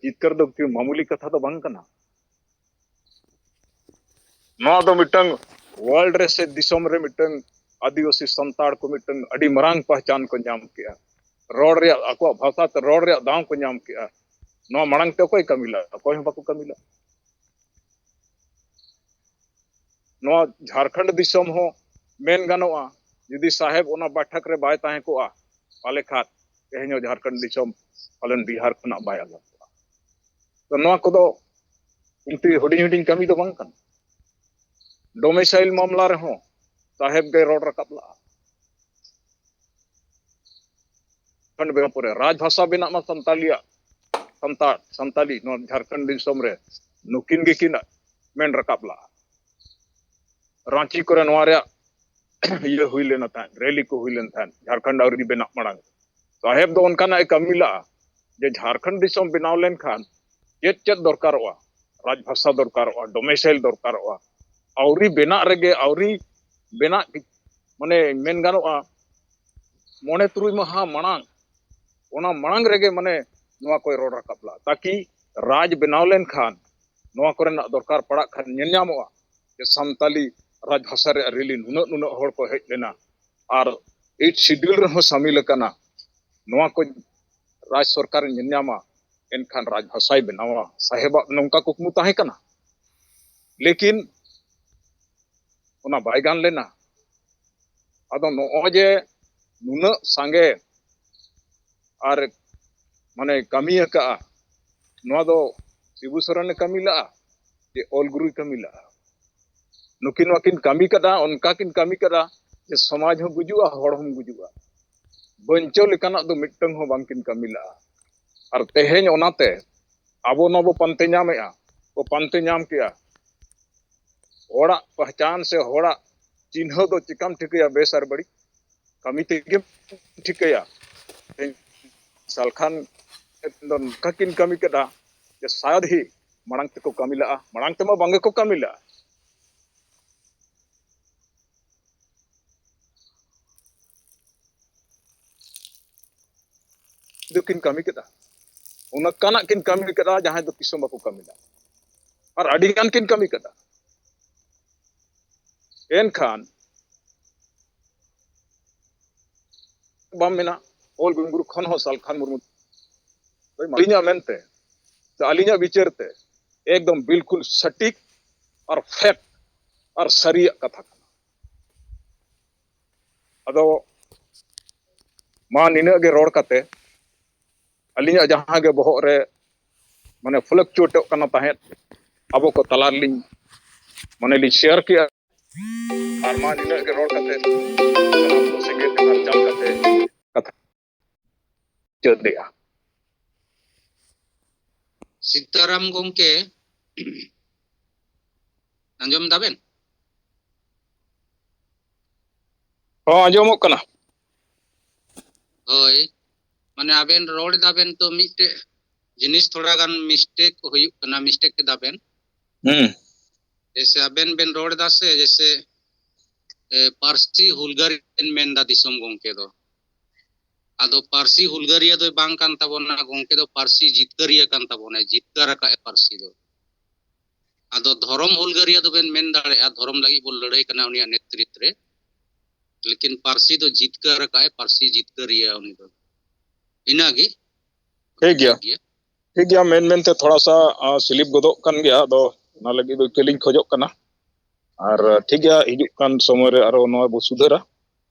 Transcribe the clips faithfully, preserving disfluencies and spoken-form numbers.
ᱡᱤᱛᱠᱟᱹᱨ ᱫᱚ ᱠᱤ ᱢᱟᱢᱩᱞᱤ ᱠᱟᱛᱷᱟ ᱫᱚ ᱵᱟᱝ ᱠᱟᱱᱟ᱾ ᱱᱚᱣᱟ ᱫᱚ ᱢᱤᱫᱴᱟᱝ ᱣᱟᱨᱞᱰ ᱨᱮ ᱥᱮ ᱫᱤᱥᱚᱢ ᱨᱮ ᱢᱤᱫᱴᱟᱝ ᱟᱹᱫᱤᱵᱟᱹᱥᱤ ᱥᱟᱱᱛᱟᱲ ᱠᱚ ᱢᱤᱫᱴᱟᱝ ᱟᱹᱰᱤ ᱢᱟᱨᱟᱝ ᱯᱟᱦᱪᱟᱱ ᱠᱚ ᱧᱟᱢ ᱠᱮᱜᱼᱟ᱾ ᱨᱚᱲ ᱨᱮᱭᱟᱜ, ᱟᱠᱚᱣᱟᱜ ᱵᱷᱟᱥᱟ ᱛᱮ ᱨᱚᱲ ᱨᱮᱭᱟᱜ ᱫᱟᱣ ᱠᱚ ᱧᱟᱢ ᱠᱮᱜᱼᱟ᱾ ᱱᱚᱣᱟ ᱢᱟᱲᱟᱝ ᱛᱮ ᱚᱠᱚᱭ ᱠᱟᱹᱢᱤ ᱞᱟᱜᱼᱟ? ᱚᱠᱚᱭ ᱦᱚᱸ ᱵᱟᱠᱚ ᱠᱟᱹᱢᱤ ᱞᱟᱜᱼᱟ᱾ ᱱᱚᱣᱟ ᱡᱷᱟᱲᱠᱷᱚᱸᱰ ᱫᱤᱥᱚᱢ ᱦᱚᱸ ᱢᱮᱱ ᱜᱟᱱᱚᱜᱼᱟ, ᱡᱩᱫᱤ ᱥᱟᱦᱮᱵ ᱚᱱᱟ ᱵᱟᱴᱷᱟᱠ ᱨᱮ ᱵᱟᱭ ᱛᱟᱦᱮᱸ ᱠᱚᱜᱼᱟ, ᱯᱟᱞᱮ ᱠᱷᱟᱱ ᱛᱮᱦᱮᱧ ᱦᱚᱸ ᱡᱷᱟᱲᱠᱷᱚᱸᱰ ᱫᱤᱥᱚᱢ ᱯᱟᱞᱮᱱ ᱵᱤᱦᱟᱨ ᱠᱷᱚᱱᱟᱜ ᱵᱟᱭ ᱟᱞᱟᱜ ᱠᱚᱜᱼᱟ᱾ ᱛᱚ ᱱᱚᱣᱟ ᱠᱚᱫᱚ ᱤᱱᱛᱤ ᱦᱩᱰᱤᱧ ᱦᱩᱰᱤᱧ ᱠᱟᱹᱢᱤ ᱫᱚ ᱵᱟᱝ ᱠᱟᱱᱟ᱾ ᱰᱚᱢᱮᱥᱟᱭᱤᱞ ᱢᱟᱢᱞᱟ ᱨᱮᱦᱚᱸ ᱥᱟᱦᱮᱵ ᱜᱮ ᱨᱚᱲ ᱨᱟᱠᱟᱵ ᱞᱟᱜᱼᱟ᱾ ᱠᱷᱚᱸᱰ ᱵᱮᱱᱟᱣ ᱯᱚᱨᱮ ᱨᱟᱡᱽ ᱵᱷᱟᱥᱟ ᱵᱮᱱᱟᱜ ᱢᱟ ᱥᱟᱱᱛᱟᱞᱤᱭᱟᱜ, ᱥᱟᱱᱛᱟᱲ, ᱥᱟᱱᱛᱟᱞᱤ ᱱᱚᱣᱟ ᱡᱷᱟᱲᱠᱷᱚᱸᱰ ᱫᱤᱥᱚᱢ ᱨᱮ ᱱᱩᱠᱤᱱ ᱜᱮᱠᱤᱱ ᱢᱮᱱ ᱨᱟᱠᱟᱵ ᱞᱟᱜᱼᱟ᱾ ᱨᱟᱸᱪᱤ ᱠᱚᱨᱮ ᱱᱚᱣᱟ ᱨᱮᱭᱟᱜ ᱤᱭᱟᱹ ᱦᱩᱭ ᱞᱮᱱᱟ ᱛᱟᱦᱮᱸᱫ, ᱨᱮᱞᱤ ᱠᱚ ᱦᱩᱭ ᱞᱮᱱ ᱛᱟᱦᱮᱸᱫ ᱡᱷᱟᱲᱠᱷᱚᱸᱰ ᱟᱹᱣᱨᱤ ᱵᱮᱱᱟᱜ ᱢᱟᱲᱟᱝ᱾ ᱥᱟᱦᱮᱵ ᱫᱚ ᱚᱱᱠᱟᱱᱟᱜ ᱮ ᱠᱟᱹᱢᱤ ᱞᱟᱜᱼᱟ ᱡᱮ ᱡᱷᱟᱲᱠᱷᱚᱸᱰ ᱫᱤᱥᱚᱢ ᱵᱮᱱᱟᱣ ᱞᱮᱱᱠᱷᱟᱱ ᱪᱮᱫ ᱪᱮᱫ ᱫᱚᱨᱠᱟᱨᱚᱜᱼᱟ, ᱨᱟᱡᱽ ᱵᱷᱟᱥᱟ ᱫᱚᱨᱠᱟᱨᱚᱜᱼᱟ, ᱰᱚᱢᱮᱥᱟᱭᱤᱞ ᱫᱚᱨᱠᱟᱨᱚᱜᱼᱟ, ᱟᱹᱣᱨᱤ ᱵᱮᱱᱟᱜ ᱨᱮᱜᱮ, ᱟᱹᱣᱨᱤ ᱵᱮᱱᱟᱜ, ᱢᱟᱱᱮ ᱢᱮᱱ ᱜᱟᱱᱚᱜᱼᱟ ᱢᱚᱬᱮ ᱛᱩᱨᱩᱭ ᱢᱟᱦᱟ ᱢᱟᱲᱟᱝ, ᱚᱱᱟ ᱢᱟᱲᱟᱝ ᱨᱮᱜᱮ ᱢᱟᱱᱮ ᱱᱚᱣᱟ ᱠᱚᱭ ᱨᱚᱲ ᱨᱟᱠᱟᱵ ᱞᱟᱜᱼᱟ, ᱛᱟᱠᱤ ᱨᱟᱡᱽ ᱵᱮᱱᱟᱣ ᱞᱮᱱᱠᱷᱟᱱ ᱱᱚᱣᱟ ᱠᱚᱨᱮᱱᱟᱜ ᱫᱚᱨᱠᱟᱨ ᱯᱟᱲᱟᱜ ᱠᱷᱟᱱ ᱧᱮᱞ ᱧᱟᱢᱚᱜᱼᱟ ᱡᱮ ᱥᱟᱱᱛᱟᱞᱤ ᱨᱟᱡᱽ ᱵᱷᱟᱥᱟ ᱨᱮᱭᱟᱜ ᱨᱮᱞᱤ ᱱᱩᱱᱟᱹᱜ ᱱᱩᱱᱟᱹᱜ ᱦᱚᱲ ᱠᱚ ᱦᱮᱡ ᱞᱮᱱᱟ ᱟᱨ ᱮᱭᱤᱴ ᱥᱤᱰᱤᱭᱩᱞ ᱨᱮᱦᱚᱸ ᱥᱟᱢᱤᱞ ᱟᱠᱟᱱᱟ᱾ ᱱᱚᱣᱟ ᱠᱚ ᱨᱟᱡᱽ ᱥᱚᱨᱠᱟᱨ ᱧᱮᱞ ᱧᱟᱢᱟ, ᱮᱱᱠᱷᱟᱱ ᱨᱟᱡᱽ ᱵᱷᱟᱥᱟᱭ ᱵᱮᱱᱟᱣᱟ᱾ ᱥᱟᱦᱮᱵᱟᱜ ᱱᱚᱝᱠᱟ ᱠᱩᱠᱢᱩ ᱛᱟᱦᱮᱸ ᱠᱟᱱᱟ, ᱞᱮᱠᱤᱱ ᱚᱱᱟ ᱵᱟᱭ ᱜᱟᱱ ᱞᱮᱱᱟ᱾ ᱟᱫᱚ ᱱᱚᱜᱼᱚᱭ ᱡᱮ ᱱᱩᱱᱟᱹᱜ ᱥᱟᱸᱜᱮ ᱟᱨ ᱢᱟᱱᱮ ᱠᱟᱹᱢᱤ ᱟᱠᱟᱜᱼᱟ, ᱱᱚᱣᱟ ᱫᱚ ᱥᱤᱵᱩ ᱥᱚᱨᱮᱱᱮ ᱠᱟᱹᱢᱤ ᱞᱟᱜᱼᱟ ᱡᱮ ᱚᱞ ᱜᱩᱨᱩᱭ ᱠᱟᱹᱢᱤ ᱞᱟᱜᱼᱟ? ᱱᱩᱠᱤᱱ ᱱᱚᱣᱟ ᱠᱤᱱ ᱠᱟᱹᱢᱤ ᱠᱟᱫᱟ, ᱚᱱᱠᱟ ᱠᱤᱱ ᱠᱟᱹᱢᱤ ᱠᱟᱫᱟ ᱡᱮ ᱥᱚᱢᱟᱡᱽ ᱦᱚᱸ ᱜᱩᱡᱩᱜᱼᱟ, ᱦᱚᱲ ᱦᱚᱸ ᱜᱩᱡᱩᱜᱼᱟ᱾ ᱵᱟᱧᱪᱟᱣ ᱞᱮᱠᱟᱱᱟᱜ ᱫᱚ ᱢᱤᱫᱴᱟᱝ ᱦᱚᱸ ᱵᱟᱝᱠᱤᱱ ᱠᱟᱹᱢᱤ ᱞᱟᱜᱼᱟ᱾ ᱟᱨ ᱛᱮᱦᱮᱧ ᱚᱱᱟᱛᱮ ᱟᱵᱚ ᱱᱚᱣᱟ ᱵᱚ ᱯᱟᱱᱛᱮ ᱧᱟᱢᱮᱜᱼᱟ, ᱵᱚ ᱯᱟᱱᱛᱮ ᱧᱟᱢ ᱠᱮᱜᱼᱟ᱾ ᱦᱚᱲᱟᱜ ᱯᱟᱦᱪᱟᱱ ᱥᱮ ᱦᱚᱲᱟᱜ ᱪᱤᱱᱦᱟᱹ ᱫᱚ ᱪᱤᱠᱟᱢ ᱴᱷᱤᱠᱟᱹᱭᱟ ᱵᱮᱥ ᱟᱨ ᱵᱟᱹᱲᱤᱡ? ᱠᱟᱹᱢᱤ ᱛᱮᱜᱮᱢ ᱴᱷᱤᱠᱟᱹᱭᱟ᱾ ᱛᱮᱦᱮᱧ ᱥᱟᱞᱠᱷᱟᱱ ᱫᱚ ᱱᱚᱝᱠᱟ ᱠᱤᱱ ᱠᱟᱹᱢᱤ ᱠᱮᱫᱟ ᱡᱮ ᱥᱟᱭᱟᱫ ᱦᱤ ᱢᱟᱲᱟᱝ ᱛᱮᱠᱚ ᱠᱟᱹᱢᱤ ᱞᱟᱜᱼᱟ, ᱢᱟᱲᱟᱝ ᱛᱮᱢᱟ ᱵᱟᱝ ᱜᱮᱠᱚ ᱠᱟᱹᱢᱤ ᱞᱟᱜᱼᱟ᱾ ᱫᱚᱠᱤᱱ ᱠᱟᱹᱢᱤ ᱠᱮᱫᱟ᱾ ᱚᱱᱠᱟᱱᱟᱜ ᱠᱤᱱ ᱠᱟᱹᱢᱤ ᱠᱟᱫᱟ ᱡᱟᱦᱟᱸᱭ ᱫᱚ ᱛᱤᱥ ᱦᱚᱸ ᱵᱟᱠᱚ ᱠᱟᱹᱢᱤ ᱞᱮᱫᱟ᱾ ᱟᱨ ᱟᱹᱰᱤ ᱜᱟᱱ ᱠᱤᱱ ᱠᱟᱹᱢᱤ ᱠᱟᱫᱟ᱾ ᱮᱱᱠᱷᱟᱱ ᱵᱟᱢ ᱢᱮᱱᱟ, ᱚᱞ ᱜᱩᱨᱩ ᱠᱷᱚᱱ ᱦᱚᱸ ᱥᱟᱞᱠᱷᱟᱱ ᱢᱩᱨᱢᱩ ᱫᱚᱭ ᱢᱟᱨᱟᱝ᱾ ᱟᱹᱞᱤᱧᱟᱜ ᱢᱮᱱᱛᱮ ᱥᱮ ᱟᱹᱞᱤᱧᱟᱜ ᱵᱤᱪᱟᱹᱨ ᱛᱮ ᱮᱠᱫᱚᱢ ᱵᱤᱞᱠᱩᱞ ᱥᱚᱴᱷᱤᱠ ᱟᱨ ᱯᱷᱮᱠᱴ ᱟᱨ ᱥᱟᱹᱨᱤᱭᱟᱜ ᱠᱟᱛᱷᱟ ᱠᱟᱱᱟ᱾ ᱟᱫᱚ ᱢᱟ ᱱᱤᱱᱟᱹᱜ ᱜᱮ ᱨᱚᱲ ᱠᱟᱛᱮ ᱟᱹᱞᱤᱧᱟᱜ ᱡᱟᱦᱟᱸ ᱜᱮ ᱵᱚᱦᱚᱜ ᱨᱮ ᱢᱟᱱᱮ ᱯᱷᱞᱟᱠᱪᱩᱭᱮᱴᱚᱜ ᱠᱟᱱᱟ ᱛᱟᱦᱮᱸᱫ, ᱟᱵᱚ ᱠᱚ ᱛᱟᱞᱟ ᱨᱮᱞᱤᱧ ᱢᱟᱱᱮ ᱞᱤᱧ ᱥᱮᱭᱟᱨ ᱠᱮᱜᱼᱟ᱾ ᱟᱨ ᱢᱟ ᱱᱤᱱᱟᱹᱜ ᱜᱮ ᱨᱚᱲ ᱠᱟᱛᱮ ᱥᱟᱱᱟᱢ ᱠᱚ ᱥᱮᱸᱜᱮᱞ ᱡᱚᱦᱟᱨ ᱪᱟᱞ ᱠᱟᱛᱮ ᱠᱟᱛᱷᱟ ᱢᱩᱪᱟᱹᱫ ᱞᱮᱜᱼᱟ᱾ ᱥᱤᱛᱟᱨᱟᱢ ᱜᱚᱢᱠᱮ, ᱟᱸᱡᱚᱢ ᱫᱟᱵᱮᱱ? ᱦᱚᱸ, ᱟᱸᱡᱚᱢᱚᱜ ᱠᱟᱱᱟ᱾ ᱦᱳᱭ, ᱢᱟᱱᱮ ᱟᱵᱮᱱ ᱨᱚᱲ ᱫᱟᱵᱮᱱ ᱛᱚ ᱢᱤᱫᱴᱮᱡ ᱡᱤᱱᱤᱥ ᱛᱷᱚᱲᱟ ᱜᱟᱱ ᱢᱤᱥᱴᱮᱠ ᱦᱩᱭᱩᱜ ᱠᱟᱱᱟ, ᱢᱤᱥᱴᱮᱠ ᱠᱮᱫᱟ ᱵᱮᱱ᱾ ᱦᱩᱸ᱾ ᱡᱮᱥᱮ ᱟᱵᱮᱱ ᱵᱮᱱ ᱨᱚᱲ ᱮᱫᱟ ᱥᱮ, ᱡᱮᱥᱮ, ᱮ, ᱯᱟᱹᱨᱥᱤ ᱦᱩᱞᱜᱟᱹᱨᱤᱭᱟᱹ ᱵᱮᱱ ᱢᱮᱱᱫᱟ ᱫᱤᱥᱚᱢ ᱜᱚᱢᱠᱮ ᱫᱚ᱾ ᱟᱫᱚ ᱯᱟᱹᱨᱥᱤ ᱦᱩᱞᱜᱟᱹᱨᱤᱭᱟᱹ ᱫᱚᱭ ᱵᱟᱝ ᱠᱟᱱ ᱛᱟᱵᱚᱱᱟ ᱜᱚᱢᱠᱮ ᱫᱚ, ᱯᱟᱹᱨᱥᱤ ᱡᱤᱛᱠᱟᱹᱨᱤᱭᱟᱹ ᱠᱟᱱ ᱛᱟᱵᱚᱱᱟᱭ, ᱡᱤᱛᱠᱟᱹᱨ ᱟᱠᱟᱫ ᱮ ᱯᱟᱹᱨᱥᱤ ᱫᱚ᱾ ᱟᱫᱚ ᱫᱷᱚᱨᱚᱢ ᱦᱩᱞᱜᱟᱹᱨᱤᱭᱟᱹ ᱫᱚᱵᱮᱱ ᱢᱮᱱ ᱫᱟᱲᱮᱭᱟᱜᱼᱟ, ᱫᱷᱚᱨᱚᱢ ᱞᱟᱹᱜᱤᱫ ᱵᱚᱱ ᱞᱟᱹᱲᱦᱟᱹᱭ ᱠᱟᱱᱟ ᱩᱱᱤᱭᱟᱜ ᱱᱮᱛᱨᱤᱛ ᱨᱮ, ᱞᱮᱠᱤᱱ ᱯᱟᱹᱨᱥᱤ ᱫᱚ ᱡᱤᱛᱠᱟᱹᱨ ᱟᱠᱟᱫ ᱮ, ᱯᱟᱹᱨᱥᱤ ᱡᱤᱛᱠᱟᱹᱨᱤᱭᱟᱹ ᱩᱱᱤ ᱫᱚ᱾ ᱤᱱᱟᱹᱜᱮ᱾ ᱴᱷᱤᱠ ᱜᱮᱭᱟ᱾ ᱴᱷᱤᱠ ᱜᱮᱭᱟ᱾ ᱴᱷᱤᱠ ᱜᱮᱭᱟ, ᱢᱮᱱ ᱢᱮᱱᱛᱮ ᱛᱷᱚᱲᱟ ᱥᱟ, ᱟ, ᱥᱤᱞᱤᱯ ᱜᱚᱫᱚᱜ ᱠᱟᱱ ᱜᱮᱭᱟ, ᱟᱫᱚ ᱚᱱᱟ ᱞᱟᱹᱜᱤᱫ ᱫᱚ ᱤᱠᱟᱹᱞᱤᱧ ᱠᱷᱚᱡᱚᱜ ᱠᱟᱱᱟ᱾ ᱟᱨ, ᱟ, ᱴᱷᱤᱠ ᱜᱮᱭᱟ, ᱦᱤᱡᱩᱜ ᱠᱟᱱ ᱥᱚᱢᱚᱭ ᱨᱮ ᱟᱨᱚ ᱱᱚᱣᱟ ᱵᱚ ᱥᱩᱫᱷᱟᱹᱨᱟ᱾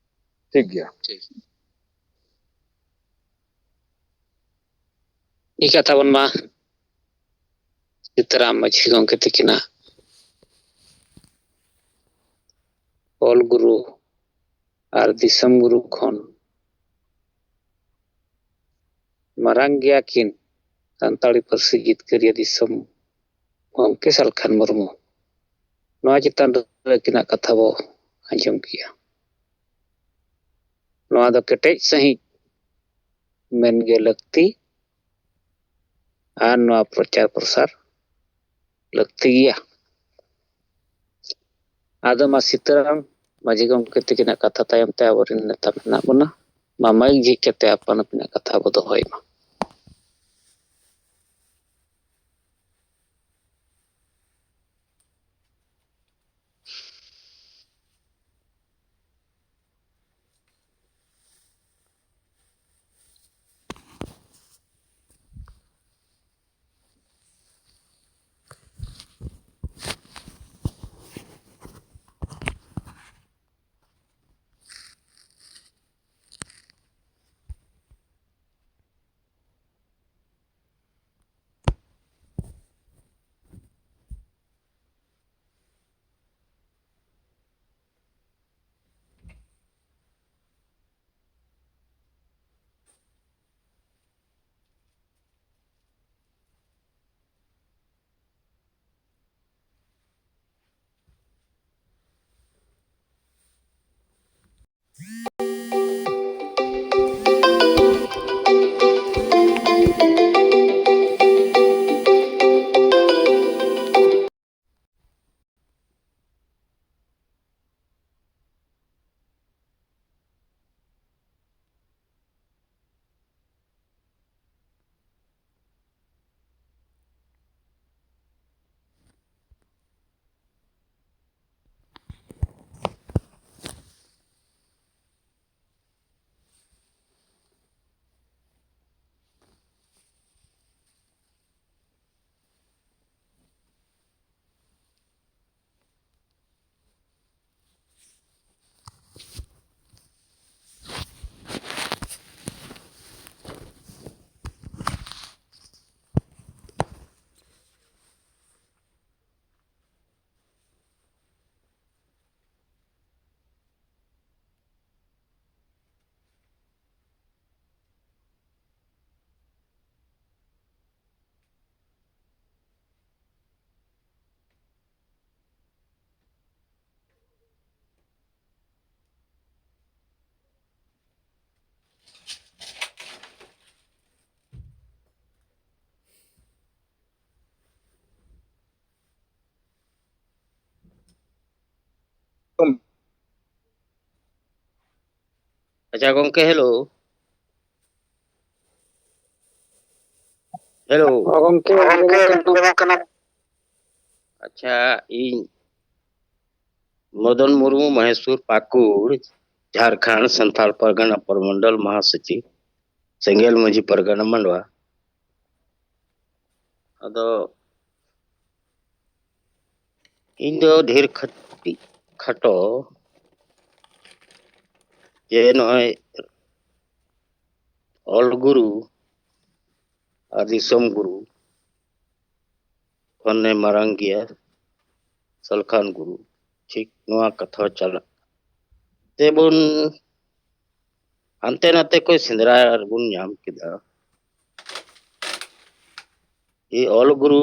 ᱴᱷᱤᱠ ᱜᱮᱭᱟ᱾ ᱴᱷᱤᱠ᱾ ᱤᱠᱟ ᱛᱟᱵᱚᱱ ᱢᱟ ᱥᱤᱛᱟᱨᱟᱢ ᱢᱟᱹᱡᱷᱤ ᱜᱚᱢᱠᱮ ᱛᱟᱹᱠᱤᱱᱟᱜ ᱚᱞ ᱜᱩᱨᱩ ᱟᱨ ᱫᱤᱥᱚᱢ ᱜᱩᱨᱩ ᱠᱷᱚᱱ ᱢᱟᱨᱟᱝ ᱜᱮᱭᱟ ᱠᱤᱱ ᱥᱟᱱᱛᱟᱲᱤ ᱯᱟᱹᱨᱥᱤ ᱡᱤᱛᱠᱟᱹᱨᱤᱭᱟᱹ ᱫᱤᱥᱚᱢ ᱜᱚᱢᱠᱮ ᱥᱟᱞᱠᱷᱟᱱ ᱢᱩᱨᱢᱩ᱾ ᱱᱚᱣᱟ ᱪᱮᱛᱟᱱ ᱨᱮ ᱟᱹᱠᱤᱱᱟᱜ ᱠᱟᱛᱷᱟ ᱵᱚ ᱟᱸᱡᱚᱢ ᱠᱮᱜᱼᱟ᱾ ᱱᱚᱣᱟ ᱫᱚ ᱠᱮᱴᱮᱡ ᱥᱟᱺᱦᱤᱡ ᱢᱮᱱ ᱜᱮ ᱞᱟᱹᱠᱛᱤ ᱟᱨ ᱱᱚᱣᱟ ᱯᱨᱚᱪᱟᱨ ᱯᱨᱚᱥᱟᱨ ᱞᱟᱹᱠᱛᱤ ᱜᱮᱭᱟ᱾ ᱟᱫᱚ ᱢᱟ ᱥᱤᱛᱟᱹᱨᱟᱢ ᱢᱟᱹᱡᱷᱤ ᱜᱚᱢᱠᱮ ᱛᱟᱹᱠᱤᱱᱟᱜ ᱠᱟᱛᱷᱟ ᱛᱟᱭᱚᱢ ᱛᱮ ᱟᱵᱚᱨᱮᱱ ᱱᱮᱛᱟ ᱢᱮᱱᱟᱜ ᱵᱚᱱᱟ, ᱢᱟ ᱢᱟᱭᱤᱠ ᱡᱷᱤᱡ ᱠᱟᱛᱮ ᱟᱯᱟᱱ ᱟᱹᱯᱤᱱᱟᱜ ᱠᱟᱛᱷᱟ ᱵᱚ ᱫᱚᱦᱚᱭ ᱢᱟ᱾ ᱟᱪᱪᱷᱟ ᱜᱚᱝᱠᱮ, ᱦᱮᱞᱳ᱾ ᱦᱮᱞᱳ᱾ ᱦᱚᱸ ᱜᱚᱝᱠᱮ, ᱟᱸᱡᱚᱢᱚᱜ ᱠᱟᱱᱟ᱾ ᱟᱪᱪᱷᱟ, ᱤᱧ ᱢᱚᱫᱚᱱ ᱢᱩᱨᱢᱩ, ᱢᱚᱦᱮᱥᱯᱩᱨ, ᱯᱟᱹᱠᱩᱲ, ᱡᱷᱟᱲᱠᱷᱚᱸᱰ, ᱥᱟᱱᱛᱟᱲ ᱯᱟᱨᱜᱟᱱᱟ ᱯᱨᱚᱢᱚᱱᱰᱚᱞ ᱢᱚᱦᱟᱥᱚᱪᱤᱵᱽ, ᱥᱮᱸᱜᱮᱞ ᱢᱟᱹᱡᱷᱤ ᱯᱟᱨᱜᱟᱱᱟ ᱢᱟᱰᱣᱟ᱾ ᱟᱫᱚ ᱤᱧ ᱫᱚ ᱰᱷᱮᱨ ᱠᱷᱟᱹᱴᱤ-, ᱠᱷᱟᱴᱚ ᱡᱮ ᱱᱚᱜᱼᱚᱭ ᱚᱞ ᱜᱩᱨᱩ ᱟᱨ ᱫᱤᱥᱚᱢ ᱜᱩᱨᱩ ᱠᱷᱚᱱᱮ ᱢᱟᱨᱟᱝ ᱜᱮᱭᱟ, ᱥᱟᱞᱠᱷᱟᱱ ᱜᱩᱨᱩ, ᱴᱷᱤᱠ ᱱᱚᱣᱟ ᱠᱟᱛᱷᱟ ᱪᱟᱞᱟᱜ ᱛᱮᱵᱚᱱ ᱦᱟᱱᱛᱮ ᱱᱟᱛᱮ ᱠᱚ ᱥᱮᱸᱫᱽᱨᱟ ᱨᱮᱵᱚᱱ ᱧᱟᱢ ᱠᱮᱫᱟ᱾ ᱮ ᱚᱞ ᱜᱩᱨᱩ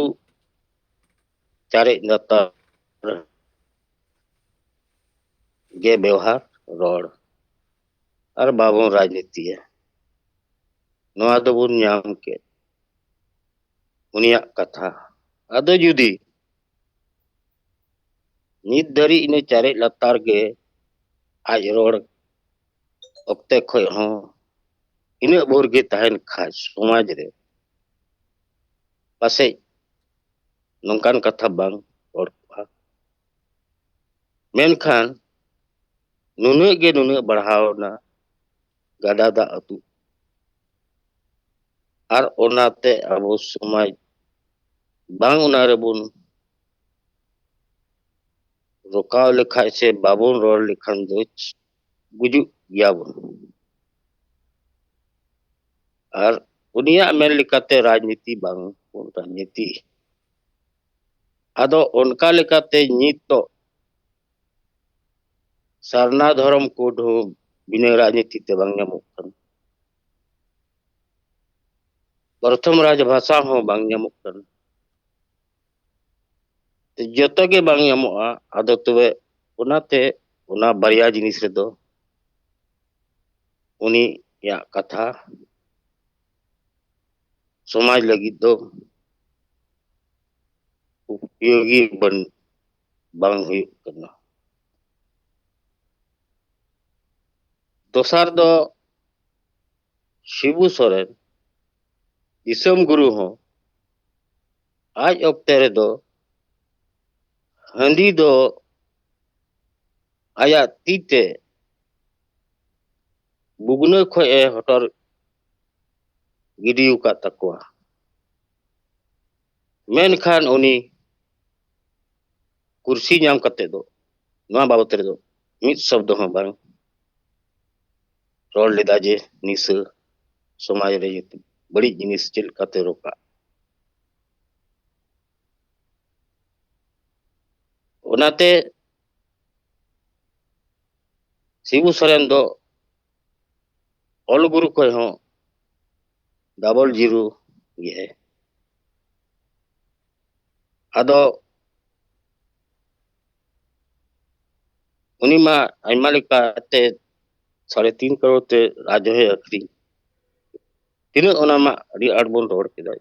ᱪᱟᱨᱮᱡ ᱞᱟᱛᱟᱨ ᱜᱮ ᱵᱮᱣᱦᱟᱨ, ᱨᱚᱲ, ᱟᱨ ᱵᱟᱵᱚᱱ ᱨᱟᱡᱽᱱᱤᱛᱤᱭᱟ᱾ ᱱᱚᱣᱟ ᱫᱚᱵᱚᱱ ᱧᱟᱢ ᱠᱮᱫ ᱩᱱᱤᱭᱟᱜ ᱠᱟᱛᱷᱟ᱾ ᱟᱫᱚ ᱡᱩᱫᱤ ᱱᱤᱛ ᱫᱷᱟᱹᱨᱤᱡ ᱤᱱᱟᱹ ᱪᱟᱨᱮᱡ ᱞᱟᱛᱟᱨ ᱜᱮ ᱟᱡ ᱨᱚᱲ ᱚᱠᱛᱮ ᱠᱷᱚᱡ ᱦᱚᱸ ᱤᱱᱟᱹᱜ ᱵᱷᱳᱨ ᱜᱮ ᱛᱟᱦᱮᱱ ᱠᱷᱟᱡ ᱥᱚᱢᱟᱡᱽ ᱨᱮ, ᱯᱟᱥᱮᱡ ᱱᱚᱝᱠᱟᱱ ᱠᱟᱛᱷᱟ ᱵᱟᱝ ᱨᱚᱲ ᱠᱚᱜᱼᱟ᱾ ᱢᱮᱱᱠᱷᱟᱱ ᱱᱩᱱᱟᱹᱜ ᱜᱮ ᱱᱩᱱᱟᱹᱜ ᱵᱟᱲᱦᱟᱣ ᱮᱱᱟ ᱜᱟᱰᱟ ᱫᱟᱜ ᱟᱹᱛᱩ᱾ ᱟᱨ ᱚᱱᱟᱛᱮ ᱟᱵᱚ ᱥᱚᱢᱟᱡᱽ ᱵᱟᱝ ᱚᱱᱟ ᱨᱮᱵᱚᱱ ᱨᱚᱠᱟᱣ ᱞᱮᱠᱷᱟᱡ ᱥᱮ ᱵᱟᱵᱚᱱ ᱨᱚᱲ ᱞᱮᱠᱷᱟᱱ ᱫᱚ ᱜᱩᱡᱩᱜ ᱜᱮᱭᱟᱵᱚᱱ᱾ ᱟᱨ ᱩᱱᱤᱭᱟᱜ ᱢᱮᱱ ᱞᱮᱠᱟᱛᱮ ᱨᱟᱡᱽᱱᱤᱛᱤ ᱵᱟᱝ ᱵᱚᱱ ᱨᱟᱡᱽᱱᱤᱛᱤ᱾ ᱟᱫᱚ ᱚᱱᱠᱟ ᱞᱮᱠᱟᱛᱮ ᱱᱤᱛᱚᱜ ᱥᱟᱨᱱᱟ ᱫᱷᱚᱨᱚᱢ ᱠᱳᱰ ᱦᱚᱸ ᱵᱤᱱᱟᱹ ᱨᱟᱡᱽᱱᱤᱛᱤ ᱛᱮ ᱵᱟᱝ ᱧᱟᱢᱚᱜ ᱠᱟᱱᱟ᱾ ᱯᱨᱚᱛᱷᱚᱢ ᱨᱟᱡᱽ ᱵᱷᱟᱥᱟ ᱦᱚᱸ ᱵᱟᱝ ᱧᱟᱢᱚᱜ ᱠᱟᱱᱟ᱾ ᱡᱚᱛᱚ ᱜᱮ ᱵᱟᱝ ᱧᱟᱢᱚᱜᱼᱟ᱾ ᱟᱫᱚ ᱛᱚᱵᱮ ᱚᱱᱟᱛᱮ ᱚᱱᱟ ᱵᱟᱨᱭᱟ ᱡᱤᱱᱤᱥ ᱨᱮᱫᱚ ᱩᱱᱤᱭᱟᱜ ᱠᱟᱛᱷᱟ ᱥᱚᱢᱟᱡᱽ ᱞᱟᱹᱜᱤᱫ ᱫᱚ ᱩᱯᱭᱳᱜᱤ ᱵᱟᱝ, ᱵᱟᱝ ᱦᱩᱭᱩᱜ ᱠᱟᱱᱟ᱾ ᱫᱚᱥᱟᱨ ᱫᱚ ᱥᱤᱵᱩ ᱥᱚᱨᱮᱱ, ᱫᱤᱥᱚᱢ ᱜᱩᱨᱩ ᱦᱚᱸ ᱟᱡ ᱚᱠᱛᱮ ᱨᱮᱫᱚ ᱦᱟᱺᱰᱤ ᱫᱚ ᱟᱭᱟᱜ ᱛᱤ ᱛᱮ ᱵᱩᱜᱱᱟᱹ ᱠᱷᱚᱡ ᱮ ᱦᱚᱴᱚᱨ ᱜᱤᱰᱤ ᱟᱠᱟᱫ ᱛᱟᱠᱚᱣᱟ᱾ ᱢᱮᱱᱠᱷᱟᱱ ᱩᱱᱤ ᱠᱩᱨᱥᱤ ᱧᱟᱢ ᱠᱟᱛᱮ ᱫᱚ ᱱᱚᱣᱟ ᱵᱟᱵᱚᱛ ᱨᱮᱫᱚ ᱢᱤᱫ ᱥᱚᱵᱫᱚ ᱦᱚᱸ ᱵᱟᱝ ᱨᱚᱲ ᱞᱮᱫᱟ ᱡᱮ ᱱᱤᱥᱟᱹ ᱥᱚᱢᱟᱡᱽ ᱨᱮ ᱵᱟᱹᱲᱤᱡ ᱡᱤᱱᱤᱥ ᱪᱮᱫ ᱞᱮᱠᱟᱛᱮ ᱨᱚᱯᱟᱜ᱾ ᱚᱱᱟᱛᱮ ᱥᱤᱵᱩ ᱥᱚᱨᱮᱱ ᱫᱚ ᱚᱞ ᱜᱩᱨᱩ ᱠᱷᱚᱡ ᱦᱚᱸ ᱰᱟᱵᱚᱞ ᱡᱤᱨᱳ ᱜᱮᱭᱟᱭ᱾ ᱟᱫᱚ ᱩᱱᱤ ᱢᱟ ᱟᱭᱢᱟ ᱞᱮᱠᱟᱛᱮ ᱥᱟᱲᱮ ᱛᱤᱱ ᱠᱟᱨᱳᱲ ᱛᱮ ᱨᱟᱡᱽ ᱦᱚᱸᱭ ᱟᱹᱠᱷᱨᱤᱧ᱾ ᱛᱤᱱᱟᱹᱜ ᱚᱱᱟ ᱢᱟ ᱟᱹᱰᱤ ᱟᱸᱴ ᱵᱚᱱ ᱨᱚᱲ ᱠᱮᱫᱟ᱾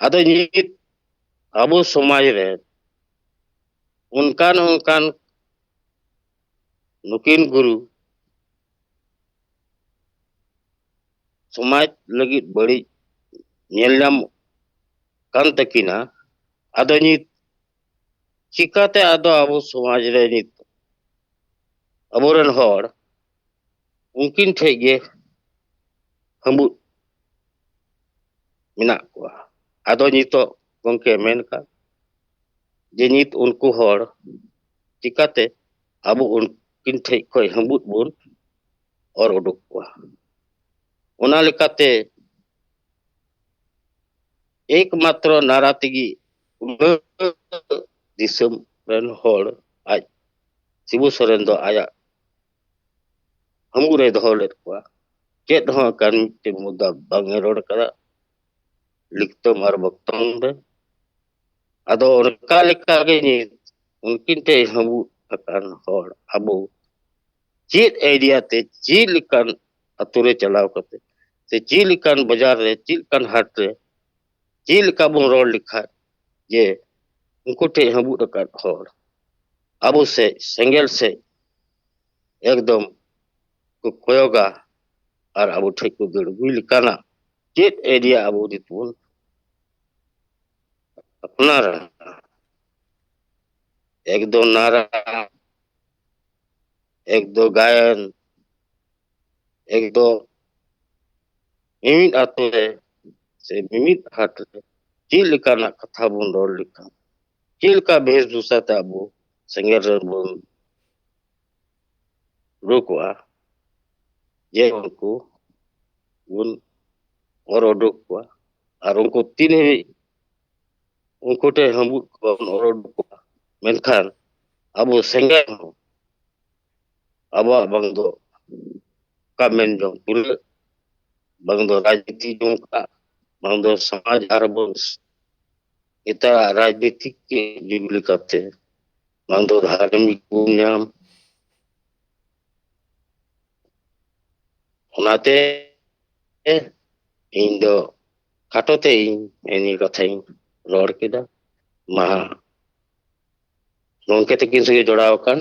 ᱟᱫᱚ ᱱᱤᱛ ᱟᱵᱚ ᱥᱚᱢᱟᱡᱽ ᱨᱮ ᱚᱱᱠᱟᱱ ᱚᱱᱠᱟᱱ ᱱᱩᱠᱤᱱ ᱜᱩᱨᱩ ᱥᱚᱢᱟᱡᱽ ᱞᱟᱹᱜᱤᱫ ᱵᱟᱹᱲᱤᱡ ᱧᱮᱞ ᱧᱟᱢᱚᱜ ᱠᱟᱱ ᱛᱟᱹᱠᱤᱱᱟ᱾ ᱟᱫᱚ ᱱᱤᱛ ᱪᱤᱠᱟᱛᱮ ᱟᱫᱚ ᱟᱵᱚ ᱥᱚᱢᱟᱡᱽ ᱨᱮ ᱱᱤᱛ ᱟᱵᱚᱨᱮᱱ ᱦᱚᱲ ᱩᱱᱠᱤᱱ ᱴᱷᱮᱡ ᱜᱮ ᱦᱟᱹᱢᱵᱩᱫ ᱢᱮᱱᱟᱜ ᱠᱚᱣᱟ? ᱟᱫᱚ ᱱᱤᱛᱚᱜ ᱜᱚᱢᱠᱮ ᱢᱮᱱ ᱠᱟᱜ ᱡᱮ ᱱᱤᱛ ᱩᱱᱠᱩ ᱦᱚᱲ ᱪᱤᱠᱟᱛᱮ ᱟᱵᱚ ᱩᱱᱠᱤᱱ ᱴᱷᱮᱡ ᱠᱷᱚᱡ ᱦᱟᱹᱢᱵᱩᱫ ᱵᱚᱱ ᱚᱨ ᱩᱰᱩᱠ ᱠᱚᱣᱟ? ᱚᱱᱟ ᱞᱮᱠᱟᱛᱮ ᱮᱠᱢᱟᱛᱨᱚ ᱱᱟᱨᱟ ᱛᱮᱜᱮ ᱩᱱᱟᱹᱜ ᱫᱤᱥᱚᱢ ᱨᱮᱱ ᱦᱚᱲ ᱟᱡ ᱥᱤᱵᱩ ᱥᱚᱨᱮᱱ ᱫᱚ ᱟᱭᱟᱜ ᱦᱟᱹᱢᱵᱩᱫ ᱨᱮᱭ ᱫᱚᱦᱚ ᱞᱮᱫ ᱠᱚᱣᱟ᱾ ᱪᱮᱫ ᱦᱚᱸ ᱚᱱᱠᱟᱱ ᱢᱤᱫᱴᱮᱱ ᱢᱩᱫᱫᱟ ᱵᱟᱝ ᱮ ᱨᱚᱲ ᱠᱟᱫᱟ ᱞᱤᱠᱷᱛᱚᱢ ᱟᱨ ᱵᱚᱠᱛᱚᱢ ᱨᱮ᱾ ᱟᱫᱚ ᱚᱱᱠᱟ ᱞᱮᱠᱟᱜᱮ ᱱᱤᱛ ᱩᱱᱠᱤᱱ ᱴᱷᱮᱱ ᱦᱟᱹᱢᱵᱩᱫ ᱟᱠᱟᱱ ᱦᱚᱲ ᱟᱵᱚ ᱪᱮᱫ ᱟᱭᱰᱤᱭᱟ ᱛᱮ, ᱪᱮᱫ ᱞᱮᱠᱟᱱ ᱟᱛᱳ ᱨᱮ ᱪᱟᱞᱟᱣ ᱠᱟᱛᱮ, ᱥᱮ ᱪᱮᱫ ᱞᱮᱠᱟᱱ ᱵᱟᱡᱟᱨ ᱨᱮ, ᱪᱮᱫ ᱞᱮᱠᱟᱱ ᱦᱟᱴ ᱨᱮ, ᱪᱮᱫ ᱞᱮᱠᱟ ᱵᱚᱱ ᱨᱚᱲ ᱞᱮᱠᱷᱟᱡ ᱡᱮ ᱩᱱᱠᱩ ᱴᱷᱮᱱ ᱦᱟᱹᱢᱵᱩᱫ ᱟᱠᱟᱫ ᱦᱚᱲ ᱟᱵᱚ ᱥᱮᱫ, ᱥᱮᱸᱜᱮᱞ ᱥᱮᱫ ᱮᱠᱫᱚᱢ ᱠᱚ ᱠᱚᱭᱚᱜᱟ ᱟᱨ ᱟᱵᱚ ᱴᱷᱮᱱ ᱠᱚ ᱫᱟᱹᱲ ᱟᱹᱜᱩᱭ ᱞᱮᱠᱟᱱᱟᱜ ᱪᱮᱫ ᱟᱭᱰᱤᱭᱟ ᱟᱵᱚ ᱱᱤᱛ ᱵᱚᱱ ᱟᱯᱱᱟᱨᱟ? ᱮᱠ ᱫᱚ ᱱᱟᱨᱟ, ᱮᱠ ᱫᱚ ᱜᱟᱭᱟᱱ, ᱮᱠ ᱫᱚ ᱢᱤᱢᱤᱫ ᱟᱛᱳ ᱨᱮ ᱥᱮ ᱢᱤᱢᱤᱫ ᱦᱟᱴ ᱨᱮ ᱪᱮᱫ ᱞᱮᱠᱟᱱᱟᱜ ᱠᱟᱛᱷᱟ ᱵᱚᱱ ᱨᱚᱲ ᱞᱮᱠᱷᱟᱱ, ᱪᱮᱫ ᱞᱮᱠᱟ ᱵᱷᱮᱥ ᱵᱷᱩᱥᱟ ᱛᱮ ᱟᱵᱚ ᱥᱮᱸᱜᱮᱞ ᱨᱮ ᱵᱚᱱ ᱩᱰᱩᱠᱚᱜᱼᱟ, ᱡᱮ ᱩᱱᱠᱩ ᱵᱚᱱ ᱚᱨ ᱩᱰᱩᱠ ᱠᱚᱣᱟ᱾ ᱟᱨ ᱩᱱᱠᱩ ᱛᱤᱱ ᱦᱟᱹᱵᱤᱡ ᱩᱱᱠᱩ ᱴᱷᱮᱱ ᱦᱟᱹᱢᱵᱩᱫ ᱠᱚ ᱵᱟᱵᱚᱱ ᱚᱨ ᱩᱰᱩᱠ ᱠᱚᱣᱟ, ᱢᱮᱱᱠᱷᱟᱱ ᱟᱵᱚ ᱥᱮᱸᱜᱮᱞ ᱦᱚᱸ ᱟᱵᱚᱣᱟᱜ ᱵᱟᱝ ᱫᱚ ᱚᱠᱟ ᱢᱮᱱ ᱡᱚᱝ ᱯᱩᱨᱟᱹ, ᱵᱟᱝ ᱫᱚ ᱨᱟᱡᱽᱱᱤᱛᱤ ᱡᱚᱝ ᱠᱟᱜ, ᱵᱟᱝ ᱫᱚ ᱥᱚᱢᱟᱡᱽ ᱟᱨ ᱵᱚᱱ ᱮᱴᱟᱜ ᱨᱟᱡᱽᱱᱤᱛᱤᱠ ᱡᱩᱜᱽ ᱞᱮᱠᱟᱛᱮ, ᱵᱟᱝ ᱫᱚ ᱫᱷᱟᱨᱢᱤᱠ ᱵᱚᱱ ᱧᱟᱢ᱾ ᱚᱱᱟᱛᱮ ᱤᱧ ᱫᱚ ᱠᱷᱟᱴᱚ ᱛᱮ ᱤᱧ ᱱᱤᱭᱟᱹ ᱠᱟᱛᱷᱟᱧ ᱨᱚᱲ ᱠᱮᱫᱟ᱾ ᱢᱟ, ᱜᱚᱢᱠᱮ ᱛᱟᱹᱠᱤᱱ ᱥᱚᱸᱜᱮ ᱡᱚᱲᱟᱣ ᱟᱠᱟᱱ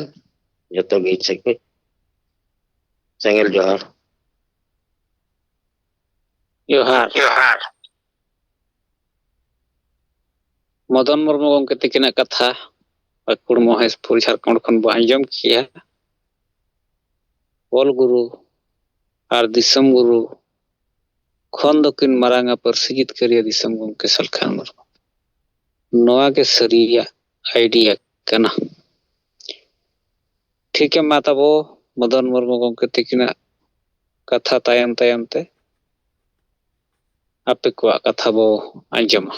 ᱡᱚᱛᱚ ᱜᱮ ᱤᱧ ᱥᱮᱫ ᱠᱷᱚᱱ ᱥᱮᱸᱜᱮᱞ ᱡᱚᱦᱟᱨ᱾ ᱡᱚᱦᱟᱨ᱾ ᱡᱚᱦᱟᱨ᱾ ᱢᱚᱫᱚᱱ ᱢᱩᱨᱢᱩ ᱜᱚᱢᱠᱮ ᱛᱟᱹᱠᱤᱱᱟᱜ ᱠᱟᱛᱷᱟ ᱯᱟᱹᱠᱩᱲ ᱢᱚᱦᱮᱥᱯᱩᱨ ᱡᱷᱟᱲᱠᱷᱚᱸᱰ ᱠᱷᱚᱱ ᱵᱚ ᱟᱸᱡᱚᱢ ᱠᱮᱜᱼᱟ᱾ ᱚᱞ ᱜᱩᱨᱩ ᱟᱨ ᱫᱤᱥᱚᱢ ᱜᱩᱨᱩ ᱠᱷᱚᱱ ᱫᱚᱠᱤᱱ ᱢᱟᱨᱟᱝᱟ ᱯᱟᱹᱨᱥᱤ ᱡᱤᱛᱠᱟᱹᱨᱤᱭᱟᱹ ᱫᱤᱥᱚᱢ ᱜᱚᱢᱠᱮ ᱥᱟᱞᱠᱷᱟᱱ ᱢᱩᱨᱢᱩ᱾ ᱱᱚᱣᱟ ᱜᱮ ᱥᱟᱹᱨᱤᱭᱟᱜ ᱟᱭᱰᱤᱭᱟ ᱠᱟᱱᱟ᱾ ᱴᱷᱤᱠ ᱜᱮᱭᱟ, ᱢᱟ ᱛᱟᱵᱚ ᱢᱚᱫᱚᱱ ᱢᱩᱨᱢᱩ ᱜᱚᱢᱠᱮ ᱛᱟᱹᱠᱤᱱᱟᱜ ᱠᱟᱛᱷᱟ ᱛᱟᱭᱚᱢ ᱛᱟᱭᱚᱢ ᱛᱮ ᱟᱯᱮ ᱠᱚᱣᱟᱜ ᱠᱟᱛᱷᱟ ᱵᱚ ᱟᱸᱡᱚᱢᱟ᱾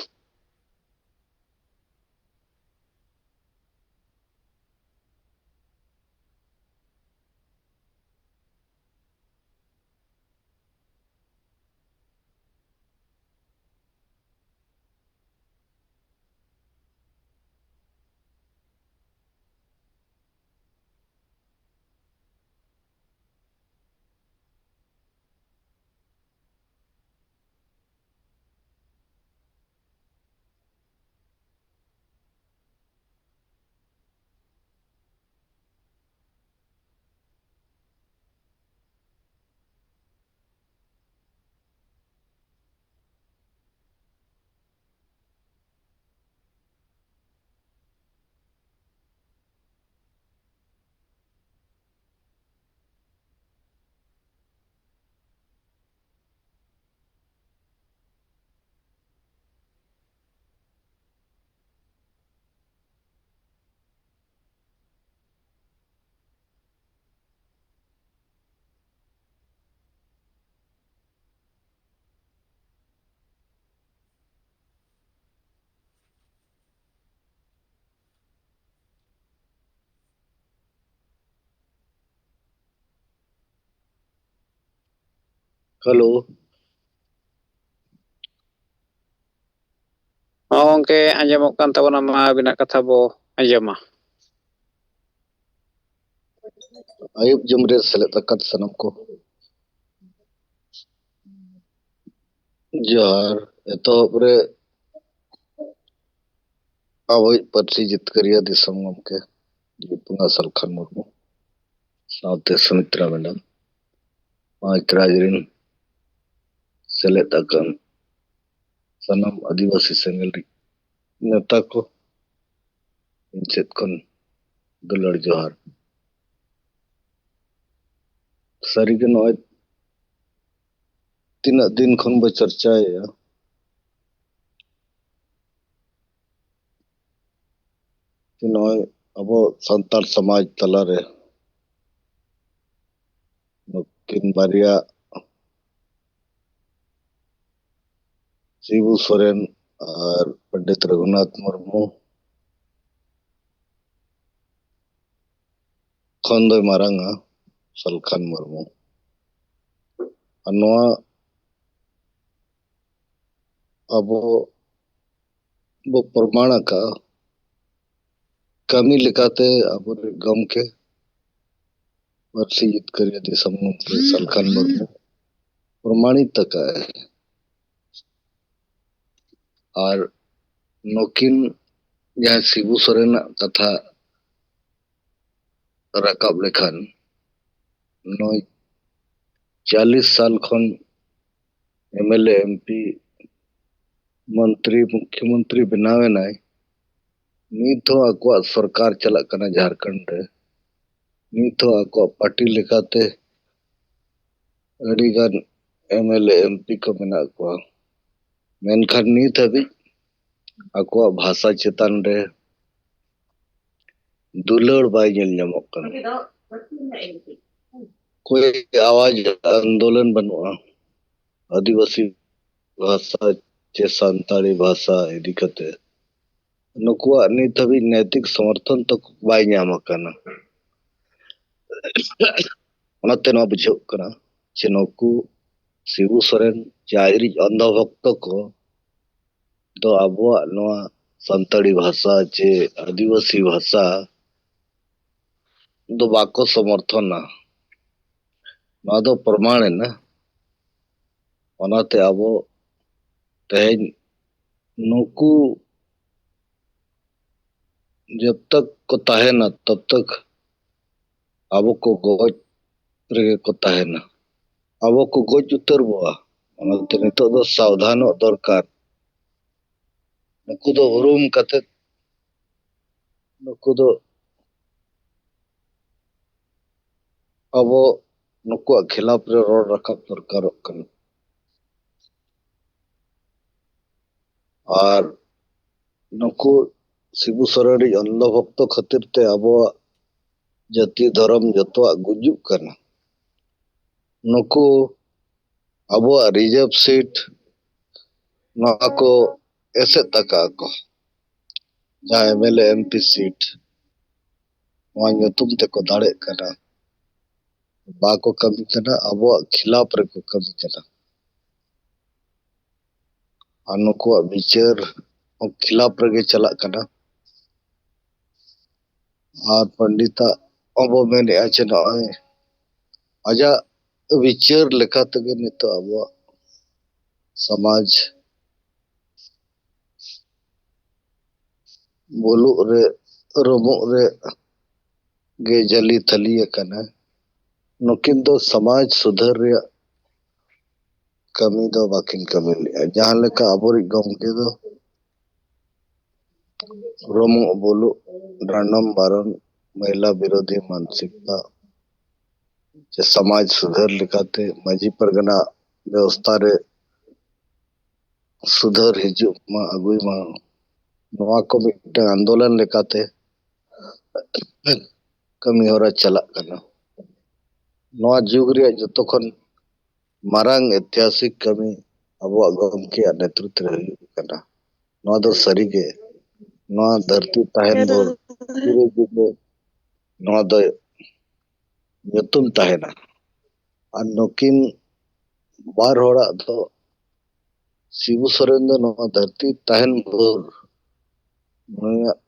ᱦᱮᱞᱳ᱾ ᱦᱚᱸ ᱜᱚᱝᱠᱮ, ᱟᱸᱡᱚᱢᱚᱜ ᱠᱟᱱ ᱛᱟᱵᱚᱱᱟ, ᱢᱟ ᱟᱹᱵᱤᱱᱟᱜ ᱠᱟᱛᱷᱟ ᱵᱚ ᱟᱸᱡᱚᱢᱟ᱾ ᱟᱹᱭᱩᱵ ᱡᱚᱢ ᱨᱮ ᱥᱮᱞᱮᱫ ᱟᱠᱟᱱ ᱥᱟᱱᱟᱢ ᱠᱚ ᱡᱚᱦᱟᱨ᱾ ᱮᱛᱚᱦᱚᱵ ᱨᱮ ᱟᱵᱚᱭᱤᱡ ᱯᱟᱹᱨᱥᱤ ᱡᱤᱛᱠᱟᱹᱨᱤᱭᱟᱹ ᱫᱤᱥᱚᱢ ᱜᱚᱢᱠᱮ ᱡᱤᱛ ᱵᱚᱸᱜᱟ ᱥᱟᱞᱠᱷᱟᱱ ᱢᱩᱨᱢᱩ ᱥᱟᱶᱛᱮ ᱥᱩᱢᱤᱛᱨᱟ ᱢᱮᱰᱟᱢ, ᱯᱟᱸᱪ ᱨᱟᱡᱽ ᱨᱤᱱ ᱥᱮᱞᱮᱫ ᱟᱠᱟᱱ ᱥᱟᱱᱟᱢ ᱟᱹᱫᱤᱵᱟᱹᱥᱤ ᱥᱮᱸᱜᱮᱞ ᱱᱮᱛᱟ ᱠᱚ, ᱤᱧ ᱥᱮᱫ ᱠᱷᱚᱱ ᱫᱩᱞᱟᱹᱲ ᱡᱚᱦᱟᱨ᱾ ᱥᱟᱹᱨᱤᱜᱮ ᱱᱚᱜᱼᱚᱭ ᱛᱤᱱᱟᱹᱜ ᱫᱤᱱ ᱠᱷᱚᱱ ᱵᱚ ᱪᱚᱨᱪᱟᱭᱮᱫᱼᱟ ᱡᱮ ᱱᱚᱜᱼᱚᱭ ᱟᱵᱚ ᱥᱟᱱᱛᱟᱲ ᱥᱚᱢᱟᱡᱽ ᱛᱟᱞᱟᱨᱮ ᱱᱩᱠᱤᱱ ᱵᱟᱨᱭᱟ ᱥᱤᱵᱩ ᱥᱚᱨᱮᱱ ᱟᱨ ᱯᱚᱱᱰᱤᱛ ᱨᱚᱜᱷᱩᱱᱟᱛᱷ ᱢᱩᱨᱢᱩ ᱠᱷᱚᱱ ᱫᱚᱭ ᱢᱟᱨᱟᱝᱟ ᱥᱟᱞᱠᱷᱟᱱ ᱢᱩᱨᱢᱩ᱾ ᱟᱨ ᱱᱚᱣᱟ ᱟᱵᱚ ᱵᱚ ᱯᱨᱚᱢᱟᱬ ᱟᱠᱟᱫᱼᱟ᱾ ᱠᱟᱹᱢᱤ ᱞᱮᱠᱟᱛᱮ ᱟᱵᱚᱨᱮᱱ ᱜᱚᱢᱠᱮ ᱯᱟᱹᱨᱥᱤ ᱡᱤᱛᱠᱟᱹᱨᱤᱭᱟᱹ ᱫᱤᱥᱚᱢ ᱜᱚᱢᱠᱮ ᱥᱟᱞᱠᱷᱟᱱ ᱢᱩᱨᱢᱩ ᱯᱨᱚᱢᱟᱬᱤᱛ ᱟᱠᱟᱫᱼᱟᱭ᱾ ᱟᱨ ᱱᱩᱠᱤᱱ ᱡᱟᱦᱟᱸᱭ ᱥᱤᱵᱩ ᱥᱚᱨᱮᱱᱟᱜ ᱠᱟᱛᱷᱟ ᱨᱟᱠᱟᱵ ᱞᱮᱠᱷᱟᱱ, ᱱᱩᱭ ᱪᱟᱞᱤᱥ ᱥᱟᱞ ᱠᱷᱚᱱ ᱮᱢ ᱮᱞ ᱮ, ᱮᱢ ᱯᱤ, ᱢᱚᱱᱛᱨᱤ, ᱢᱩᱠᱷᱭᱚᱢᱚᱱᱛᱨᱤ ᱵᱮᱱᱟᱣ ᱮᱱᱟᱭ᱾ ᱱᱤᱛ ᱦᱚᱸ ᱟᱠᱚᱣᱟᱜ ᱥᱚᱨᱠᱟᱨ ᱪᱟᱞᱟᱜ ᱠᱟᱱᱟ ᱡᱷᱟᱲᱠᱷᱚᱸᱰ ᱨᱮ᱾ ᱱᱤᱛ ᱦᱚᱸ ᱟᱠᱚᱣᱟᱜ ᱯᱟᱨᱴᱤ ᱞᱮᱠᱟᱛᱮ ᱟᱹᱰᱤᱜᱟᱱ ᱮᱢ ᱮᱞ ᱮ, ᱮᱢ ᱯᱤ ᱠᱚ ᱢᱮᱱᱟᱜ ᱠᱚᱣᱟ, ᱢᱮᱱᱠᱷᱟᱱ ᱱᱤᱛ ᱦᱟᱹᱵᱤᱡ ᱟᱠᱚᱣᱟᱜ ᱵᱷᱟᱥᱟ ᱪᱮᱛᱟᱱ ᱨᱮ ᱫᱩᱞᱟᱹᱲ ᱵᱟᱭ ᱧᱮᱞ ᱧᱟᱢᱚᱜ ᱠᱟᱱᱟ᱾ ᱚᱠᱚᱭ ᱟᱣᱟᱡ ᱟᱱᱫᱳᱞᱚᱱ ᱵᱟᱹᱱᱩᱜᱼᱟ ᱟᱹᱫᱤᱵᱟᱹᱥᱤ ᱵᱷᱟᱥᱟ ᱪᱮ ᱥᱟᱱᱛᱟᱲᱤ ᱵᱷᱟᱥᱟ ᱤᱫᱤ ᱠᱟᱛᱮ᱾ ᱱᱩᱠᱩᱣᱟᱜ ᱱᱤᱛ ᱦᱟᱹᱵᱤᱡ ᱱᱮᱭᱛᱤᱠ ᱥᱚᱢᱚᱨᱛᱷᱚᱱ ᱛᱟᱠᱚ ᱵᱟᱭ ᱧᱟᱢ ᱟᱠᱟᱱᱟ᱾ ᱚᱱᱟᱛᱮ ᱱᱚᱣᱟ ᱵᱩᱡᱷᱟᱹᱜ ᱠᱟᱱᱟ ᱡᱮ ᱱᱩᱠᱩ ᱥᱤᱵᱩ ᱥᱚᱨᱮᱱ ᱪᱮ ᱟᱡᱨᱤᱡ ᱚᱱᱫᱷᱚ ᱵᱷᱚᱠᱛᱚ ᱠᱚ ᱫᱚ ᱟᱵᱚᱣᱟᱜ ᱱᱚᱣᱟ ᱥᱟᱱᱛᱟᱲᱤ ᱵᱷᱟᱥᱟ ᱪᱮ ᱟᱹᱫᱤᱵᱟᱹᱥᱤ ᱵᱷᱟᱥᱟ ᱫᱚ ᱵᱟᱠᱚ ᱥᱚᱢᱚᱨᱛᱷᱚᱱᱟ᱾ ᱱᱚᱣᱟ ᱫᱚ ᱯᱨᱚᱢᱟᱬ ᱮᱱᱟ᱾ ᱚᱱᱟᱛᱮ ᱟᱵᱚ ᱛᱮᱦᱮᱧ ᱱᱩᱠᱩ ᱡᱚᱵ ᱛᱚᱠ ᱠᱚ ᱛᱟᱦᱮᱱᱟ, ᱛᱚᱵ ᱛᱚᱠ ᱟᱵᱚ ᱠᱚ ᱜᱚᱡ ᱨᱮᱜᱮ ᱠᱚ ᱛᱟᱦᱮᱱᱟ᱾ ᱟᱵᱚ ᱠᱚ ᱜᱚᱡ ᱩᱛᱟᱹᱨ ᱵᱚᱣᱟ᱾ ᱚᱱᱟᱛᱮ ᱱᱤᱛᱚᱜ ᱫᱚ ᱥᱟᱵᱫᱷᱟᱱᱚᱜ ᱫᱚᱨᱠᱟᱨ᱾ ᱱᱩᱠᱩ ᱫᱚ ᱩᱨᱩᱢ ᱠᱟᱛᱮ, ᱱᱩᱠᱩ ᱫᱚ ᱟᱵᱚ ᱱᱩᱠᱩᱣᱟᱜ ᱠᱷᱤᱞᱟᱯ ᱨᱮ ᱨᱚᱲ ᱨᱟᱠᱟᱵ ᱫᱚᱨᱠᱟᱨᱚᱜ ᱠᱟᱱᱟ᱾ ᱟᱨ ᱱᱩᱠᱩ ᱥᱤᱵᱩ ᱥᱚᱨᱮᱱ ᱨᱤᱡ ᱚᱱᱫᱷᱚ ᱵᱷᱚᱠᱛᱚ ᱠᱷᱟᱹᱛᱤᱨ ᱛᱮ ᱟᱵᱚᱣᱟᱜ ᱡᱟᱹᱛᱤ ᱫᱷᱚᱨᱚᱢ ᱡᱚᱛᱚᱣᱟᱜ ᱜᱩᱡᱩᱜ ᱠᱟᱱᱟ᱾ ᱱᱩᱠᱩ ᱟᱵᱚᱣᱟᱜ ᱨᱤᱡᱟᱨᱵᱷ ᱥᱤᱴ ᱱᱚᱣᱟ ᱠᱚ ᱮᱥᱮᱫ ᱟᱠᱟᱫ ᱠᱚ, ᱡᱟᱦᱟᱸ ᱮᱢ ᱮᱞ ᱮ, ᱮᱢ ᱯᱤ ᱥᱤᱴ ᱱᱚᱣᱟ ᱧᱩᱛᱩᱢ ᱛᱮᱠᱚ ᱫᱟᱲᱮᱜ ᱠᱟᱱᱟ, ᱵᱟᱠᱚ ᱠᱟᱹᱢᱤ ᱠᱟᱱᱟ, ᱟᱵᱚᱣᱟᱜ ᱠᱷᱤᱞᱟᱯ ᱨᱮᱠᱚ ᱠᱟᱹᱢᱤ ᱠᱟᱱᱟ᱾ ᱟᱨ ᱱᱩᱠᱩᱣᱟᱜ ᱵᱤᱪᱟᱹᱨ ᱦᱚᱸ ᱠᱷᱤᱞᱟᱯ ᱨᱮᱜᱮ ᱪᱟᱞᱟᱜ ᱠᱟᱱᱟ᱾ ᱟᱨ ᱯᱚᱱᱰᱤᱛᱟᱜ ᱦᱚᱸᱵᱚ ᱢᱮᱱᱮᱫᱼᱟ ᱡᱮ ᱱᱚᱜᱼᱚᱭ ᱟᱡᱟᱜ ᱵᱤᱪᱟᱹᱨ ᱞᱮᱠᱟ ᱛᱮᱜᱮ ᱱᱤᱛᱚᱜ ᱟᱵᱚᱣᱟᱜ ᱥᱚᱢᱟᱡᱽ ᱵᱩᱞᱩᱜ ᱨᱮ, ᱨᱩᱢᱩᱜ ᱨᱮ ᱜᱮ ᱡᱟᱹᱞᱤ ᱛᱷᱟᱹᱞᱤ ᱟᱠᱟᱱᱟ᱾ ᱱᱩᱠᱤᱱ ᱫᱚ ᱥᱚᱢᱟᱡᱽ ᱥᱩᱫᱷᱟᱹᱨ ᱨᱮᱭᱟᱜ ᱠᱟᱹᱢᱤ ᱫᱚ ᱵᱟᱹᱠᱤᱱ ᱠᱟᱹᱢᱤ ᱞᱮᱫᱼᱟ᱾ ᱡᱟᱦᱟᱸ ᱞᱮᱠᱟ ᱟᱵᱚᱨᱤᱡ ᱜᱚᱢᱠᱮ ᱫᱚ ᱨᱩᱢᱩᱜ ᱵᱩᱞᱩᱜ, ᱰᱟᱸᱰᱚᱢ ᱵᱟᱨᱚᱱ, ᱢᱚᱦᱤᱞᱟ ᱵᱤᱨᱳᱫᱷᱤ ᱢᱟᱱᱥᱤᱠᱛᱟ ᱥᱮ ᱥᱚᱢᱟᱡᱽ ᱥᱩᱫᱷᱟᱹᱨ ᱞᱮᱠᱟᱛᱮ ᱢᱟᱹᱡᱷᱤ ᱯᱟᱨᱜᱟᱱᱟ ᱵᱮᱵᱚᱥᱛᱷᱟ ᱨᱮ ᱥᱩᱫᱷᱟᱹᱨ ᱦᱤᱡᱩᱜ ᱢᱟ, ᱟᱹᱜᱩᱭ ᱢᱟ, ᱱᱚᱣᱟ ᱠᱚ ᱢᱤᱫᱴᱟᱝ ᱟᱱᱫᱳᱞᱚᱱ ᱞᱮᱠᱟᱛᱮ ᱠᱟᱹᱢᱤ ᱦᱚᱨᱟ ᱪᱟᱞᱟᱜ ᱠᱟᱱᱟ᱾ ᱱᱚᱣᱟ ᱡᱩᱜᱽ ᱨᱮᱭᱟᱜ ᱡᱚᱛᱚ ᱠᱷᱚᱱ ᱢᱟᱨᱟᱝ ᱮᱛᱤᱦᱟᱥᱤᱠ ᱠᱟᱹᱢᱤ ᱟᱵᱚᱣᱟᱜ ᱜᱚᱢᱠᱮᱭᱟᱜ ᱱᱮᱛᱨᱤᱛᱵ ᱨᱮ ᱦᱩᱭᱩᱜ ᱠᱟᱱᱟ᱾ ᱱᱚᱣᱟ ᱫᱚ ᱥᱟᱹᱨᱤᱜᱮ ᱱᱚᱣᱟ ᱫᱷᱟᱹᱨᱛᱤ ᱛᱟᱦᱮᱱ ᱵᱷᱳᱨ ᱛᱤᱨᱮ ᱡᱩᱫᱤ ᱱᱚᱣᱟ ᱫᱚ ᱧᱩᱛᱩᱢ ᱛᱟᱦᱮᱱᱟ᱾ ᱟᱨ ᱱᱩᱠᱤᱱ ᱵᱟᱨ ᱦᱚᱲᱟᱜ ᱫᱚ, ᱥᱤᱵᱩ ᱥᱚᱨᱮᱱ ᱫᱚ ᱱᱚᱣᱟ ᱫᱷᱟᱹᱨᱛᱤ ᱛᱟᱦᱮᱱ ᱵᱷᱳᱨ ᱱᱩᱭᱟᱜ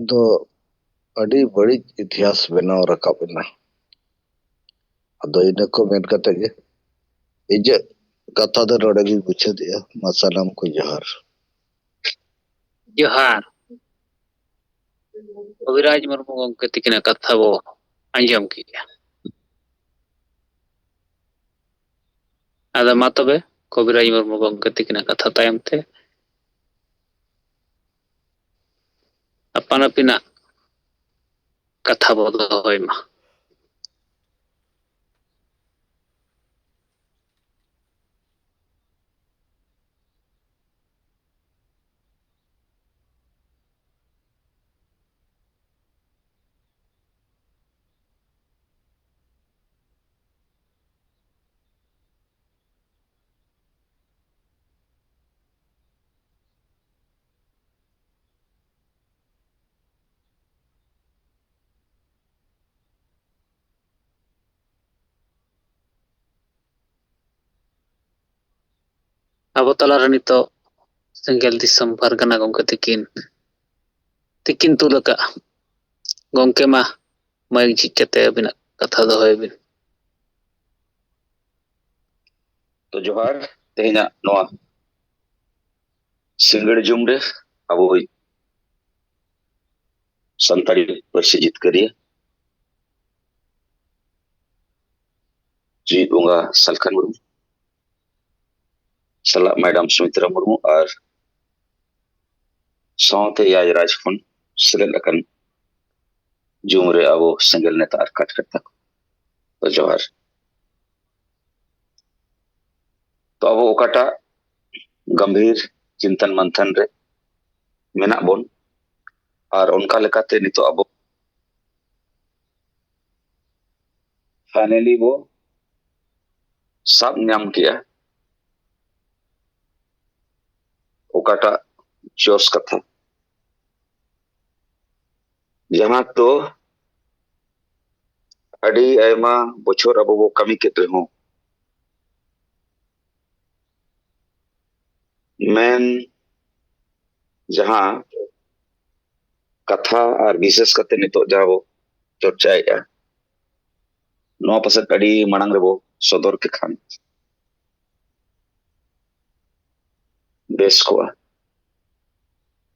ᱫᱚ ᱟᱹᱰᱤ ᱵᱟᱹᱲᱤᱡ ᱤᱛᱤᱦᱟᱥ ᱵᱮᱱᱟᱣ ᱨᱟᱠᱟᱵ ᱮᱱᱟ᱾ ᱟᱫᱚ ᱤᱱᱟᱹ ᱠᱚ ᱢᱮᱱ ᱠᱟᱛᱮ ᱜᱮ ᱤᱧᱟᱹᱜ ᱠᱟᱛᱷᱟ ᱫᱚ ᱱᱚᱰᱮ ᱜᱤᱧ ᱢᱩᱪᱟᱹᱫᱮᱜᱼᱟ᱾ ᱢᱟ ᱥᱟᱱᱟᱢ ᱠᱚ ᱡᱚᱦᱟᱨ᱾ ᱡᱚᱦᱟᱨ᱾ ᱠᱚᱵᱤᱨᱟᱡᱽ ᱢᱩᱨᱢᱩ ᱜᱚᱢᱠᱮ ᱛᱤᱠᱤᱱᱟᱜ ᱠᱟᱛᱷᱟ ᱵᱚ ᱟᱸᱡᱚᱢ ᱠᱮᱜᱼᱟ᱾ ᱟᱫᱚ ᱢᱟ ᱛᱚᱵᱮ, ᱠᱚᱵᱤᱨᱟᱡᱽ ᱢᱩᱨᱢᱩ ᱜᱚᱢᱠᱮ ᱛᱤᱠᱤᱱᱟᱜ ᱠᱟᱛᱷᱟ ᱛᱟᱭᱚᱢ ᱛᱮ ᱟᱯᱟᱱ ᱟᱹᱯᱤᱱᱟᱜ ᱠᱟᱛᱷᱟ ᱵᱚ ᱫᱚᱦᱚᱭ ᱢᱟ᱾ ᱟᱵᱚ ᱛᱟᱞᱟᱨᱮ ᱱᱤᱛᱚᱜ ᱥᱮᱸᱜᱮᱞ ᱫᱤᱥᱚᱢ ᱯᱟᱨᱜᱟᱱᱟ ᱜᱚᱢᱠᱮ ᱛᱤᱠᱤᱱ ᱛᱤᱠᱤᱱ ᱛᱩᱞ ᱟᱠᱟᱫᱼᱟ᱾ ᱜᱚᱢᱠᱮ, ᱢᱟ ᱢᱟᱭᱤᱠ ᱡᱷᱤᱡ ᱠᱟᱛᱮ ᱟᱹᱵᱤᱱᱟᱜ ᱠᱟᱛᱷᱟ ᱫᱚᱦᱚᱭ ᱵᱤᱱ᱾ ᱛᱚ ᱡᱚᱦᱟᱨ, ᱛᱮᱦᱮᱧᱟᱜ ᱱᱚᱣᱟ ᱥᱤᱸᱜᱟᱹᱲ ᱡᱩᱢ ᱨᱮ ᱟᱵᱚᱭᱤᱡ ᱥᱟᱱᱛᱟᱲᱤ ᱯᱟᱹᱨᱥᱤ ᱡᱤᱛᱠᱟᱹᱨᱤᱭᱟᱹ ᱡᱤᱣᱤᱫ ᱵᱚᱸᱜᱟ ᱥᱟᱞᱠᱷᱟᱱ ᱢᱩᱨᱢᱩ ᱥᱟᱞᱟᱜ ᱢᱮᱰᱟᱢ ᱥᱩᱢᱤᱛᱨᱟ ᱢᱩᱨᱢᱩ ᱟᱨ ᱥᱟᱶᱛᱮ ᱮᱭᱟᱭ ᱨᱟᱡᱽ ᱠᱷᱚᱱ ᱥᱮᱞᱮᱫ ᱟᱠᱟᱱ ᱡᱩᱢ ᱨᱮ ᱟᱵᱚ ᱥᱮᱸᱜᱮᱞ ᱱᱮᱛᱟ ᱟᱨ ᱠᱟᱴᱠᱟᱴᱟ ᱠᱚ, ᱛᱚ ᱡᱚᱦᱟᱨ᱾ ᱛᱚ ᱟᱵᱚ ᱚᱠᱟᱴᱟᱜ ᱜᱟᱢᱵᱷᱤᱨ ᱪᱤᱱᱛᱟᱹᱱ ᱢᱟᱱᱛᱷᱟᱱ ᱨᱮ ᱢᱮᱱᱟᱜ ᱵᱚᱱ, ᱟᱨ ᱚᱱᱠᱟ ᱞᱮᱠᱟᱛᱮ ᱱᱤᱛᱚᱜ ᱟᱵᱚ finally ᱵᱚ ᱥᱟᱵ ᱧᱟᱢ ᱠᱮᱜᱼᱟ ᱚᱠᱟᱴᱟᱜ ᱡᱚᱥ ᱠᱟᱛᱷᱟ, ᱡᱟᱦᱟᱸ ᱫᱚ ᱟᱹᱰᱤ ᱟᱭᱢᱟ ᱵᱚᱪᱷᱚᱨ ᱟᱵᱚ ᱵᱚ ᱠᱟᱹᱢᱤ ᱠᱮᱫ ᱨᱮᱦᱚᱸ, ᱢᱮᱱ ᱡᱟᱦᱟᱸ ᱠᱟᱛᱷᱟ ᱟᱨ ᱵᱤᱥᱮᱥ ᱠᱟᱛᱮ ᱱᱤᱛᱚᱜ ᱡᱟᱦᱟᱸ ᱵᱚ ᱪᱚᱨᱪᱟᱭᱮᱫᱼᱟ, ᱱᱚᱣᱟ ᱯᱟᱥᱮᱡ ᱟᱹᱰᱤ ᱢᱟᱲᱟᱝ ᱨᱮᱵᱚ ᱥᱚᱫᱚᱨ ᱠᱮ ᱠᱷᱟᱱ ᱵᱮᱥ ᱠᱚᱜᱼᱟ᱾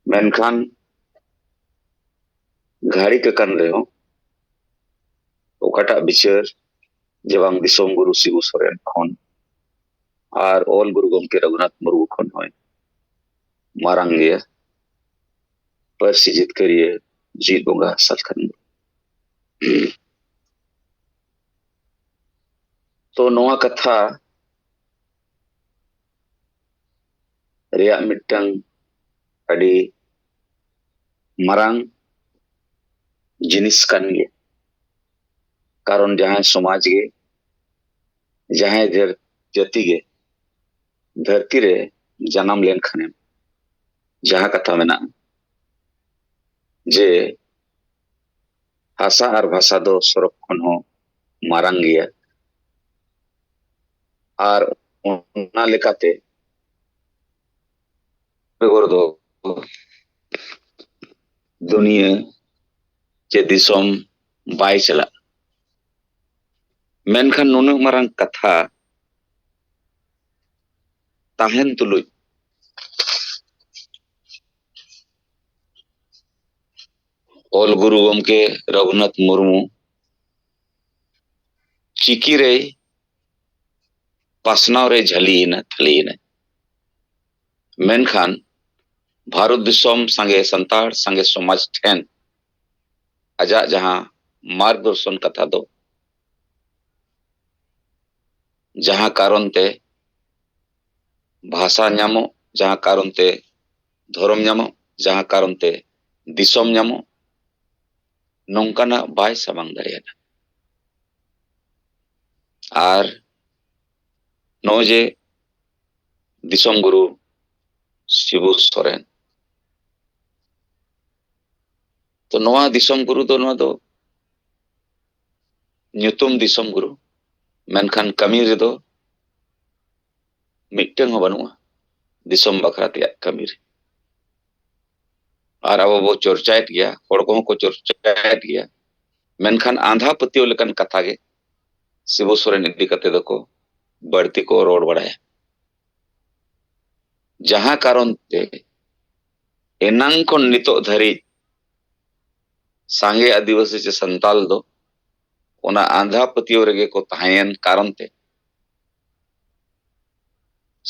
ᱢᱮᱱᱠᱷᱟᱱ ᱜᱷᱟᱹᱲᱤᱠ ᱟᱠᱟᱱ ᱨᱮᱦᱚᱸ ᱚᱠᱟᱴᱟᱜ ᱵᱤᱪᱟᱹᱨ ᱡᱮ ᱵᱟᱝ ᱫᱤᱥᱚᱢ ᱜᱩᱨᱩ ᱥᱤᱵᱩ ᱥᱚᱨᱮᱱ ᱠᱷᱚᱱ ᱟᱨ ᱚᱞ ᱜᱩᱨᱩ ᱜᱚᱢᱠᱮ ᱨᱚᱜᱷᱩᱱᱟᱛᱷ ᱢᱩᱨᱢᱩ ᱠᱷᱚᱱ ᱦᱚᱸᱭ ᱢᱟᱨᱟᱝ ᱜᱮᱭᱟ᱾ ᱯᱟᱹᱨᱥᱤ ᱡᱤᱛᱠᱟᱹᱨᱤᱭᱟᱹ ᱡᱤᱛ ᱵᱚᱸᱜᱟ ᱥᱟᱞᱠᱷᱟᱱ ᱢᱩᱨᱢᱩ᱾ ᱛᱚ ᱱᱚᱣᱟ ᱠᱟᱛᱷᱟ ᱨᱮᱭᱟᱜ ᱢᱤᱫᱴᱟᱝ ᱟᱹᱰᱤ ᱢᱟᱨᱟᱝ ᱡᱤᱱᱤᱥ ᱠᱟᱱ ᱜᱮᱭᱟ᱾ ᱠᱟᱨᱚᱱ ᱡᱟᱦᱟᱸᱭ ᱥᱚᱢᱟᱡᱽ ᱜᱮ, ᱡᱟᱦᱟᱸᱭ ᱫᱷᱟᱹᱨ-, ᱡᱟᱹᱛᱤ ᱜᱮ ᱫᱷᱟᱹᱨᱛᱤ ᱨᱮ ᱡᱟᱱᱟᱢ ᱞᱮᱱᱠᱷᱟᱱᱮᱢ, ᱡᱟᱦᱟᱸ ᱠᱟᱛᱷᱟ ᱢᱮᱱᱟᱜᱼᱟ ᱡᱮ ᱦᱟᱥᱟ ᱟᱨ ᱵᱷᱟᱥᱟ ᱫᱚ ᱥᱚᱨᱚᱜ ᱠᱷᱚᱱ ᱦᱚᱸ ᱢᱟᱨᱟᱝ ᱜᱮᱭᱟ᱾ ᱟᱨ ᱚᱱᱟ ᱞᱮᱠᱟᱛᱮ ᱵᱮᱜᱚᱨ ᱫᱚ ᱫᱩᱱᱤᱭᱟᱹ ᱪᱮ ᱫᱤᱥᱚᱢ ᱵᱟᱭ ᱪᱟᱞᱟᱜᱼᱟ᱾ ᱢᱮᱱᱠᱷᱟᱱ ᱱᱩᱱᱟᱹᱜ ᱢᱟᱨᱟᱝ ᱠᱟᱛᱷᱟ ᱛᱟᱦᱮᱱ ᱛᱩᱞᱩᱡ ᱚᱞ ᱜᱩᱨᱩ ᱜᱚᱢᱠᱮ ᱨᱚᱜᱷᱩᱱᱟᱛᱷ ᱢᱩᱨᱢᱩ ᱪᱤᱠᱤ ᱨᱮᱭ ᱯᱟᱥᱱᱟᱣ ᱨᱮ ᱡᱷᱟᱹᱞᱤᱭᱮᱱᱟ, ᱛᱷᱟᱹᱞᱤᱭᱮᱱᱟ᱾ ᱢᱮᱱᱠᱷᱟᱱ ᱵᱷᱟᱨᱚᱛ ᱫᱤᱥᱚᱢ ᱥᱟᱸᱜᱮ ᱥᱟᱱᱛᱟᱲ ᱥᱟᱸᱜᱮ ᱥᱚᱢᱟᱡᱽ ᱴᱷᱮᱱ ᱟᱡᱟᱜ ᱡᱟᱦᱟᱸ ᱢᱟᱨᱜᱚᱫᱚᱨᱥᱚᱱ ᱠᱟᱛᱷᱟ ᱫᱚ, ᱡᱟᱦᱟᱸ ᱠᱟᱨᱚᱱ ᱛᱮ ᱵᱷᱟᱥᱟ ᱧᱟᱢᱚᱜ, ᱡᱟᱦᱟᱸ ᱠᱟᱨᱚᱱ ᱛᱮ ᱫᱷᱚᱨᱚᱢ ᱧᱟᱢᱚᱜ, ᱡᱟᱦᱟᱸ ᱠᱟᱨᱚᱱ ᱛᱮ ᱫᱤᱥᱚᱢ ᱧᱟᱢᱚᱜ, ᱱᱚᱝᱠᱟᱱᱟᱜ ᱵᱟᱭ ᱥᱟᱢᱟᱝ ᱫᱟᱲᱮᱭᱟᱫᱟ᱾ ᱟᱨ ᱱᱚᱜᱼᱚᱭ ᱡᱮ ᱫᱤᱥᱚᱢ ᱜᱩᱨᱩ ᱥᱤᱵᱩ ᱥᱚᱨᱮᱱ, ᱛᱚ ᱱᱚᱣᱟ ᱫᱤᱥᱚᱢ ᱜᱩᱨᱩ ᱫᱚ, ᱱᱚᱣᱟ ᱫᱚ ᱧᱩᱛᱩᱢ ᱫᱤᱥᱚᱢ ᱜᱩᱨᱩ, ᱢᱮᱱᱠᱷᱟᱱ ᱠᱟᱹᱢᱤ ᱨᱮᱫᱚ ᱢᱤᱫᱴᱟᱝ ᱦᱚᱸ ᱵᱟᱹᱱᱩᱜᱼᱟ ᱫᱤᱥᱚᱢ ᱵᱟᱠᱷᱨᱟ ᱛᱮᱭᱟᱜ ᱠᱟᱹᱢᱤ ᱨᱮ᱾ ᱟᱨ ᱟᱵᱚ ᱵᱚ ᱪᱚᱨᱪᱟᱭᱮᱫ ᱜᱮᱭᱟ, ᱦᱚᱲ ᱠᱚᱦᱚᱸ ᱠᱚ ᱪᱚᱨᱪᱟᱭᱮᱫ ᱜᱮᱭᱟ, ᱢᱮᱱᱠᱷᱟᱱ ᱟᱸᱫᱷᱟ ᱯᱟᱹᱛᱭᱟᱹᱣ ᱞᱮᱠᱟᱱ ᱠᱟᱛᱷᱟ ᱜᱮ ᱥᱤᱵᱩ ᱥᱚᱨᱮᱱ ᱤᱫᱤ ᱠᱟᱛᱮ ᱫᱚᱠᱚ ᱵᱟᱹᱲᱛᱤ ᱠᱚ ᱨᱚᱲ ᱵᱟᱲᱟᱭᱟ᱾ ᱡᱟᱦᱟᱸ ᱠᱟᱨᱚᱱ ᱛᱮ ᱮᱱᱟᱝ ᱠᱷᱚᱱ ᱱᱤᱛᱚᱜ ᱫᱷᱟᱹᱨᱤᱡ ᱥᱟᱸᱜᱮ ᱟᱹᱫᱤᱵᱟᱹᱥᱤ ᱪᱮ ᱥᱟᱱᱛᱟᱞ ᱫᱚ ᱚᱱᱟ ᱟᱸᱫᱷᱟ ᱯᱟᱹᱛᱭᱟᱹᱣ ᱨᱮᱜᱮ ᱠᱚ ᱛᱟᱦᱮᱸᱭᱮᱱ ᱠᱟᱨᱚᱱ ᱛᱮ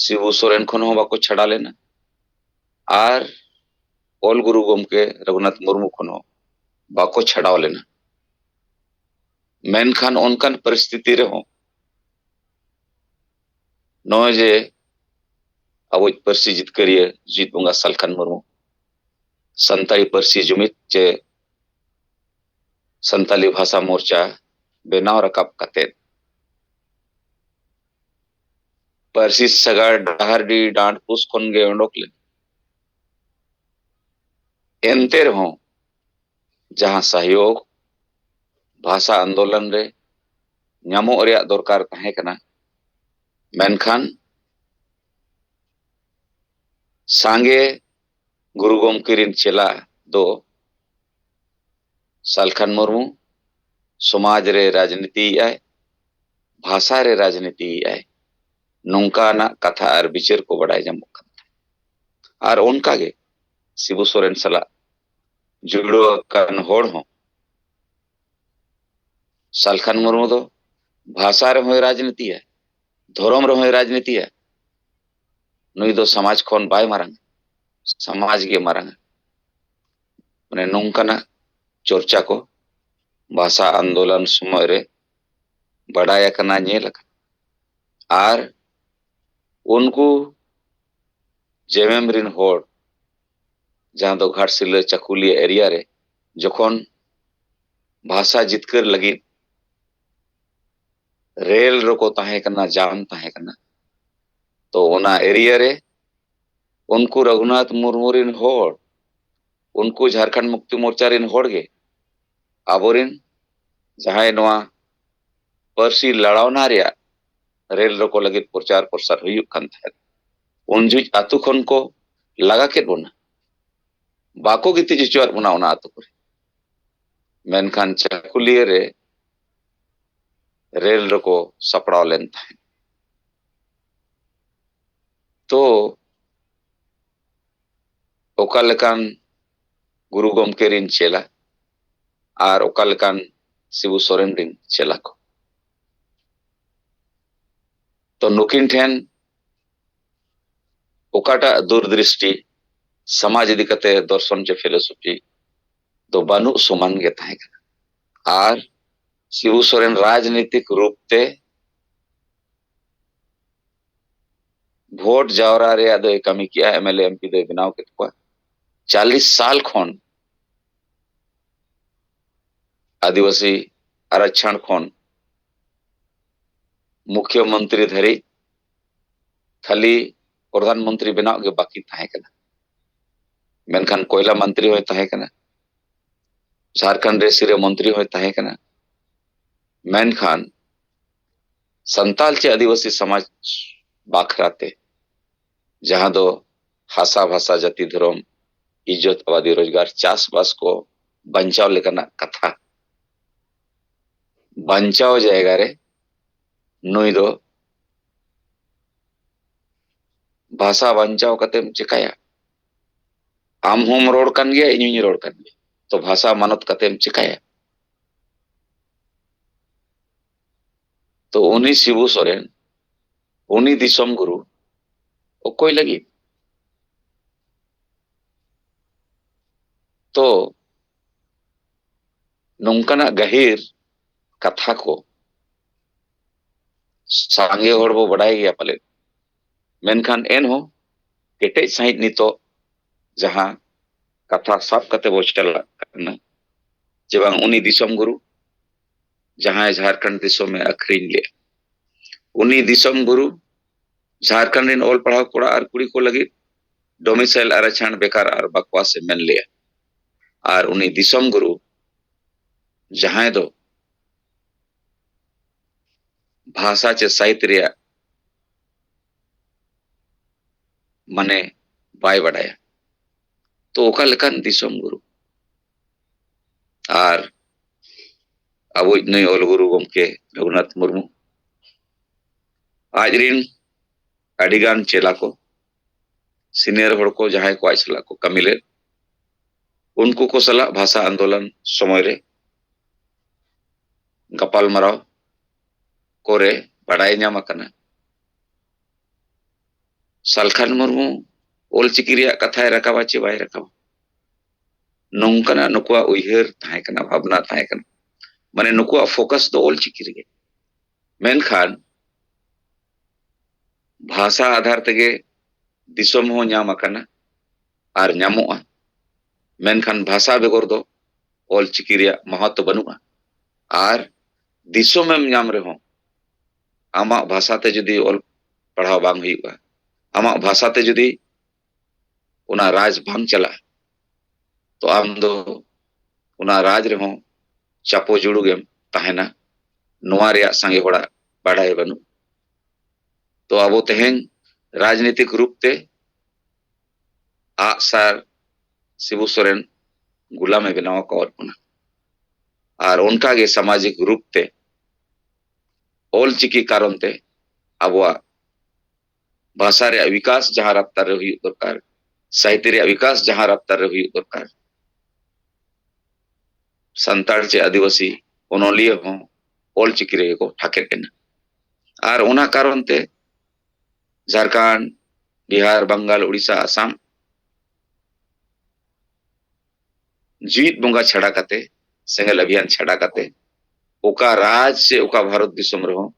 ᱥᱤᱵᱩ ᱥᱚᱨᱮᱱ ᱠᱷᱚᱱ ᱦᱚᱸ ᱵᱟᱠᱚ ᱪᱷᱟᱰᱟ ᱞᱮᱱᱟ ᱟᱨ ᱚᱞ ᱜᱩᱨᱩ ᱜᱚᱢᱠᱮ ᱨᱚᱜᱷᱩᱱᱟᱛᱷ ᱢᱩᱨᱢᱩ ᱠᱷᱚᱱ ᱦᱚᱸ ᱵᱟᱠᱚ ᱪᱷᱟᱰᱟᱣ ᱞᱮᱱᱟ᱾ ᱢᱮᱱᱠᱷᱟᱱ ᱚᱱᱠᱟᱱ ᱯᱚᱨᱤᱥᱛᱷᱤᱛᱤ ᱨᱮᱦᱚᱸ ᱱᱚᱜᱼᱚᱭ ᱡᱮ ᱟᱵᱚᱭᱤᱡ ᱯᱟᱹᱨᱥᱤ ᱡᱤᱛᱠᱟᱹᱨᱤᱭᱟᱹ ᱡᱤᱛ ᱵᱚᱸᱜᱟ ᱥᱟᱞᱠᱷᱟᱱ ᱢᱩᱨᱢᱩ ᱥᱟᱱᱛᱟᱲᱤ ᱯᱟᱹᱨᱥᱤ ᱡᱩᱢᱤᱫ ᱪᱮ ᱥᱟᱱᱛᱟᱞᱤ ᱵᱷᱟᱥᱟ ᱢᱳᱨᱪᱟ ᱵᱮᱱᱟᱣ ᱨᱟᱠᱟᱵ ᱠᱟᱛᱮ ᱯᱟᱹᱨᱥᱤ ᱥᱟᱜᱟᱲ ᱰᱟᱦᱟᱨᱰᱤ ᱰᱟᱸᱰ ᱯᱩᱥ ᱠᱷᱚᱱ ᱜᱮ ᱚᱰᱚᱠ ᱞᱮᱱ᱾ ᱮᱱᱛᱮ ᱨᱮᱦᱚᱸ ᱡᱟᱦᱟᱸ ᱥᱟᱦᱭᱳᱜᱽ ᱵᱷᱟᱥᱟ ᱟᱱᱫᱳᱞᱚᱱ ᱨᱮ ᱧᱟᱢᱚᱜ ᱨᱮᱭᱟᱜ ᱫᱚᱨᱠᱟᱨ ᱛᱟᱦᱮᱸ ᱠᱟᱱᱟ, ᱢᱮᱱᱠᱷᱟᱱ ᱥᱟᱸᱜᱮ ᱜᱩᱨᱩ ᱜᱚᱢᱠᱮ ᱨᱤᱱ ᱪᱮᱞᱟ ᱫᱚ ᱥᱟᱞᱠᱷᱟᱱ ᱢᱩᱨᱢᱩ ᱥᱚᱢᱟᱡᱽ ᱨᱮ ᱨᱟᱡᱽᱱᱤᱛᱤᱭᱮᱫᱼᱟᱭ, ᱵᱷᱟᱥᱟ ᱨᱮ ᱨᱟᱡᱽᱱᱤᱛᱤᱭᱮᱫᱼᱟᱭ, ᱱᱚᱝᱠᱟᱱᱟᱜ ᱠᱟᱛᱷᱟ ᱟᱨ ᱵᱤᱪᱟᱹᱨ ᱠᱚ ᱵᱟᱰᱟᱭ ᱧᱟᱢᱚᱜ ᱠᱟᱱ ᱛᱟᱦᱮᱸᱫ᱾ ᱟᱨ ᱚᱱᱠᱟᱜᱮ ᱥᱤᱵᱩ ᱥᱚᱨᱮᱱ ᱥᱟᱞᱟᱜ ᱡᱩᱲᱟᱹᱣ ᱟᱠᱟᱱ ᱦᱚᱲ ᱦᱚᱸ ᱥᱟᱞᱠᱷᱟᱱ ᱢᱩᱨᱢᱩ ᱫᱚ ᱵᱷᱟᱥᱟ ᱨᱮᱦᱚᱸᱭ ᱨᱟᱡᱽᱱᱤᱛᱤᱭᱟ, ᱫᱷᱚᱨᱚᱢ ᱨᱮᱦᱚᱸᱭ ᱨᱟᱡᱽᱱᱤᱛᱤᱭᱟ᱾ ᱱᱩᱭ ᱫᱚ ᱥᱚᱢᱟᱡᱽ ᱠᱷᱚᱱ ᱵᱟᱭ ᱢᱟᱨᱟᱝᱟ, ᱥᱚᱢᱟᱡᱽ ᱜᱮ ᱢᱟᱨᱟᱝᱟ᱾ ᱢᱟᱱᱮ ᱱᱚᱝᱠᱟᱱᱟᱜ ᱪᱚᱨᱪᱟ ᱠᱚ ᱵᱷᱟᱥᱟ ᱟᱱᱫᱳᱞᱚᱱ ᱥᱚᱢᱚᱭ ᱨᱮ ᱵᱟᱰᱟᱭ ᱟᱠᱟᱱᱟ, ᱧᱮᱞ ᱟᱠᱟᱱᱟ᱾ ᱟᱨ ᱩᱱᱠᱩ ᱡᱮᱢᱮᱢ ᱨᱤᱱ ᱦᱚᱲ, ᱡᱟᱦᱟᱸ ᱫᱚ ᱜᱷᱟᱴᱥᱤᱞᱟᱹ ᱪᱟᱠᱩᱞᱤᱭᱟᱹ ᱮᱨᱤᱭᱟ ᱨᱮ ᱡᱚᱠᱷᱚᱱ ᱵᱷᱟᱥᱟ ᱡᱤᱛᱠᱟᱹᱨ ᱞᱟᱹᱜᱤᱫ ᱨᱮᱞ ᱨᱮᱠᱚ ᱛᱟᱦᱮᱸ ᱠᱟᱱᱟ, ᱡᱟᱢ ᱛᱟᱦᱮᱸ ᱠᱟᱱᱟ, ᱛᱚ ᱚᱱᱟ ᱮᱨᱤᱭᱟ ᱨᱮ ᱩᱱᱠᱩ ᱨᱚᱜᱷᱩᱱᱟᱛᱷ ᱢᱩᱨᱢᱩ ᱨᱤᱱ ᱦᱚᱲ, ᱩᱱᱠᱩ ᱡᱷᱟᱲᱠᱷᱚᱸᱰ ᱢᱩᱠᱛᱤ ᱢᱳᱨᱪᱟ ᱨᱤᱱ ᱦᱚᱲ ᱜᱮ ᱟᱵᱚᱨᱤᱱ ᱡᱟᱦᱟᱸᱭ ᱱᱚᱣᱟ ᱯᱟᱹᱨᱥᱤ ᱞᱟᱲᱟᱣᱱᱟ ᱨᱮᱭᱟᱜ ᱨᱮᱞ ᱨᱚᱠᱚ ᱞᱟᱹᱜᱤᱫ ᱯᱨᱚᱪᱟᱨ ᱯᱨᱚᱥᱟᱨ ᱦᱩᱭᱩᱜ ᱠᱟᱱ ᱛᱟᱦᱮᱸᱫ᱾ ᱩᱱ ᱡᱚᱦᱚᱜ ᱟᱛᱳ ᱠᱷᱚᱱ ᱠᱚ ᱞᱟᱜᱟ ᱠᱮᱫ ᱵᱚᱱᱟ, ᱵᱟᱠᱚ ᱜᱤᱛᱤᱡ ᱦᱚᱪᱚᱣᱟᱫ ᱵᱚᱱᱟ ᱚᱱᱟ ᱟᱛᱳ ᱠᱚᱨᱮ᱾ ᱢᱮᱱᱠᱷᱟᱱ ᱪᱟᱠᱩᱞᱤᱭᱟᱹ ᱨᱮ ᱨᱮᱞ ᱨᱚᱠᱚ ᱥᱟᱯᱲᱟᱣ ᱞᱮᱱ ᱛᱟᱦᱮᱸᱫ᱾ ᱛᱚ ᱚᱠᱟ ᱞᱮᱠᱟᱱ ᱜᱩᱨᱩ ᱜᱚᱢᱠᱮ ᱨᱤᱱ ᱪᱮᱞᱟ ᱟᱨ ᱚᱠᱟ ᱞᱮᱠᱟᱱ ᱥᱤᱵᱩ ᱥᱚᱨᱮᱱ ᱨᱤᱱ ᱪᱮᱞᱟ ᱠᱚ᱾ ᱛᱚ ᱱᱩᱠᱤᱱ ᱴᱷᱮᱱ ᱚᱠᱟᱴᱟᱜ ᱫᱩᱨᱫᱨᱤᱥᱴᱤ ᱥᱚᱢᱟᱡᱽ ᱤᱫᱤ ᱠᱟᱛᱮ ᱫᱚᱨᱥᱚᱱ ᱪᱮ ᱯᱷᱤᱞᱳᱥᱚᱯᱷᱤ ᱫᱚ ᱵᱟᱹᱱᱩᱜ ᱥᱚᱢᱟᱱ ᱜᱮ ᱛᱟᱦᱮᱸ ᱠᱟᱱᱟ᱾ ᱟᱨ ᱥᱤᱵᱩ ᱥᱚᱨᱮᱱ ᱨᱟᱡᱽᱱᱤᱛᱤᱠ ᱨᱩᱯ ᱛᱮ ᱵᱷᱳᱴ ᱡᱟᱣᱨᱟ ᱨᱮᱭᱟᱜ ᱫᱚᱭ ᱠᱟᱹᱢᱤ ᱠᱮᱜᱼᱟ, ᱮᱢ ᱮᱞ ᱮ ᱮᱢ ᱯᱤ ᱫᱚᱭ ᱵᱮᱱᱟᱣ ᱠᱮᱫ ᱠᱚᱣᱟ᱾ ᱪᱟᱞᱤᱥ ᱥᱟᱞ ᱠᱷᱚᱱ ᱟᱹᱫᱤᱵᱟᱹᱥᱤ ᱟᱨᱟᱪᱷᱟᱲ ᱠᱷᱚᱱ ᱢᱩᱠᱷᱭᱚ ᱢᱚᱱᱛᱨᱤ ᱫᱷᱟᱹᱨᱤᱡ ᱠᱷᱟᱹᱞᱤ ᱯᱨᱚᱫᱷᱟᱱ ᱢᱚᱱᱛᱨᱤ ᱵᱮᱱᱟᱣ ᱜᱮ ᱵᱟᱹᱠᱤ ᱛᱟᱦᱮᱸ ᱠᱟᱱᱟ᱾ ᱢᱮᱱᱠᱷᱟᱱ ᱠᱚᱭᱞᱟ ᱢᱚᱱᱛᱨᱤ ᱦᱚᱸᱭ ᱛᱟᱦᱮᱸ ᱠᱟᱱᱟ, ᱡᱷᱟᱲᱠᱷᱚᱸᱰ ᱨᱮ ᱥᱤᱨᱟᱹ ᱢᱚᱱᱛᱨᱤ ᱦᱚᱸᱭ ᱛᱟᱦᱮᱸ ᱠᱟᱱᱟ᱾ ᱢᱮᱱᱠᱷᱟᱱ ᱥᱟᱱᱛᱟᱞ ᱪᱮ ᱟᱹᱫᱤᱵᱟᱹᱥᱤ ᱥᱚᱢᱟᱡᱽ ᱵᱟᱠᱷᱨᱟ ᱛᱮ ᱡᱟᱦᱟᱸ ᱫᱚ ᱦᱟᱥᱟ ᱵᱷᱟᱥᱟ ᱡᱟᱹᱛᱤ ᱫᱷᱚᱨᱚᱢ ᱤᱡᱽᱡᱚᱛ ᱟᱵᱟᱫᱤ ᱨᱳᱡᱽᱜᱟᱨ ᱪᱟᱥᱵᱟᱥ ᱠᱚ ᱵᱟᱧᱪᱟᱣ ᱞᱮᱠᱟᱱᱟᱜ ᱠᱟᱛᱷᱟ ᱵᱟᱧᱪᱟᱣ ᱡᱟᱭᱜᱟ ᱨᱮ ᱱᱩᱭ ᱫᱚ ᱵᱷᱟᱥᱟ ᱵᱟᱧᱪᱟᱣ ᱠᱟᱛᱮᱢ ᱪᱮᱠᱟᱭᱟ? ᱟᱢ ᱦᱚᱸᱢ ᱨᱚᱲ ᱠᱟᱱ ᱜᱮᱭᱟ, ᱤᱧ ᱦᱚᱸᱧ ᱨᱚᱲ ᱠᱟᱱ ᱜᱮᱭᱟ, ᱛᱚ ᱵᱷᱟᱥᱟ ᱢᱟᱱᱚᱛ ᱠᱟᱛᱮᱢ ᱪᱮᱠᱟᱭᱟ? ᱛᱚ ᱩᱱᱤ ᱥᱤᱵᱩ ᱥᱚᱨᱮᱱ, ᱩᱱᱤ ᱫᱤᱥᱚᱢ ᱜᱩᱨᱩ ᱚᱠᱚᱭ ᱞᱟᱹᱜᱤᱫ? ᱛᱚ ᱱᱚᱝᱠᱟᱱᱟᱜ ᱜᱟᱹᱦᱤᱨ ᱠᱟᱛᱷᱟ ᱠᱚ ᱥᱟᱸᱜᱮ ᱦᱚᱲ ᱵᱚ ᱵᱟᱰᱟᱭ ᱜᱮᱭᱟ ᱯᱟᱞᱮᱫ, ᱢᱮᱱᱠᱷᱟᱱ ᱮᱱᱦᱚᱸ ᱠᱮᱴᱮᱡ ᱥᱟᱺᱦᱤᱡ ᱱᱤᱛᱚᱜ ᱡᱟᱦᱟᱸ ᱠᱟᱛᱷᱟ ᱥᱟᱵ ᱠᱟᱛᱮ ᱵᱚ ᱪᱟᱞᱟᱜ ᱠᱟᱱᱟ ᱡᱮ ᱵᱟᱝ, ᱩᱱᱤ ᱫᱤᱥᱚᱢ ᱜᱩᱨᱩ ᱡᱟᱦᱟᱸᱭ ᱡᱷᱟᱲᱠᱷᱚᱸᱰ ᱫᱤᱥᱚᱢᱮ ᱟᱹᱠᱷᱨᱤᱧ ᱞᱮᱫᱼᱟ, ᱩᱱᱤ ᱫᱤᱥᱚᱢ ᱜᱩᱨᱩ ᱡᱷᱟᱲᱠᱷᱚᱸᱰ ᱨᱮᱱ ᱚᱞ ᱯᱟᱲᱦᱟᱣ ᱠᱚᱲᱟ ᱟᱨ ᱠᱩᱲᱤ ᱠᱚ ᱞᱟᱹᱜᱤᱫ ᱰᱚᱢᱤᱥᱟᱭᱤᱞ ᱟᱨᱟᱪᱷᱟᱱ ᱵᱮᱠᱟᱨ ᱟᱨ ᱵᱟᱠᱣᱟᱥ ᱮ ᱢᱮᱱ ᱞᱮᱫᱼᱟ᱾ ᱟᱨ ᱩᱱᱤ ᱫᱤᱥᱚᱢ ᱜᱩᱨᱩ ᱡᱟᱦᱟᱸᱭ ᱫᱚ ᱵᱷᱟᱥᱟ ᱪᱮ ᱥᱟᱦᱤᱛ ᱨᱮᱭᱟᱜ ᱢᱟᱱᱮ ᱵᱟᱭ ᱵᱟᱰᱟᱭᱟ᱾ ᱛᱚ ᱚᱠᱟ ᱞᱮᱠᱟᱱ ᱫᱤᱥᱚᱢ ᱜᱩᱨᱩ? ᱟᱨ ᱟᱵᱚᱭᱤᱡ ᱱᱩᱭ ᱚᱞ ᱜᱩᱨᱩ ᱜᱚᱢᱠᱮ ᱨᱚᱜᱷᱩᱱᱟᱛᱷ ᱢᱩᱨᱢᱩ, ᱟᱡ ᱨᱤᱱ ᱟᱹᱰᱤᱜᱟᱱ ᱪᱮᱞᱟ ᱠᱚ, ᱥᱤᱱᱤᱭᱟᱨ ᱦᱚᱲ ᱠᱚ, ᱡᱟᱦᱟᱸᱭ ᱠᱚ ᱟᱡ ᱥᱟᱞᱟᱜ ᱠᱚ ᱠᱟᱹᱢᱤ ᱞᱮᱫ, ᱩᱱᱠᱩ ᱠᱚ ᱥᱟᱞᱟᱜ ᱵᱷᱟᱥᱟ ᱟᱱᱫᱳᱞᱚᱱ ᱥᱚᱢᱚᱭ ᱨᱮ ᱜᱟᱯᱟᱞ ᱢᱟᱨᱟᱣ ᱠᱚᱨᱮ ᱵᱟᱰᱟᱭ ᱧᱟᱢ ᱟᱠᱟᱱᱟ, ᱥᱟᱞᱠᱷᱟᱱ ᱢᱩᱨᱢᱩ ᱚᱞᱪᱤᱠᱤ ᱨᱮᱭᱟᱜ ᱠᱟᱛᱷᱟᱭ ᱨᱟᱠᱟᱵᱟ ᱪᱮ ᱵᱟᱭ ᱨᱟᱠᱟᱵᱟ, ᱱᱚᱝᱠᱟᱱᱟᱜ ᱱᱩᱠᱩᱣᱟᱜ ᱩᱭᱦᱟᱹᱨ ᱛᱟᱦᱮᱸ ᱠᱟᱱᱟ, ᱵᱷᱟᱵᱽᱱᱟ ᱛᱟᱦᱮᱸ ᱠᱟᱱᱟ᱾ ᱢᱟᱱᱮ ᱱᱩᱠᱩᱣᱟᱜ ᱯᱷᱳᱠᱟᱥ ᱫᱚ ᱚᱞᱪᱤᱠᱤ ᱨᱮᱜᱮ᱾ ᱢᱮᱱᱠᱷᱟᱱ ᱵᱷᱟᱥᱟ ᱟᱫᱷᱟᱨ ᱛᱮᱜᱮ ᱫᱤᱥᱚᱢ ᱦᱚᱸ ᱧᱟᱢ ᱟᱠᱟᱱᱟ ᱟᱨ ᱧᱟᱢᱚᱜᱼᱟ᱾ ᱢᱮᱱᱠᱷᱟᱱ ᱵᱷᱟᱥᱟ ᱵᱮᱜᱚᱨ ᱫᱚ ᱚᱞᱪᱤᱠᱤ ᱨᱮᱭᱟᱜ ᱢᱚᱦᱚᱛ ᱵᱟᱹᱱᱩᱜᱼᱟ᱾ ᱟᱨ ᱫᱤᱥᱚᱢᱮᱢ ᱧᱟᱢ ᱨᱮᱦᱚᱸ ᱟᱢᱟᱜ ᱵᱷᱟᱥᱟ ᱛᱮ ᱡᱩᱫᱤ ᱚᱞ ᱯᱟᱲᱦᱟᱣ ᱵᱟᱝ ᱦᱩᱭᱩᱜᱼᱟ, ᱟᱢᱟᱜ ᱵᱷᱟᱥᱟ ᱛᱮ ᱡᱩᱫᱤ ᱚᱱᱟ ᱨᱟᱡᱽ ᱵᱟᱝ ᱪᱟᱞᱟᱜᱼᱟ, ᱛᱚ ᱟᱢ ᱫᱚ ᱚᱱᱟ ᱨᱟᱡᱽ ᱨᱮᱦᱚᱸ ᱪᱟᱯᱚ ᱡᱩᱲᱩ ᱜᱮᱢ ᱛᱟᱦᱮᱱᱟ᱾ ᱱᱚᱣᱟ ᱨᱮᱭᱟᱜ ᱥᱟᱸᱜᱮ ᱦᱚᱲᱟᱜ ᱵᱟᱰᱟᱭ ᱵᱟᱹᱱᱩᱜ᱾ ᱛᱚ ᱟᱵᱚ ᱛᱮᱦᱮᱧ ᱨᱟᱡᱽᱱᱤᱛᱤᱠ ᱨᱩᱯ ᱛᱮ ᱟᱜᱼᱥᱟᱨ ᱥᱤᱵᱩ ᱥᱚᱨᱮᱱ ᱜᱩᱞᱟᱢᱮ ᱵᱮᱱᱟᱣ ᱟᱠᱟᱫ ᱵᱚᱱᱟ᱾ ᱟᱨ ᱚᱱᱠᱟᱜᱮ ᱥᱟᱢᱟᱡᱤᱠ ᱨᱩᱯ ᱛᱮ ᱚᱞᱪᱤᱠᱤ ᱠᱟᱨᱚᱱ ᱛᱮ ᱟᱵᱚᱣᱟᱜ ᱵᱷᱟᱥᱟ ᱨᱮᱭᱟᱜ ᱵᱤᱠᱟᱥ ᱡᱟᱦᱟᱸ ᱨᱟᱯᱛᱟᱨ ᱨᱮ ᱦᱩᱭᱩᱜ ᱫᱚᱨᱠᱟᱨ, ᱥᱟᱦᱤᱛᱭᱚ ᱨᱮᱭᱟᱜ ᱵᱤᱠᱟᱥ ᱡᱟᱦᱟᱸ ᱨᱟᱯᱛᱟᱨ ᱨᱮ ᱦᱩᱭᱩᱜ ᱫᱚᱨᱠᱟᱨ, ᱥᱟᱱᱛᱟᱲ ᱪᱮ ᱟᱹᱫᱤᱵᱟᱹᱥᱤ ᱚᱱᱚᱞᱤᱭᱟᱹ ᱦᱚᱸ ᱚᱞᱪᱤᱠᱤ ᱨᱮᱜᱮ ᱠᱚ ᱴᱷᱟᱠᱮᱫ ᱮᱱᱟ᱾ ᱟᱨ ᱚᱱᱟ ᱠᱟᱨᱚᱱ ᱛᱮ ᱡᱷᱟᱲᱠᱷᱚᱸᱰ, ᱵᱤᱦᱟᱨ, ᱵᱟᱝᱜᱟᱞ, ᱩᱲᱤᱥᱥᱟ, ᱟᱥᱟᱢ ᱡᱤᱣᱤᱫ ᱵᱚᱸᱜᱟ ᱪᱷᱟᱰᱟ ᱠᱟᱛᱮ, ᱥᱮᱸᱜᱮᱞ ᱚᱵᱷᱤᱭᱟᱱ ᱪᱷᱟᱰᱟ ᱠᱟᱛᱮ, ᱚᱠᱟ ᱨᱟᱡᱽ ᱥᱮ ᱚᱠᱟ ᱵᱷᱟᱨᱚᱛ ᱫᱤᱥᱚᱢ ᱨᱮᱦᱚᱸ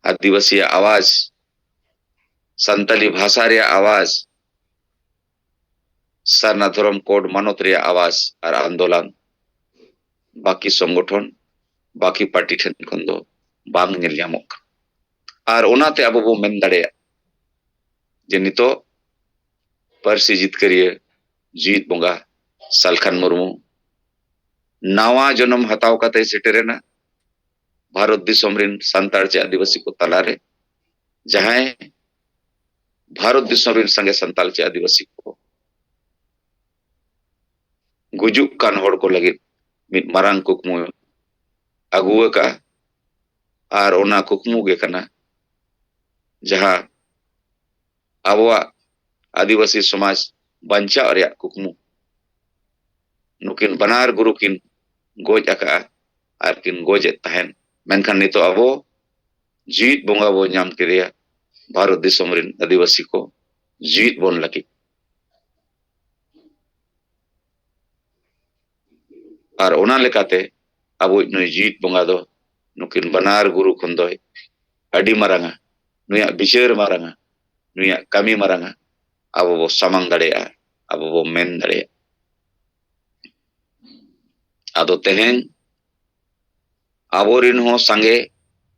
ᱟᱹᱫᱤᱵᱟᱹᱥᱤᱭᱟᱜ ᱟᱣᱟᱡᱽ, ᱥᱟᱱᱛᱟᱞᱤ ᱵᱷᱟᱥᱟ ᱨᱮᱭᱟᱜ ᱟᱣᱟᱡᱽ, ᱥᱟᱨᱱᱟ ᱫᱷᱚᱨᱚᱢ ᱠᱳᱰ ᱢᱟᱱᱚᱛ ᱨᱮᱭᱟᱜ ᱟᱣᱟᱡᱽ ᱟᱨ ᱟᱱᱫᱳᱞᱚᱱ ᱵᱟᱹᱠᱤ ᱥᱚᱝᱜᱚᱴᱷᱚᱱ, ᱵᱟᱹᱠᱤ ᱯᱟᱨᱴᱤ ᱴᱷᱮᱱ ᱠᱷᱚᱱ ᱫᱚ ᱵᱟᱝ ᱧᱮᱞ ᱧᱟᱢᱚᱜ ᱠᱟᱱᱟ᱾ ᱟᱨ ᱚᱱᱟᱛᱮ ᱟᱵᱚ ᱵᱚ ᱢᱮᱱ ᱫᱟᱲᱮᱭᱟᱜᱼᱟ ᱡᱮ ᱱᱤᱛᱚᱜ ᱯᱟᱹᱨᱥᱤ ᱡᱤᱛᱠᱟᱹᱨᱤᱭᱟᱹ ᱡᱤᱣᱤᱫ ᱵᱚᱸᱜᱟ ᱥᱟᱞᱠᱷᱟᱱ ᱢᱩᱨᱢᱩ ᱱᱟᱣᱟ ᱡᱚᱱᱚᱢ ᱦᱟᱛᱟᱣ ᱠᱟᱛᱮᱭ ᱥᱮᱴᱮᱨᱮᱱᱟ᱾ ᱵᱷᱟᱨᱚᱛ ᱫᱤᱥᱚᱢ ᱨᱮᱱ ᱥᱟᱱᱛᱟᱲ ᱪᱮ ᱟᱹᱫᱤᱵᱟᱹᱥᱤ ᱠᱚ ᱛᱟᱞᱟᱨᱮ ᱡᱟᱦᱟᱸᱭ ᱵᱷᱟᱨᱚᱛ ᱫᱤᱥᱚᱢ ᱨᱮᱱ ᱥᱟᱸᱜᱮ ᱥᱟᱱᱛᱟᱲ ᱪᱮ ᱟᱹᱫᱤᱵᱟᱹᱥᱤ ᱠᱚ ᱜᱩᱡᱩᱜ ᱠᱟᱱ ᱦᱚᱲ ᱠᱚ ᱞᱟᱹᱜᱤᱫ ᱢᱤᱫ ᱢᱟᱨᱟᱝ ᱠᱩᱠᱢᱩ ᱟᱹᱜᱩ ᱟᱠᱟᱫᱼᱟ᱾ ᱟᱨ ᱚᱱᱟ ᱠᱩᱠᱢᱩ ᱜᱮ ᱠᱟᱱᱟ ᱡᱟᱦᱟᱸ ᱟᱵᱚᱣᱟᱜ ᱟᱹᱫᱤᱵᱟᱹᱥᱤ ᱥᱚᱢᱟᱡᱽ ᱵᱟᱧᱪᱟᱣ ᱨᱮᱭᱟᱜ ᱠᱩᱠᱢᱩ᱾ ᱱᱩᱠᱤᱱ ᱵᱟᱱᱟᱨ ᱜᱩᱨᱩ ᱠᱤᱱ ᱜᱚᱡ ᱟᱠᱟᱫᱼᱟ ᱟᱨ ᱠᱤᱱ ᱜᱚᱡᱮᱫ ᱛᱟᱦᱮᱱ, ᱢᱮᱱᱠᱷᱟᱱ ᱱᱤᱛᱚᱜ ᱟᱵᱚ ᱡᱤᱣᱤᱫ ᱵᱚᱸᱜᱟ ᱵᱚ ᱧᱟᱢ ᱠᱮᱫᱮᱭᱟ᱾ ᱵᱷᱟᱨᱚᱛ ᱫᱤᱥᱚᱢ ᱨᱮᱱ ᱟᱹᱫᱤᱵᱟᱹᱥᱤ ᱠᱚ ᱡᱤᱣᱤᱫ ᱵᱚᱱ ᱞᱟᱹᱜᱤᱫ᱾ ᱟᱨ ᱚᱱᱟ ᱞᱮᱠᱟᱛᱮ ᱟᱵᱚᱭᱤᱡ ᱱᱩᱭ ᱡᱤᱣᱤᱫ ᱵᱚᱸᱜᱟ ᱫᱚ ᱱᱩᱠᱤᱱ ᱵᱟᱱᱟᱨ ᱜᱩᱨᱩ ᱠᱷᱚᱱ ᱫᱚᱭ ᱟᱹᱰᱤ ᱢᱟᱨᱟᱝᱟ᱾ ᱱᱩᱭᱟᱜ ᱵᱤᱪᱟᱹᱨ ᱢᱟᱨᱟᱝᱟ, ᱱᱩᱭᱟᱜ ᱠᱟᱹᱢᱤ ᱢᱟᱨᱟᱝᱟ᱾ ᱟᱵᱚ ᱵᱚ ᱥᱟᱢᱟᱝ ᱫᱟᱲᱮᱭᱟᱜᱼᱟ, ᱟᱵᱚ ᱵᱚ ᱢᱮᱱ ᱫᱟᱲᱮᱭᱟᱜᱼᱟ᱾ ᱟᱫᱚ ᱛᱮᱦᱮᱧ ᱟᱵᱚᱨᱮᱱ ᱦᱚᱸ ᱥᱟᱸᱜᱮ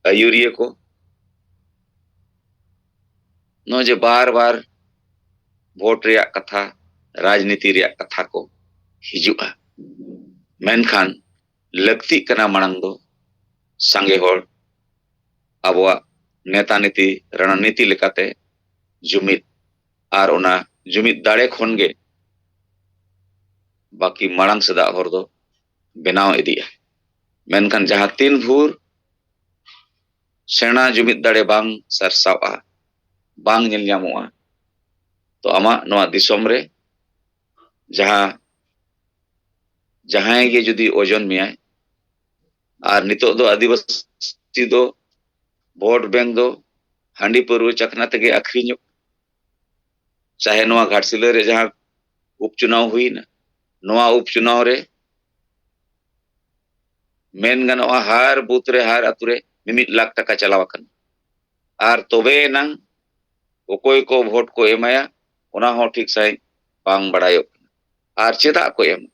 ᱟᱹᱭᱩᱨᱤᱭᱟᱹ ᱠᱚ ᱱᱚᱜᱼᱚᱭ ᱡᱮ ᱵᱟᱨ ᱵᱟᱨ ᱵᱷᱳᱴ ᱨᱮᱭᱟᱜ ᱠᱟᱛᱷᱟ, ᱨᱟᱡᱽᱱᱤᱛᱤ ᱨᱮᱭᱟᱜ ᱠᱟᱛᱷᱟ ᱠᱚ ᱦᱤᱡᱩᱜᱼᱟ, ᱢᱮᱱᱠᱷᱟᱱ ᱞᱟᱹᱠᱛᱤᱜ ᱠᱟᱱᱟ ᱢᱟᱲᱟᱝ ᱫᱚ ᱥᱟᱸᱜᱮ ᱦᱚᱲ ᱟᱵᱚᱣᱟᱜ ᱱᱮᱛᱟ ᱱᱤᱛᱤ, ᱨᱚᱬᱱᱤᱛᱤ ᱞᱮᱠᱟᱛᱮ ᱡᱩᱢᱤᱫ, ᱟᱨ ᱚᱱᱟ ᱡᱩᱢᱤᱫ ᱫᱟᱲᱮ ᱠᱷᱚᱱ ᱜᱮ ᱵᱟᱹᱠᱤ ᱢᱟᱲᱟᱝ ᱥᱮᱫᱟᱜ ᱦᱚᱨ ᱫᱚ ᱵᱮᱱᱟᱣ ᱤᱫᱤᱜᱼᱟ᱾ ᱢᱮᱱᱠᱷᱟᱱ ᱡᱟᱦᱟᱸ ᱛᱤᱱ ᱵᱷᱳᱨ ᱥᱮᱬᱟ ᱡᱩᱢᱤᱫ ᱫᱟᱲᱮ ᱵᱟᱝ ᱥᱟᱨᱥᱟᱣᱜᱼᱟ, ᱵᱟᱝ ᱧᱮᱞ ᱧᱟᱢᱚᱜᱼᱟ, ᱛᱚ ᱟᱢᱟᱜ ᱱᱚᱣᱟ ᱫᱤᱥᱚᱢ ᱨᱮ ᱡᱟᱦᱟᱸ, ᱡᱟᱦᱟᱸᱭ ᱜᱮ ᱡᱩᱫᱤ ᱳᱡᱚᱱ ᱢᱮᱭᱟᱭ, ᱟᱨ ᱱᱤᱛᱚᱜ ᱫᱚ ᱟᱹᱫᱤᱵᱟᱹᱥᱤ ᱫᱚ ᱵᱷᱳᱴ ᱵᱮᱝᱠ ᱫᱚ ᱦᱟᱺᱰᱤ ᱯᱟᱹᱨᱣᱟᱹ ᱪᱟᱠᱷᱱᱟ ᱛᱮᱜᱮ ᱟᱹᱠᱷᱨᱤᱧᱚᱜ᱾ ᱪᱟᱦᱮ ᱱᱚᱣᱟ ᱜᱷᱟᱴᱥᱤᱞᱟᱹ ᱨᱮ ᱡᱟᱦᱟᱸ ᱩᱯᱪᱩᱱᱟᱣ ᱦᱩᱭᱱᱟ, ᱱᱚᱣᱟ ᱩᱯᱪᱩᱱᱟᱣ ᱨᱮ ᱢᱮᱱ ᱜᱟᱱᱚᱜᱼᱟ, ᱦᱟᱨ ᱵᱩᱛᱷ ᱨᱮ, ᱦᱟᱨ ᱟᱹᱛᱩ ᱨᱮ ᱢᱤᱢᱤᱫ ᱞᱟᱠᱷ ᱴᱟᱠᱟ ᱪᱟᱞᱟᱣ ᱟᱠᱟᱱᱟ᱾ ᱟᱨ ᱛᱚᱵᱮ ᱮᱱᱟᱝ ᱚᱠᱚᱭ ᱠᱚ ᱵᱷᱳᱴ ᱠᱚ ᱮᱢᱟᱭᱟ, ᱚᱱᱟ ᱦᱚᱸ ᱴᱷᱤᱠ ᱥᱟᱺᱦᱤᱡ ᱵᱟᱝ ᱵᱟᱲᱟᱭᱚᱜ ᱠᱟᱱᱟ᱾ ᱟᱨ ᱪᱮᱫᱟᱜ ᱠᱚ ᱮᱢᱟ?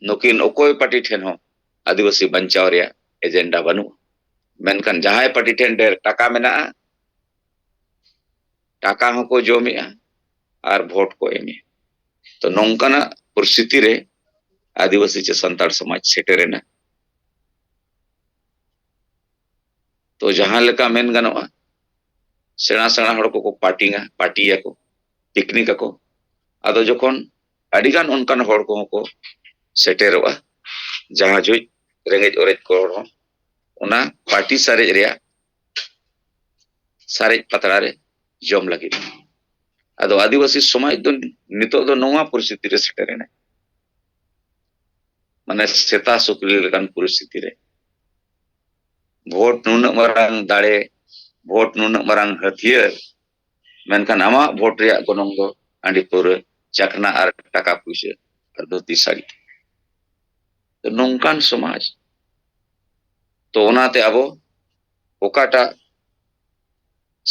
ᱱᱩᱠᱤᱱ ᱚᱠᱚᱭ ᱯᱟᱨᱴᱤ ᱴᱷᱮᱱ ᱦᱚᱸ ᱟᱹᱫᱤᱵᱟᱹᱥᱤ ᱵᱟᱧᱪᱟᱣ ᱨᱮᱭᱟᱜ ᱮᱡᱮᱱᱰᱟ ᱵᱟᱹᱱᱩᱜᱼᱟ᱾ ᱢᱮᱱᱠᱷᱟᱱ ᱡᱟᱦᱟᱸᱭ ᱯᱟᱨᱴᱤ ᱴᱷᱮᱱ ᱰᱷᱮᱨ ᱴᱟᱠᱟ ᱢᱮᱱᱟᱜᱼᱟ, ᱴᱟᱠᱟ ᱦᱚᱸᱠᱚ ᱡᱚᱢᱮᱜᱼᱟ ᱟᱨ ᱵᱷᱳᱴ ᱠᱚ ᱮᱢᱮᱜᱼᱟ᱾ ᱛᱚ, ᱱᱚᱝᱠᱟᱱᱟᱜ ᱯᱚᱨᱤᱥᱛᱷᱤᱛᱤ ᱨᱮ ᱟᱹᱫᱤᱵᱟᱹᱥᱤ ᱪᱮ ᱥᱟᱱᱛᱟᱲ ᱥᱚᱢᱟᱡᱽ ᱥᱮᱴᱮᱨᱮᱱᱟ᱾ ᱛᱚ ᱡᱟᱦᱟᱸ ᱞᱮᱠᱟ ᱢᱮᱱ ᱜᱟᱱᱚᱜᱼᱟ, ᱥᱮᱬᱟ ᱥᱮᱬᱟ ᱦᱚᱲ ᱠᱚᱠᱚ ᱯᱟᱨᱴᱤᱝᱟ, ᱯᱟᱨᱴᱤᱭᱟᱠᱚ, ᱯᱤᱠᱱᱤᱠ ᱟᱠᱚ᱾ ᱟᱫᱚ ᱡᱚᱠᱷᱚᱱ ᱟᱹᱰᱤᱜᱟᱱ ᱚᱱᱠᱟᱱ ᱦᱚᱲ ᱠᱚᱦᱚᱸ ᱠᱚ ᱥᱮᱴᱮᱨᱚᱜᱼᱟ, ᱡᱟᱦᱟᱸ ᱡᱩᱡ ᱨᱮᱸᱜᱮᱡ ᱚᱨᱮᱡ ᱠᱚ ᱦᱚᱲ ᱦᱚᱸ ᱚᱱᱟ ᱯᱟᱨᱴᱤ ᱥᱟᱨᱮᱡ ᱨᱮᱭᱟᱜ ᱥᱟᱨᱮᱡ ᱯᱟᱛᱲᱟ ᱨᱮ ᱡᱚᱢ ᱞᱟᱹᱜᱤᱫ᱾ ᱟᱫᱚ ᱟᱹᱫᱤᱵᱟᱹᱥᱤ ᱥᱚᱢᱟᱡᱽ ᱫᱚ ᱱᱤᱛᱚᱜ ᱫᱚ ᱱᱚᱣᱟ ᱯᱚᱨᱤᱥᱛᱷᱤᱛᱤ ᱨᱮ ᱥᱮᱴᱮᱨ ᱮᱱᱟ, ᱢᱟᱱᱮ ᱥᱮᱛᱟ ᱥᱩᱠᱨᱤ ᱞᱮᱠᱟᱱ ᱯᱚᱨᱤᱥᱛᱷᱤᱛᱤ ᱨᱮ᱾ ᱵᱷᱳᱴ ᱱᱩᱱᱟᱹᱜ ᱢᱟᱨᱟᱝ ᱫᱟᱲᱮ, ᱵᱷᱳᱴ ᱱᱩᱱᱟᱹᱜ ᱢᱟᱨᱟᱝ ᱦᱟᱹᱛᱭᱟᱹᱨ, ᱢᱮᱱᱠᱷᱟᱱ ᱟᱢᱟᱜ ᱵᱷᱳᱴ ᱨᱮᱭᱟᱜ ᱜᱚᱱᱚᱝ ᱫᱚ ᱦᱟᱺᱰᱤ ᱯᱟᱹᱣᱨᱟᱹ, ᱪᱟᱠᱷᱱᱟ ᱟᱨ ᱴᱟᱠᱟ ᱯᱩᱭᱥᱟᱹ ᱟᱨ ᱫᱷᱩᱛᱤ ᱥᱟᱹᱲᱤ᱾ ᱛᱚ ᱱᱚᱝᱠᱟᱱ ᱥᱚᱢᱟᱡᱽ, ᱛᱚ ᱚᱱᱟᱛᱮ ᱟᱵᱚ ᱚᱠᱟᱴᱟᱜ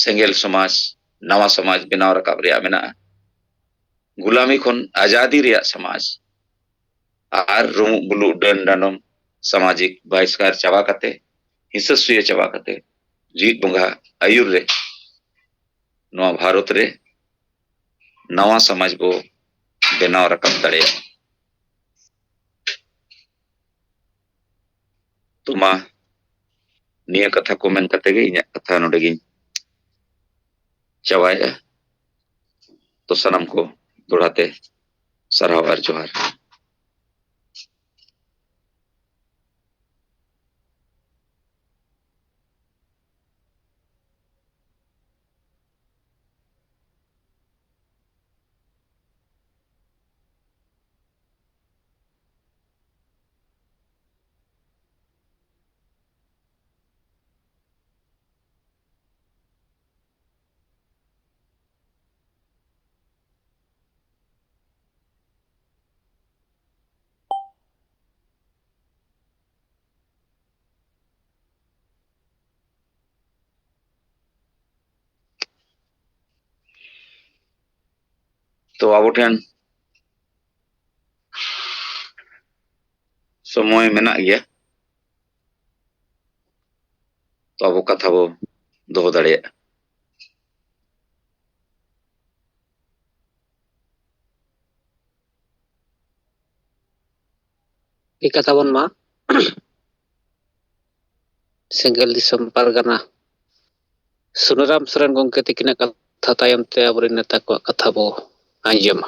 ᱥᱮᱸᱜᱮᱞ ᱥᱚᱢᱟᱡᱽ, ᱱᱟᱣᱟ ᱥᱚᱢᱟᱡᱽ ᱵᱮᱱᱟᱣ ᱨᱟᱠᱟᱵ ᱨᱮᱭᱟᱜ ᱢᱮᱱᱟᱜᱼᱟ, ᱜᱩᱞᱟᱢᱤ ᱠᱷᱚᱱ ᱟᱡᱟᱫᱤ ᱨᱮᱭᱟᱜ ᱥᱚᱢᱟᱡᱽ, ᱟᱨ ᱨᱩᱢᱩᱜ ᱵᱩᱞᱩᱜ ᱰᱟᱹᱱ ᱰᱟᱸᱰᱚᱢ ᱥᱟᱢᱟᱡᱤᱠ ᱵᱟᱦᱤᱥᱠᱟᱨ ᱪᱟᱵᱟ ᱠᱟᱛᱮ, ᱦᱤᱸᱥᱟᱹ ᱥᱩᱭᱟᱹ ᱪᱟᱵᱟ ᱠᱟᱛᱮ, ᱡᱤᱣᱤᱫ ᱵᱚᱸᱜᱟ ᱟᱹᱭᱩᱨ ᱨᱮ ᱱᱚᱣᱟ ᱵᱷᱟᱨᱚᱛ ᱨᱮ ᱱᱟᱣᱟ ᱥᱚᱢᱟᱡᱽ ᱵᱚ ᱵᱮᱱᱟᱣ ᱨᱟᱠᱟᱵ ᱫᱟᱲᱮᱭᱟᱜᱼᱟ᱾ ᱛᱚ ᱢᱟ, ᱱᱤᱭᱟᱹ ᱠᱟᱛᱷᱟ ᱠᱚ ᱢᱮᱱ ᱠᱟᱛᱮ ᱜᱮ ᱤᱧᱟᱹᱜ ᱠᱟᱛᱷᱟ ᱱᱚᱰᱮ ᱜᱤᱧ ᱪᱟᱵᱟᱭᱮᱫᱼᱟ᱾ ᱛᱚ ᱥᱟᱱᱟᱢ ᱠᱚ ᱫᱚᱦᱲᱟ ᱛᱮ ᱥᱟᱨᱦᱟᱣ ᱟᱨ ᱡᱚᱦᱟᱨ᱾ ᱛᱚ ᱟᱵᱚ ᱴᱷᱮᱱ ᱥᱚᱢᱚᱭ ᱢᱮᱱᱟᱜ ᱜᱮᱭᱟ, ᱛᱚ ᱟᱵᱚ ᱠᱟᱛᱷᱟ ᱵᱚ ᱫᱚᱦᱚ ᱫᱟᱲᱮᱭᱟᱜᱼᱟ᱾ ᱴᱷᱤᱠ ᱠᱟᱛᱷᱟ ᱵᱚᱱ ᱢᱟ᱾ ᱥᱮᱸᱜᱮᱞ ᱫᱤᱥᱚᱢ ᱯᱟᱨᱜᱟᱱᱟ ᱥᱩᱱᱟᱹᱨᱟᱢ ᱥᱚᱨᱮᱱ ᱜᱚᱢᱠᱮ ᱛᱤᱠᱤᱱᱟᱜ ᱠᱟᱛᱷᱟ ᱛᱟᱭᱚᱢ ᱛᱮ ᱟᱵᱚᱨᱮᱱ ᱱᱮᱛᱟ ᱠᱚᱣᱟᱜ ᱠᱟᱛᱷᱟ ᱵᱚ ᱟᱸᱡᱚᱢᱟ᱾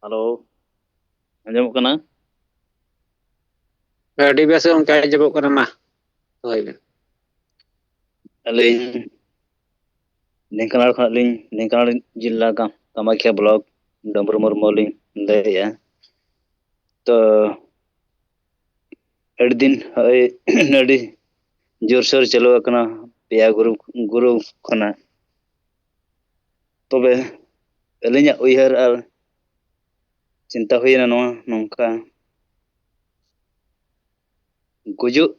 ᱦᱮᱞᱳ, ᱟᱸᱡᱚᱢᱚᱜ ᱠᱟᱱᱟ? ᱟᱹᱰᱤ ᱵᱮᱥ ᱜᱚᱢᱠᱮ ᱟᱸᱡᱚᱢᱚᱜ ᱠᱟᱱᱟ, ᱢᱟ ᱫᱚᱦᱚᱭ ᱵᱮᱱ᱾ ᱟᱹᱞᱤᱧ ᱰᱷᱮᱝᱠᱟᱱᱟᱞ ᱠᱷᱚᱱᱟᱜ ᱞᱤᱧ, ᱰᱷᱮᱝᱠᱟᱱᱟᱞ ᱡᱮᱞᱟ ᱠᱟ-, ᱠᱟᱢᱟᱠᱷᱤᱭᱟ ᱵᱞᱚᱠ, ᱰᱚᱢᱵᱨᱩ ᱢᱩᱨᱢᱩ ᱞᱤᱧ ᱞᱟᱹᱭᱮᱫᱼᱟ᱾ ᱛᱚ, ᱟᱹᱰᱤ ᱫᱤᱱ ᱦᱚᱸᱜᱼᱚᱭ ᱟᱹᱰᱤ ᱡᱳᱨᱥᱳᱨ ᱪᱟᱹᱞᱩ ᱟᱠᱟᱱᱟ ᱯᱮᱭᱟ ᱜᱩᱨᱩ, ᱜᱩᱨᱩ ᱠᱷᱚᱱᱟᱜ᱾ ᱛᱚᱵᱮ ᱟᱹᱞᱤᱧᱟᱜ ᱩᱭᱦᱟᱹᱨ ᱟᱨ ᱪᱤᱱᱛᱟ ᱦᱩᱭᱱᱟ ᱱᱚᱣᱟ ᱱᱚᱝᱠᱟ, ᱜᱩᱡᱩᱜ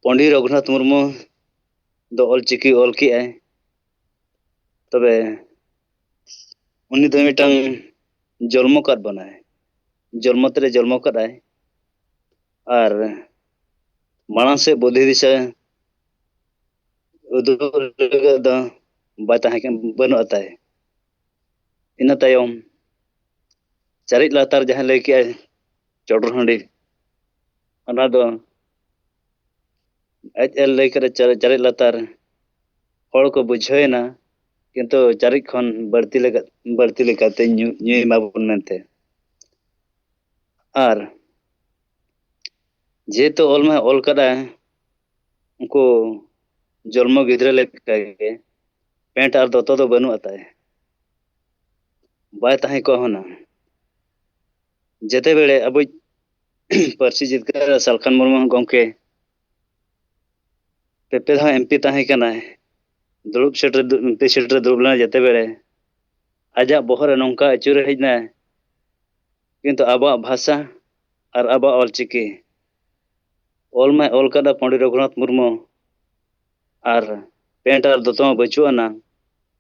ᱯᱚᱱᱰᱤᱛ ᱨᱚᱜᱷᱩᱱᱟᱛᱷ ᱢᱩᱨᱢᱩ ᱫᱚ ᱚᱞᱪᱤᱠᱤ ᱚᱞ ᱠᱮᱜᱼᱟᱭ᱾ ᱛᱚᱵᱮ ᱩᱱᱤ ᱫᱚ ᱢᱤᱫᱴᱟᱝ ᱡᱚᱞᱢᱚ ᱠᱟᱫ ᱵᱚᱱᱟᱭ, ᱡᱚᱞᱢᱚ ᱛᱮᱫ ᱮ ᱡᱚᱞᱢᱚ ᱠᱟᱫᱟᱭ᱾ ᱟᱨ ᱢᱟᱲᱟᱝ ᱥᱮᱫ ᱵᱩᱫᱽᱫᱷᱤ ᱫᱤᱥᱟᱹ ᱩᱫᱩᱜ ᱞᱟᱹᱜᱤᱫ ᱫᱚ ᱵᱟᱭ ᱛᱟᱦᱮᱸ ᱠᱟᱱ, ᱵᱟᱹᱱᱩᱜ ᱛᱟᱭ᱾ ᱤᱱᱟᱹ ᱛᱟᱭᱚᱢ ᱪᱟᱹᱨᱤᱡ ᱞᱟᱛᱟᱨ ᱡᱟᱦᱟᱸ ᱞᱟᱹᱭ ᱠᱮᱜᱼᱟᱭ ᱪᱚᱰᱚᱨ ᱦᱟᱺᱰᱤ, ᱚᱱᱟ ᱫᱚ ᱟᱡ ᱮ ᱞᱟᱹᱭ ᱠᱮᱫᱟ ᱪᱟᱨ-, ᱪᱟᱹᱨᱤᱡ ᱞᱟᱛᱟᱨ ᱦᱚᱲ ᱠᱚ ᱵᱩᱡᱷᱟᱹᱣ ᱮᱱᱟ, ᱠᱤᱱᱛᱩ ᱪᱟᱹᱨᱤᱡ ᱠᱷᱚᱱ ᱵᱟᱹᱲᱛᱤ ᱞᱮᱠᱟ, ᱵᱟᱹᱲᱛᱤ ᱞᱮᱠᱟᱛᱮ ᱧᱩ, ᱧᱩᱭ ᱢᱟᱵᱚᱱ ᱢᱮᱱᱛᱮ᱾ ᱟᱨ ᱡᱮᱦᱮᱛᱩ ᱚᱞ ᱢᱟᱭ ᱚᱞ ᱠᱟᱫᱟ, ᱩᱱᱠᱩ ᱡᱚᱞᱢᱚ ᱜᱤᱫᱽᱨᱟᱹ ᱞᱮᱠᱟᱜᱮ ᱯᱮᱱᱴ ᱟᱨ ᱫᱚᱛᱚ ᱫᱚ ᱵᱟᱹᱱᱩᱜ ᱛᱟᱭ, ᱵᱟᱭ ᱛᱟᱦᱮᱸ ᱠᱚᱜᱼᱟ ᱦᱩᱱᱟᱹᱝ᱾ ᱡᱮᱛᱮ ᱵᱮᱲᱮ ᱟᱵᱚᱭᱤᱡ ᱯᱟᱹᱨᱥᱤ ᱡᱤᱛᱠᱟᱹᱨ ᱥᱟᱞᱠᱷᱟᱱ ᱢᱩᱨᱢᱩ ᱜᱚᱢᱠᱮ ᱯᱮ ᱯᱮ ᱫᱷᱟᱣ ᱮᱢ ᱯᱤ ᱛᱟᱦᱮᱸ ᱠᱟᱱᱟᱭ, ᱫᱩᱲᱩᱵ ᱥᱮᱴ ᱨᱮ, ᱮᱢ ᱯᱤ ᱥᱮᱴ ᱨᱮ ᱫᱩᱲᱩᱵ ᱞᱮᱱᱟ ᱡᱮᱛᱮ ᱵᱮᱲᱮ, ᱟᱡᱟᱜ ᱵᱚᱦᱚᱜ ᱨᱮ ᱱᱚᱝᱠᱟ ᱟᱹᱪᱩᱨᱮ ᱦᱮᱡ ᱮᱱᱟᱭ, ᱠᱤᱱᱛᱩ ᱟᱵᱚᱣᱟᱜ ᱵᱷᱟᱥᱟ ᱟᱨ ᱟᱵᱚᱣᱟᱜ ᱚᱞᱪᱤᱠᱤ ᱚᱞ ᱢᱟᱭ ᱚᱞ ᱠᱟᱫᱟ ᱯᱚᱱᱰᱤᱛ ᱨᱚᱜᱷᱩᱱᱟᱛᱷ ᱢᱩᱨᱢᱩ, ᱟᱨ ᱯᱮᱱᱴ ᱟᱨ ᱫᱚᱛᱚ ᱦᱚᱸ ᱵᱟᱹᱪᱩᱜ ᱟᱱᱟ,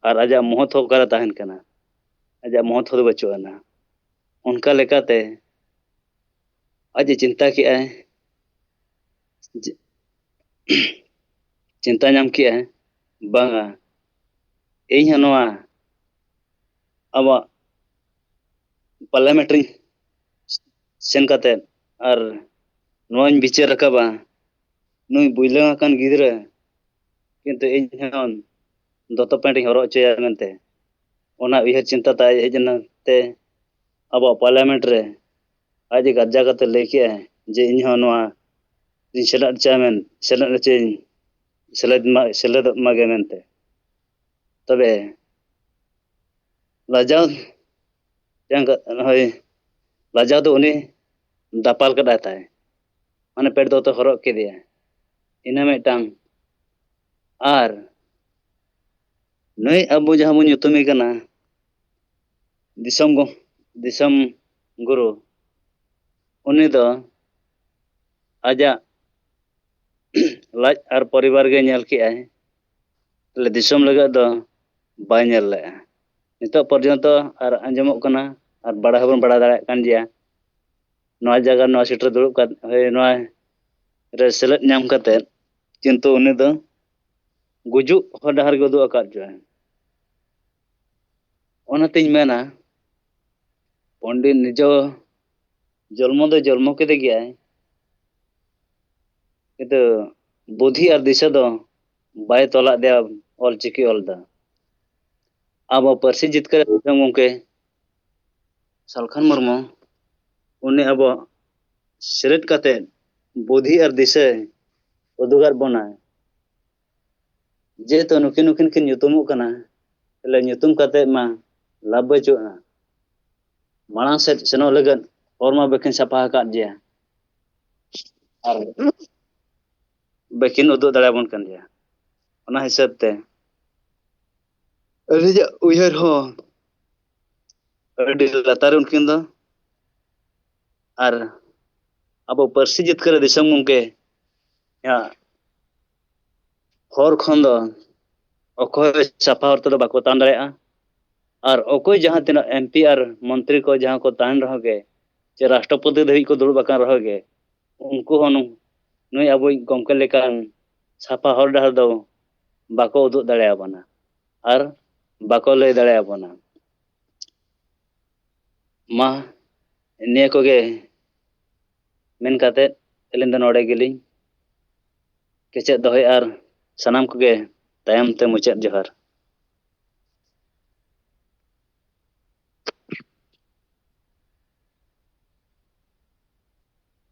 ᱟᱨ ᱟᱡᱟᱜ ᱢᱚᱦᱚᱛ ᱦᱚᱸ ᱚᱠᱟᱨᱮ ᱛᱟᱦᱮᱱ ᱠᱟᱱᱟ? ᱟᱡᱟᱜ ᱢᱚᱦᱚᱛ ᱦᱚᱸ ᱫᱚ ᱵᱟᱹᱪᱩᱜ ᱟᱱᱟ᱾ ᱚᱱᱠᱟ ᱞᱮᱠᱟᱛᱮ ᱟᱡ ᱮ ᱪᱤᱱᱛᱟ ᱠᱮᱜᱼᱟᱭ, ᱡᱮ, ᱪᱤᱱᱛᱟ ᱧᱟᱢ ᱠᱮᱜᱼᱟᱭ, ᱵᱟᱝᱟ, ᱤᱧ ᱦᱚᱸ ᱱᱚᱣᱟ ᱟᱵᱚᱣᱟᱜ ᱯᱟᱨᱞᱟᱢᱮᱱᱴ ᱨᱤᱧ ᱥᱮᱱ ᱠᱟᱛᱮᱫ ᱟᱨ ᱱᱚᱣᱟᱧ ᱵᱤᱪᱟᱹᱨ ᱨᱟᱠᱟᱵᱟ, ᱱᱩᱭ ᱵᱩᱭᱞᱟᱹ ᱟᱠᱟᱱ ᱜᱤᱫᱽᱨᱟᱹ, ᱠᱤᱱᱛᱩ ᱤᱧ ᱦᱚᱸ ᱫᱚᱛᱚ ᱯᱮᱱᱴ ᱤᱧ ᱦᱚᱨᱚᱜ ᱦᱚᱪᱚᱭᱟ ᱢᱮᱱᱛᱮ, ᱚᱱᱟ ᱩᱭᱦᱟᱹᱨ ᱪᱤᱱᱛᱟ ᱛᱟᱭ ᱦᱮᱡ ᱮᱱᱟ ᱛᱮ ᱟᱵᱚᱣᱟᱜ ᱯᱟᱨᱞᱟᱢᱮᱱᱴ ᱨᱮ ᱟᱡ ᱮ ᱜᱟᱨᱡᱟ ᱠᱟᱛᱮ ᱞᱟᱹᱭ ᱠᱮᱜᱼᱟᱭ ᱡᱮ ᱤᱧ ᱦᱚᱸ ᱱᱚᱣᱟ ᱨᱤᱧ ᱥᱮᱞᱮᱫ ᱦᱚᱪᱚᱭᱟ ᱢᱮᱱ, ᱥᱮᱞᱮᱫ ᱦᱚᱪᱚᱭᱟᱹᱧ, ᱥᱮᱞᱮᱫ ᱢᱟ, ᱥᱮᱞᱮᱫᱚᱜ ᱢᱟᱜᱮ ᱢᱮᱱᱛᱮ᱾ ᱛᱚᱵᱮ ᱞᱟᱡᱟᱣ ᱡᱟᱦᱟᱸ ᱠᱟ-, ᱦᱳᱭ, ᱞᱟᱡᱟᱣ ᱫᱚ ᱩᱱᱤ ᱫᱟᱯᱟᱞ ᱠᱟᱫᱟᱭ ᱛᱟᱭ, ᱢᱟᱱᱮ ᱯᱮᱱᱴ ᱫᱚᱛᱚ ᱦᱚᱨᱚᱜ ᱠᱮᱫᱮᱭᱟ, ᱤᱱᱟᱹ ᱢᱤᱫᱴᱟᱝ᱾ ᱟᱨ ᱱᱩᱭ ᱟᱵᱚ ᱡᱟᱦᱟᱸ ᱵᱚᱱ ᱧᱩᱛᱩᱢᱮ ᱠᱟᱱᱟ ᱫᱤᱥᱚᱢ ᱜᱚ-, ᱫᱤᱥᱚᱢ ᱜᱩᱨᱩ, ᱩᱱᱤ ᱫᱚ ᱟᱡᱟᱜ ᱞᱟᱡ ᱟᱨ ᱯᱚᱨᱤᱵᱟᱨ ᱜᱮ ᱧᱮᱞ ᱠᱮᱜᱼᱟᱭ, ᱛᱟᱦᱞᱮ ᱫᱤᱥᱚᱢ ᱞᱟᱹᱜᱤᱫ ᱫᱚ ᱵᱟᱭ ᱧᱮᱞ ᱞᱮᱜᱼᱟ᱾ ᱱᱤᱛᱚᱜ ᱯᱚᱨᱡᱚᱱᱛᱚ ᱟᱨ ᱟᱸᱡᱚᱢᱚᱜ ᱠᱟᱱᱟ ᱟᱨ ᱵᱟᱲᱟᱭ ᱦᱚᱸᱵᱚᱱ ᱵᱟᱲᱟᱭ ᱫᱟᱲᱮᱭᱟᱜ ᱠᱟᱱ ᱜᱮᱭᱟ, ᱱᱚᱣᱟ ᱡᱟᱭᱜᱟ, ᱱᱚᱣᱟ ᱥᱤᱴ ᱨᱮ ᱫᱩᱲᱩᱵ ᱠᱟᱛᱮ, ᱦᱳᱭ, ᱱᱚᱣᱟ ᱨᱮ ᱥᱮᱞᱮᱫ ᱧᱟᱢ ᱠᱟᱛᱮ, ᱠᱤᱱᱛᱩ ᱩᱱᱤ ᱫᱚ ᱜᱩᱡᱩᱜ ᱦᱚᱨ ᱰᱟᱦᱟᱨ ᱜᱮ ᱩᱫᱩᱜ ᱟᱠᱟᱫ ᱡᱚᱭ᱾ ᱚᱱᱟᱛᱤᱧ ᱢᱮᱱᱟ, ᱯᱚᱱᱰᱤᱛ ᱱᱤᱡᱚ ᱡᱚᱞᱢᱚ ᱫᱚ ᱡᱚᱞᱢᱚ ᱠᱮᱫᱮ ᱜᱮᱭᱟᱭ, ᱠᱤᱱᱛᱩ ᱵᱩᱫᱷᱤ ᱟᱨ ᱫᱤᱥᱟᱹ ᱫᱚ ᱵᱟᱭ ᱛᱚᱞᱟᱜ ᱫᱮᱭᱟ ᱚᱞᱪᱤᱠᱤ ᱚᱞ ᱫᱚ᱾ ᱟᱵᱚ ᱯᱟᱹᱨᱥᱤ ᱡᱤᱛᱠᱟᱹᱨ ᱫᱤᱥᱚᱢ ᱜᱚᱢᱠᱮ ᱥᱟᱞᱠᱷᱟᱱ ᱢᱩᱨᱢᱩ, ᱩᱱᱤ ᱟᱵᱚ ᱥᱮᱞᱮᱫ ᱠᱟᱛᱮ ᱵᱩᱫᱷᱤ ᱟᱨ ᱫᱤᱥᱟᱹᱭ ᱩᱫᱩᱜᱟᱫ ᱵᱚᱱᱟᱭ᱾ ᱡᱮᱦᱮᱛᱩ ᱱᱩᱠᱤᱱ, ᱱᱩᱠᱤᱱ ᱠᱤᱱ ᱧᱩᱛᱩᱢᱚᱜ ᱠᱟᱱᱟ, ᱛᱟᱦᱞᱮ ᱧᱩᱛᱩᱢ ᱠᱟᱛᱮ ᱢᱟ ᱞᱟᱵᱷ ᱵᱟᱹᱪᱩᱜᱼᱟ᱾ ᱢᱟᱲᱟᱝ ᱥᱮᱫ ᱥᱮᱱᱚᱜ ᱞᱟᱹᱜᱤᱫ ᱦᱚᱨ ᱢᱟ ᱵᱟᱹᱠᱤᱱ ᱥᱟᱯᱷᱟ ᱟᱠᱟᱫ ᱜᱮᱭᱟ ᱟᱨ ᱵᱟᱹᱠᱤᱱ ᱩᱫᱩᱜ ᱫᱟᱲᱮᱭᱟᱵᱚᱱ ᱠᱟᱱ ᱜᱮᱭᱟ᱾ ᱚᱱᱟ ᱦᱤᱥᱟᱹᱵ ᱛᱮ ᱟᱹᱞᱤᱧᱟᱜ ᱩᱭᱦᱟᱹᱨ ᱦᱚᱸ ᱟᱹᱰᱤ ᱞᱟᱛᱟᱨ ᱨᱮ ᱩᱱᱠᱤᱱ ᱫᱚ᱾ ᱟᱨ ᱟᱵᱚ ᱯᱟᱹᱨᱥᱤ ᱡᱤᱛᱠᱟᱹᱨ ᱫᱤᱥᱚᱢ ᱜᱚᱢᱠᱮ ᱭᱟᱜ ᱦᱚᱨ ᱠᱷᱚᱱ ᱫᱚ ᱚᱠᱚᱭ ᱥᱟᱯᱷᱟ ᱦᱚᱨ ᱛᱮᱫᱚ ᱵᱟᱠᱚ ᱛᱟᱲᱟᱢ ᱫᱟᱲᱮᱭᱟᱜᱼᱟ᱾ ᱟᱨ ᱚᱠᱚᱭ ᱡᱟᱦᱟᱸ ᱛᱤᱱᱟᱹᱜ ᱮᱢ ᱯᱤ ᱟᱨ ᱢᱚᱱᱛᱨᱤ ᱠᱚ ᱡᱟᱦᱟᱸ ᱠᱚ ᱛᱟᱦᱮᱱ ᱨᱮᱦᱚᱸ ᱜᱮ, ᱪᱮ ᱨᱟᱥᱴᱨᱚᱯᱚᱛᱤ ᱫᱷᱟᱹᱵᱤᱡ ᱠᱚ ᱫᱩᱲᱩᱵ ᱟᱠᱟᱱ ᱨᱮᱦᱚᱸ ᱜᱮ, ᱩᱱᱠᱩ ᱦᱚᱸ ᱱᱩ-, ᱱᱩᱭ ᱟᱵᱚᱭᱤᱡ ᱜᱚᱢᱠᱮ ᱞᱮᱠᱟᱱ ᱥᱟᱯᱷᱟ ᱦᱚᱨ ᱰᱟᱦᱟᱨ ᱫᱚ ᱵᱟᱠᱚ ᱩᱫᱩᱜ ᱫᱟᱲᱮᱭᱟᱵᱚᱱᱟ ᱟᱨ ᱵᱟᱠᱚ ᱞᱟᱹᱭ ᱫᱟᱲᱮᱭᱟᱵᱚᱱᱟ᱾ ᱢᱟ, ᱱᱤᱭᱟᱹ ᱠᱚᱜᱮ ᱢᱮᱱ ᱠᱟᱛᱮᱫ ᱟᱹᱞᱤᱧ ᱫᱚ ᱱᱚᱰᱮ ᱜᱮᱞᱤᱧ ᱠᱮᱪᱮᱫ ᱫᱚᱦᱚᱭᱮᱫᱼᱟ ᱟᱨ ᱥᱟᱱᱟᱢ ᱠᱚᱜᱮ ᱛᱟᱭᱚᱢ ᱛᱮ ᱢᱩᱪᱟᱹᱫ ᱡᱚᱦᱟᱨ᱾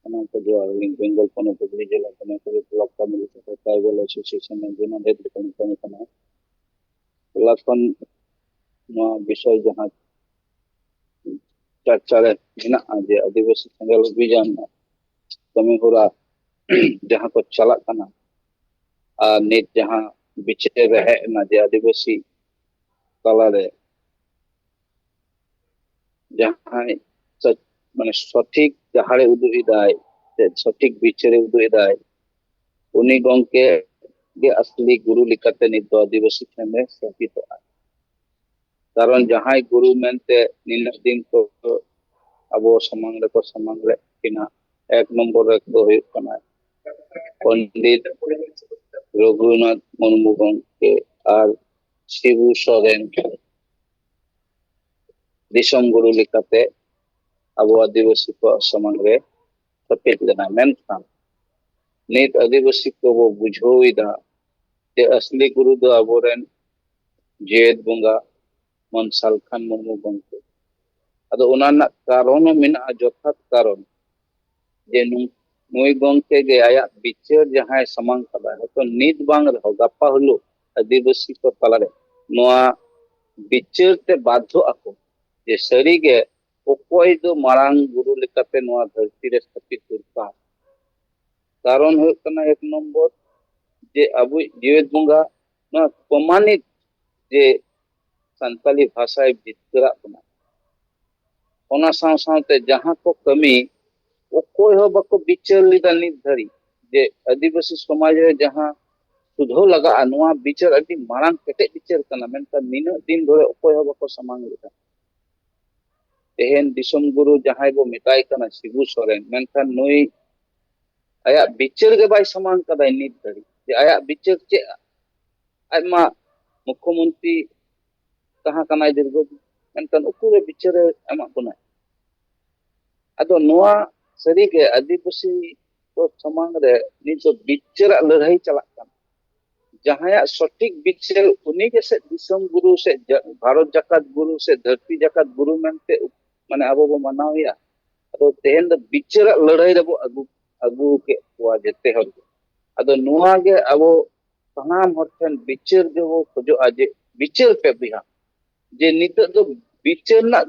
ᱥᱟᱱᱟᱢ ᱠᱚ ᱡᱚᱦᱟᱨ, ᱟᱹᱞᱤᱧ ᱵᱮᱝᱜᱚᱞ ᱯᱚᱱᱚᱛ ᱦᱩᱜᱽᱞᱤ ᱡᱮᱞᱟ ᱠᱷᱚᱱ ᱟᱹᱛᱩ ᱨᱮ ᱵᱞᱚᱠ ᱠᱟᱹᱢᱤ ᱞᱮᱠᱟᱛᱮ ᱴᱨᱟᱭᱵᱟᱞ ᱮᱥᱳᱥᱤᱭᱮᱥᱚᱱ ᱨᱮᱱ ᱡᱮᱱᱟᱨᱮᱞ ᱥᱮᱠᱨᱮᱴᱟᱨᱤ ᱠᱟᱹᱢᱤ ᱠᱟᱱᱟ᱾ ᱦᱚᱞᱟ ᱠᱷᱚᱱ ᱱᱚᱣᱟ ᱵᱤᱥᱚᱭ ᱡᱟᱦᱟᱸ ᱪᱟᱨᱪᱟ ᱨᱮ ᱢᱮᱱᱟᱜᱼᱟ ᱡᱮ ᱟᱹᱫᱤᱵᱟᱹᱥᱤ ᱥᱮᱸᱜᱮᱞ ᱚᱵᱷᱤᱡᱟᱱ ᱠᱟᱹᱢᱤ ᱦᱚᱨᱟ ᱡᱟᱦᱟᱸ ᱠᱚ ᱪᱟᱞᱟᱜ ᱠᱟᱱᱟ ᱟᱨ ᱱᱤᱛ ᱡᱟᱦᱟᱸ ᱵᱤᱪᱟᱹᱨ ᱨᱮ ᱦᱮᱡ ᱮᱱᱟ ᱡᱮ ᱟᱹᱫᱤᱵᱟᱹᱥᱤ ᱛᱟᱞᱟᱨᱮ ᱡᱟᱦᱟᱸᱭ ᱥᱟᱹᱪ-, ᱢᱟᱱᱮ ᱥᱚᱴᱷᱤᱠ ᱰᱟᱦᱟᱨᱮ ᱩᱫᱩᱜ ᱮᱫᱟᱭ, ᱥᱮ ᱥᱚᱴᱷᱤᱠ ᱵᱤᱪᱟᱹᱨᱮ ᱩᱫᱩᱜ ᱮᱫᱟᱭ, ᱩᱱᱤ ᱜᱚᱢᱠᱮ ᱜᱮ ᱟᱥᱞᱤ ᱜᱩᱨᱩ ᱞᱮᱠᱟᱛᱮ ᱱᱤᱛ ᱫᱚ ᱟᱹᱫᱤᱵᱟᱹᱥᱤ ᱴᱷᱮᱱ ᱮ ᱥᱛᱷᱟᱯᱤᱛᱚᱜᱼᱟ᱾ ᱠᱟᱨᱚᱱ ᱡᱟᱦᱟᱸᱭ ᱜᱩᱨᱩ ᱢᱮᱱᱛᱮ ᱱᱤᱱᱟᱹᱜ ᱫᱤᱱ ᱠᱚ ᱟᱵᱚ ᱥᱟᱢᱟᱝ ᱨᱮᱠᱚ ᱥᱟᱢᱟᱝ ᱞᱮᱫ ᱠᱤᱱᱟ, ᱮᱠ ᱱᱚᱢᱵᱚᱨ ᱨᱮ ᱫᱚ ᱦᱩᱭᱩᱜ ᱠᱟᱱᱟ ᱯᱚᱱᱰᱤᱛ ᱨᱚᱜᱷᱩᱱᱟᱛᱷ ᱢᱩᱨᱢᱩ ᱜᱚᱢᱠᱮ ᱟᱨ ᱥᱤᱵᱩ ᱥᱚᱨᱮᱱ ᱫᱤᱥᱚᱢ ᱜᱩᱨᱩ ᱞᱮᱠᱟᱛᱮ ᱟᱵᱚ ᱟᱹᱫᱤᱵᱟᱹᱥᱤ ᱠᱚᱣᱟᱜ ᱥᱟᱢᱟᱝ ᱨᱮ ᱦᱟᱹᱯᱤᱫ ᱞᱮᱱᱟ᱾ ᱢᱮᱱᱠᱷᱟᱱ ᱱᱤᱛ ᱟᱹᱫᱤᱵᱟᱹᱥᱤ ᱠᱚᱵᱚ ᱵᱩᱡᱷᱟᱹᱣ ᱮᱫᱟ ᱡᱮ ᱟᱥᱞᱤ ᱜᱩᱨᱩ ᱫᱚ ᱟᱵᱚᱨᱮᱱ ᱡᱮᱜᱮᱛ ᱵᱚᱸᱜᱟ ᱢᱟᱱ ᱥᱟᱞᱠᱷᱟᱱ ᱢᱩᱨᱢᱩ ᱜᱚᱢᱠᱮ᱾ ᱟᱫᱚ ᱚᱱᱟ ᱨᱮᱱᱟᱜ ᱠᱟᱨᱚᱱ ᱦᱚᱸ ᱢᱮᱱᱟᱜᱼᱟ, ᱡᱚᱛᱷᱟᱛ ᱠᱟᱨᱚᱱ, ᱡᱮ ᱱᱩ-, ᱱᱩᱭ ᱜᱚᱢᱠᱮ ᱜᱮ ᱟᱭᱟᱜ ᱵᱤᱪᱟᱹᱨ ᱡᱟᱦᱟᱸᱭ ᱥᱟᱢᱟᱝ ᱠᱟᱫᱟ, ᱦᱚᱭᱛᱚ ᱱᱤᱛ ᱵᱟᱝ ᱨᱮᱦᱚᱸ ᱜᱟᱯᱟ ᱦᱤᱞᱳᱜ ᱟᱹᱫᱤᱵᱟᱹᱥᱤ ᱠᱚ ᱛᱟᱞᱟᱨᱮ ᱱᱚᱣᱟ ᱵᱤᱪᱟᱹᱨ ᱛᱮ ᱵᱟᱫᱷᱚᱜ ᱟᱠᱚ ᱡᱮ ᱥᱟᱹᱨᱤᱜᱮ ᱚᱠᱚᱭ ᱫᱚ ᱢᱟᱨᱟᱝ ᱜᱩᱨᱩ ᱞᱮᱠᱟᱛᱮ ᱱᱚᱣᱟ ᱫᱷᱟᱹᱨᱛᱤ ᱨᱮ ᱥᱛᱷᱟᱯᱤᱛ ᱫᱚᱨᱠᱟᱨ᱾ ᱠᱟᱨᱚᱱ ᱦᱩᱭᱩᱜ ᱠᱟᱱᱟ ᱮᱠ ᱱᱚᱢᱵᱚᱨ, ᱡᱮ ᱟᱵᱚᱭᱤᱡ ᱡᱮᱜᱮᱛ ᱵᱚᱸᱜᱟ ᱱᱚᱣᱟ ᱯᱨᱚᱢᱟᱱᱤᱛ ᱡᱮ ᱥᱟᱱᱛᱟᱞᱤ ᱵᱷᱟᱥᱟᱭ ᱡᱤᱛᱠᱟᱹᱨᱟᱜ ᱵᱚᱱᱟ᱾ ᱚᱱᱟ ᱥᱟᱶ ᱥᱟᱶᱛᱮ ᱡᱟᱦᱟᱸ ᱠᱚ ᱠᱟᱹᱢᱤ ᱚᱠᱚᱭ ᱦᱚᱸ ᱵᱟᱠᱚ ᱵᱤᱪᱟᱹᱨ ᱞᱮᱫᱟ ᱱᱤᱛ ᱫᱷᱟᱹᱨᱤᱡ, ᱡᱮ ᱟᱹᱫᱤᱵᱟᱹᱥᱤ ᱥᱚᱢᱟᱡᱽ ᱨᱮ ᱡᱟᱦᱟᱸ ᱥᱩᱫᱷᱟᱹᱣ ᱞᱟᱜᱟᱜᱼᱟ, ᱱᱚᱣᱟ ᱵᱤᱪᱟᱹᱨ ᱟᱹᱰᱤ ᱢᱟᱨᱟᱝ ᱠᱮᱴᱮᱡ ᱵᱤᱪᱟᱹᱨ ᱠᱟᱱᱟ, ᱢᱮᱱᱠᱷᱟᱱ ᱱᱤᱱᱟᱹᱜ ᱫᱤᱱ ᱫᱷᱚᱨᱮ ᱚᱠᱚᱭ ᱦᱚᱸ ᱵᱟᱠᱚ ᱥᱟᱢᱟᱝ ᱞᱮᱫᱟ᱾ ᱛᱮᱦᱮᱧ ᱫᱤᱥᱚᱢ ᱜᱩᱨᱩ ᱡᱟᱦᱟᱸᱭ ᱵᱚ ᱢᱮᱛᱟᱭ ᱠᱟᱱᱟ ᱥᱤᱵᱩ ᱥᱚᱨᱮᱱ, ᱢᱮᱱᱠᱷᱟᱱ ᱱᱩᱭ ᱟᱭᱟᱜ ᱵᱤᱪᱟᱹᱨ ᱜᱮ ᱵᱟᱭ ᱥᱟᱢᱟᱝ ᱠᱟᱫᱟᱭ ᱱᱤᱛ ᱫᱷᱟᱹᱨᱤᱡ, ᱡᱮ ᱟᱭᱟᱜ ᱵᱤᱪᱟᱹᱨ ᱪᱮᱫ? ᱟᱡ ᱢᱟ ᱢᱩᱠᱷᱚᱢᱚᱱᱛᱨᱤ ᱛᱟᱦᱮᱸ ᱠᱟᱱᱟᱭ ᱫᱤᱨᱜᱷᱚ ᱫᱤᱱ, ᱢᱮᱱᱠᱷᱟᱱ ᱩᱠᱩᱨᱮ ᱵᱤᱪᱟᱹᱨᱮ ᱮᱢᱟᱜ ᱵᱚᱱᱟᱭ? ᱟᱫᱚ ᱱᱚᱣᱟ ᱥᱟᱹᱨᱤᱜᱮ ᱟᱹᱫᱤᱵᱟᱹᱥᱤ ᱠᱚ ᱥᱟᱢᱟᱝ ᱨᱮ ᱱᱤᱛ ᱫᱚ ᱵᱤᱪᱟᱹᱨᱟᱜ ᱞᱟᱹᱲᱦᱟᱹᱭ ᱪᱟᱞᱟᱜ ᱠᱟᱱᱟ᱾ ᱡᱟᱦᱟᱸᱭᱟᱜ ᱥᱚᱴᱷᱤᱠ ᱵᱤᱪᱟᱹᱨ, ᱩᱱᱤ ᱜᱮ ᱥᱮ ᱫᱤᱥᱚᱢ ᱜᱩᱨᱩ, ᱥᱮ ᱡᱟ-, ᱵᱷᱟᱨᱚᱛ ᱡᱟᱠᱟᱛ ᱜᱩᱨᱩ, ᱥᱮ ᱫᱷᱟᱹᱨᱛᱤ ᱡᱟᱠᱟᱛ ᱜᱩᱨᱩ ᱢᱮᱱᱛᱮ ᱩ-, ᱢᱟᱱᱮ ᱟᱵᱚ ᱵᱚ ᱢᱟᱱᱟᱣᱮᱭᱟ᱾ ᱟᱫᱚ ᱛᱮᱦᱮᱧ ᱫᱚ ᱵᱤᱪᱟᱹᱨᱟᱜ ᱞᱟᱹᱲᱦᱟᱹᱭ ᱨᱮᱵᱚ ᱟᱹᱜᱩ, ᱟᱹᱜᱩ ᱠᱮᱫ ᱠᱚᱣᱟ ᱡᱮᱛᱮ ᱦᱚᱲ ᱜᱮ᱾ ᱟᱫᱚ ᱱᱚᱣᱟ ᱜᱮ ᱟᱵᱚ ᱥᱟᱱᱟᱢ ᱦᱚᱲ ᱴᱷᱮᱱ ᱵᱤᱪᱟᱹᱨ ᱜᱮᱵᱚ ᱠᱷᱚᱡᱚᱜᱼᱟ, ᱡᱮ ᱵᱤᱪᱟᱹᱨ ᱯᱮ ᱵᱚᱭᱦᱟ, ᱡᱮ ᱱᱤᱛᱚᱜ ᱫᱚ ᱵᱤᱪᱟᱹᱨ ᱨᱮᱱᱟᱜ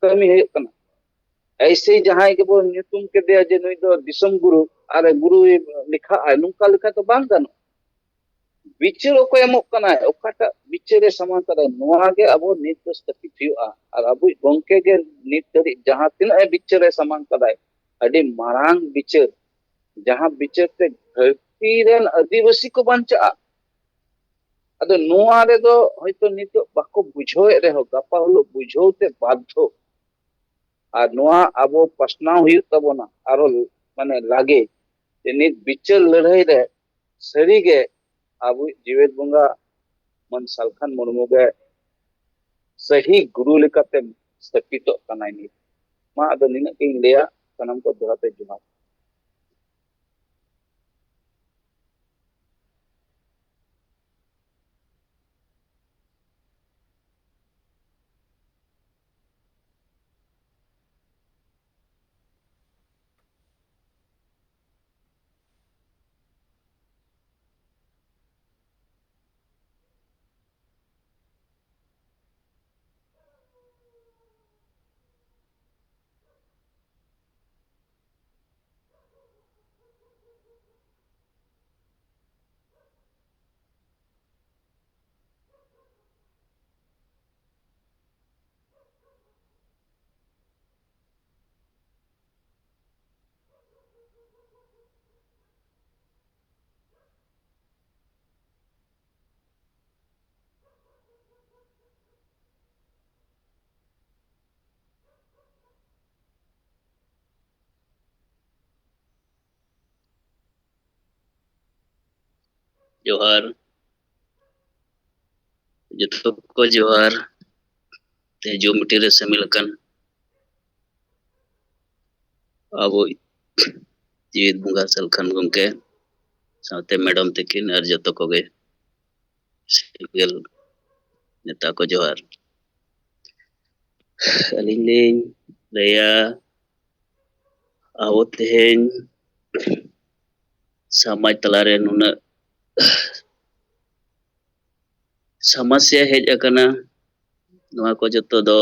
ᱠᱟᱹᱢᱤ ᱦᱩᱭᱩᱜ ᱠᱟᱱᱟ᱾ ᱮᱭᱥᱮ ᱡᱟᱦᱟᱸᱭ ᱜᱮᱵᱚ ᱧᱩᱛᱩᱢ ᱠᱮᱫᱮᱭᱟ ᱡᱮ ᱱᱩᱭ ᱫᱚ ᱫᱤᱥᱚᱢ ᱜᱩᱨᱩ, ᱟᱨ ᱜᱩᱨᱩᱭ ᱞᱮᱠᱷᱟᱜᱼᱟ, ᱱᱚᱝᱠᱟ ᱞᱮᱠᱷᱟ ᱫᱚ ᱵᱟᱝ ᱜᱟᱱᱚᱜᱼᱟ᱾ ᱵᱤᱪᱟᱹᱨ ᱚᱠᱚᱭ ᱮᱢᱚᱜ ᱠᱟᱱᱟᱭ, ᱚᱠᱟᱴᱟᱜ ᱵᱤᱪᱟᱹᱨ ᱮ ᱥᱟᱢᱟᱝ ᱠᱟᱫᱟᱭ, ᱱᱚᱣᱟ ᱜᱮ ᱟᱵᱚ ᱱᱤᱛ ᱫᱚ ᱥᱛᱷᱟᱯᱤᱛ ᱦᱩᱭᱩᱜᱼᱟ᱾ ᱟᱨ ᱟᱵᱚᱭᱤᱡ ᱜᱚᱝᱠᱮ ᱜᱮ ᱱᱤᱛ ᱫᱷᱟᱹᱨᱤᱡ ᱡᱟᱦᱟᱸ ᱛᱤᱱᱟᱹᱜ ᱮ ᱵᱤᱪᱟᱹᱨ ᱮ ᱥᱟᱢᱟᱝ ᱠᱟᱫᱟᱭ, ᱟᱹᱰᱤ ᱢᱟᱨᱟᱝ ᱵᱤᱪᱟᱹᱨ, ᱡᱟᱦᱟᱸ ᱵᱤᱪᱟᱹᱨ ᱛᱮ ᱫᱷᱟᱹᱨᱛᱤ ᱨᱮᱱ ᱟᱹᱫᱤᱵᱟᱹᱥᱤ ᱠᱚ ᱵᱟᱧᱪᱟᱜᱼᱟ᱾ ᱟᱫᱚ ᱱᱚᱣᱟ ᱨᱮᱫᱚ ᱦᱚᱭᱛᱚ ᱱᱤᱛᱚᱜ ᱵᱟᱠᱚ ᱵᱩᱡᱷᱟᱹᱣᱮᱫ ᱨᱮᱦᱚᱸ, ᱜᱟᱯᱟ ᱦᱤᱞᱳᱜ ᱵᱩᱡᱷᱟᱹᱣ ᱛᱮ ᱵᱟᱫᱽᱫᱷᱚ᱾ ᱟᱨ ᱱᱚᱣᱟ ᱟᱵᱚ ᱯᱟᱥᱱᱟᱣ ᱦᱩᱭᱩᱜ ᱛᱟᱵᱚᱱᱟ ᱟᱨᱚ, ᱢᱟᱱᱮ, ᱞᱟᱜᱮ, ᱡᱮ ᱱᱤᱛ ᱵᱤᱪᱟᱹᱨ ᱞᱟᱹᱲᱦᱟᱹᱭ ᱨᱮ ᱥᱟᱹᱨᱤᱜᱮ ᱟᱵᱚᱭᱤᱡ ᱡᱮᱜᱮᱛ ᱵᱚᱸᱜᱟ ᱢᱟᱱ ᱥᱟᱞᱠᱷᱟᱱ ᱢᱩᱨᱢᱩ ᱜᱮ ᱥᱟᱹᱦᱤ ᱜᱩᱨᱩ ᱞᱮᱠᱟᱛᱮ ᱥᱛᱷᱟᱯᱤᱛᱚᱜ ᱠᱟᱱᱟᱭ ᱱᱤᱛ᱾ ᱢᱟ, ᱟᱫᱚ ᱱᱤᱱᱟᱹᱜ ᱜᱤᱧ ᱞᱟᱹᱭᱟ, ᱥᱟᱱᱟᱢ ᱠᱚ ᱫᱚᱦᱲᱟ ᱛᱮ ᱡᱚᱦᱟᱨ᱾ ᱡᱚᱦᱟᱨ᱾ ᱡᱚᱛᱚ ᱠᱚ ᱡᱚᱦᱟᱨ᱾ ᱛᱮ ᱡᱩᱢ ᱢᱤᱴᱤᱝ ᱨᱮ ᱥᱟᱹᱢᱤᱞ ᱟᱠᱟᱱ ᱟᱵᱚ ᱡᱤᱣᱤᱫ ᱵᱚᱸᱜᱟ ᱥᱟᱞᱠᱷᱟᱱ ᱜᱚᱢᱠᱮ ᱥᱟᱶᱛᱮ ᱢᱮᱰᱚᱢ ᱛᱟᱹᱠᱤᱱ ᱟᱨ ᱡᱚᱛᱚ ᱠᱚᱜᱮ ᱥᱤᱸᱜᱮᱞ ᱱᱮᱛᱟ ᱠᱚ ᱡᱚᱦᱟᱨ᱾ ᱟᱹᱞᱤᱧ ᱞᱤᱧ ᱞᱟᱹᱭᱟ, ᱟᱵᱚ ᱛᱮᱦᱮᱧ ᱥᱚᱢᱟᱡᱽ ᱛᱟᱞᱟᱨᱮ ᱱᱩᱱᱟᱹᱜ ᱥᱚᱢᱚᱥᱥᱟ ᱦᱮᱡ ᱟᱠᱟᱱᱟ, ᱱᱚᱣᱟ ᱠᱚ ᱡᱚᱛᱚ ᱫᱚ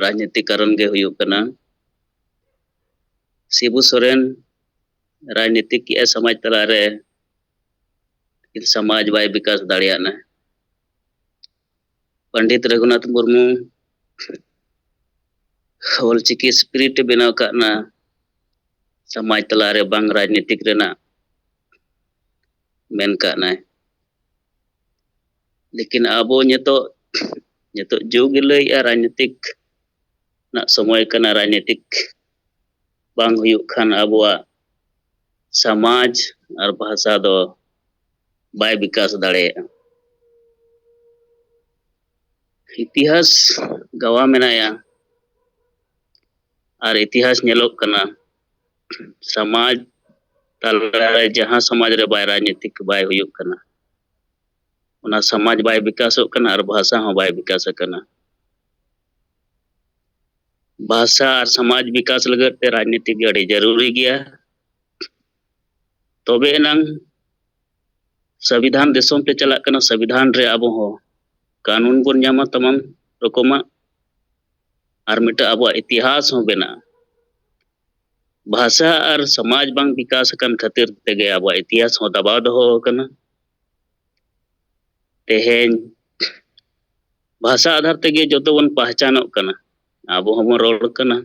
ᱨᱟᱡᱽᱱᱤᱛᱤ ᱠᱟᱨᱚᱱ ᱜᱮ ᱦᱩᱭᱩᱜ ᱠᱟᱱᱟ᱾ ᱥᱤᱵᱩ ᱥᱚᱨᱮᱱ ᱨᱟᱡᱽᱱᱤᱛᱤ ᱠᱮᱜᱼᱟ ᱥᱚᱢᱟᱡᱽ ᱛᱟᱞᱟᱨᱮ, ᱥᱚᱢᱟᱡᱽ ᱵᱟᱭ ᱵᱤᱠᱟᱥ ᱫᱟᱲᱮᱭᱟᱜᱼᱟ᱾ ᱯᱚᱱᱰᱤᱛ ᱨᱚᱜᱷᱩᱱᱟᱛᱷ ᱢᱩᱨᱢᱩ ᱚᱞᱪᱤᱠᱤ ᱥᱯᱤᱨᱤᱴ ᱮ ᱵᱮᱱᱟᱣ ᱠᱟᱜ ᱱᱟ, ᱥᱚᱢᱟᱡᱽ ᱛᱟᱞᱟᱨᱮ ᱵᱟᱝ ᱨᱟᱡᱽᱱᱤᱛᱤᱠ ᱨᱮᱱᱟᱜ ᱢᱮᱱ ᱠᱟᱜ ᱱᱟᱭ᱾ ᱞᱮᱠᱤᱱ ᱟᱵᱚ ᱱᱤᱛᱚᱜ, ᱱᱤᱛᱚᱜ ᱡᱩᱜᱽ ᱜᱮ ᱞᱟᱹᱭᱮᱜᱼᱟ, ᱨᱟᱡᱽᱱᱤᱛᱤᱠ ᱨᱮᱱᱟᱜ ᱥᱚᱢᱚᱭ ᱠᱟᱱᱟ᱾ ᱨᱟᱡᱽᱱᱤᱛᱤᱠ ᱵᱟᱝ ᱦᱩᱭᱩᱜ ᱠᱷᱟᱱ ᱟᱵᱚᱣᱟᱜ ᱥᱚᱢᱟᱡᱽ ᱟᱨ ᱵᱷᱟᱥᱟ ᱫᱚ ᱵᱟᱭ ᱵᱤᱠᱟᱥ ᱫᱟᱲᱮᱭᱟᱜᱼᱟ᱾ ᱤᱛᱤᱦᱟᱥ ᱜᱟᱣᱟ ᱢᱮᱱᱟᱭᱟ, ᱟᱨ ᱤᱛᱤᱦᱟᱥ ᱧᱮᱞᱚᱜ ᱠᱟᱱᱟ, ᱥᱚᱢᱟᱡᱽ ᱛᱟᱞᱟᱨᱮ ᱡᱟᱦᱟᱸ ᱥᱚᱢᱟᱡᱽ ᱨᱮ ᱵᱟᱭ ᱨᱟᱡᱽᱱᱤᱛᱤᱠ ᱵᱟᱭ ᱦᱩᱭᱩᱜ ᱠᱟᱱᱟ, ᱚᱱᱟ ᱥᱚᱢᱟᱡᱽ ᱵᱟᱭ ᱵᱤᱠᱟᱥᱚᱜ ᱠᱟᱱᱟ ᱟᱨ ᱵᱷᱟᱥᱟ ᱦᱚᱸ ᱵᱟᱭ ᱵᱤᱠᱟᱥ ᱟᱠᱟᱱᱟ᱾ ᱵᱷᱟᱥᱟ ᱟᱨ ᱥᱚᱢᱟᱡᱽ ᱵᱤᱠᱟᱥ ᱞᱟᱹᱜᱤᱫ ᱛᱮ ᱨᱟᱡᱽᱱᱤᱛᱤ ᱜᱮ ᱟᱹᱰᱤ ᱡᱟᱹᱨᱩᱨᱤ ᱜᱮᱭᱟ᱾ ᱛᱚᱵᱮ ᱮᱱᱟᱝ ᱥᱚᱝᱵᱤᱫᱷᱟᱱ ᱫᱤᱥᱚᱢ ᱛᱮ ᱪᱟᱞᱟᱜ ᱠᱟᱱᱟ, ᱥᱚᱝᱵᱤᱫᱷᱟᱱ ᱨᱮ ᱟᱵᱚ ᱦᱚᱸ ᱠᱟᱹᱱᱩᱱ ᱵᱚᱱ ᱧᱟᱢᱟ ᱛᱟᱢᱟᱢ ᱨᱚᱠᱚᱢᱟᱜ, ᱟᱨ ᱢᱤᱫᱴᱟᱝ ᱟᱵᱚᱣᱟᱜ ᱤᱛᱤᱦᱟᱥ ᱦᱚᱸ ᱵᱮᱱᱟᱜᱼᱟ᱾ ᱵᱷᱟᱥᱟ ᱟᱨ ᱥᱚᱢᱟᱡᱽ ᱵᱟᱝ ᱵᱤᱠᱟᱥ ᱟᱠᱟᱱ ᱠᱷᱟᱹᱛᱤᱨ ᱛᱮᱜᱮ ᱟᱵᱚᱣᱟᱜ ᱤᱛᱤᱦᱟᱥ ᱦᱚᱸ ᱫᱟᱵᱟᱣ ᱫᱚᱦᱚ ᱟᱠᱟᱱᱟ᱾ ᱛᱮᱦᱮᱧ ᱵᱷᱟᱥᱟ ᱟᱫᱷᱟᱨ ᱛᱮᱜᱮ ᱡᱚᱛᱚ ᱵᱚᱱ ᱯᱟᱦᱪᱟᱱᱚᱜ ᱠᱟᱱᱟ, ᱟᱵᱚ ᱦᱚᱸᱵᱚᱱ ᱨᱚᱲ ᱠᱟᱱᱟ,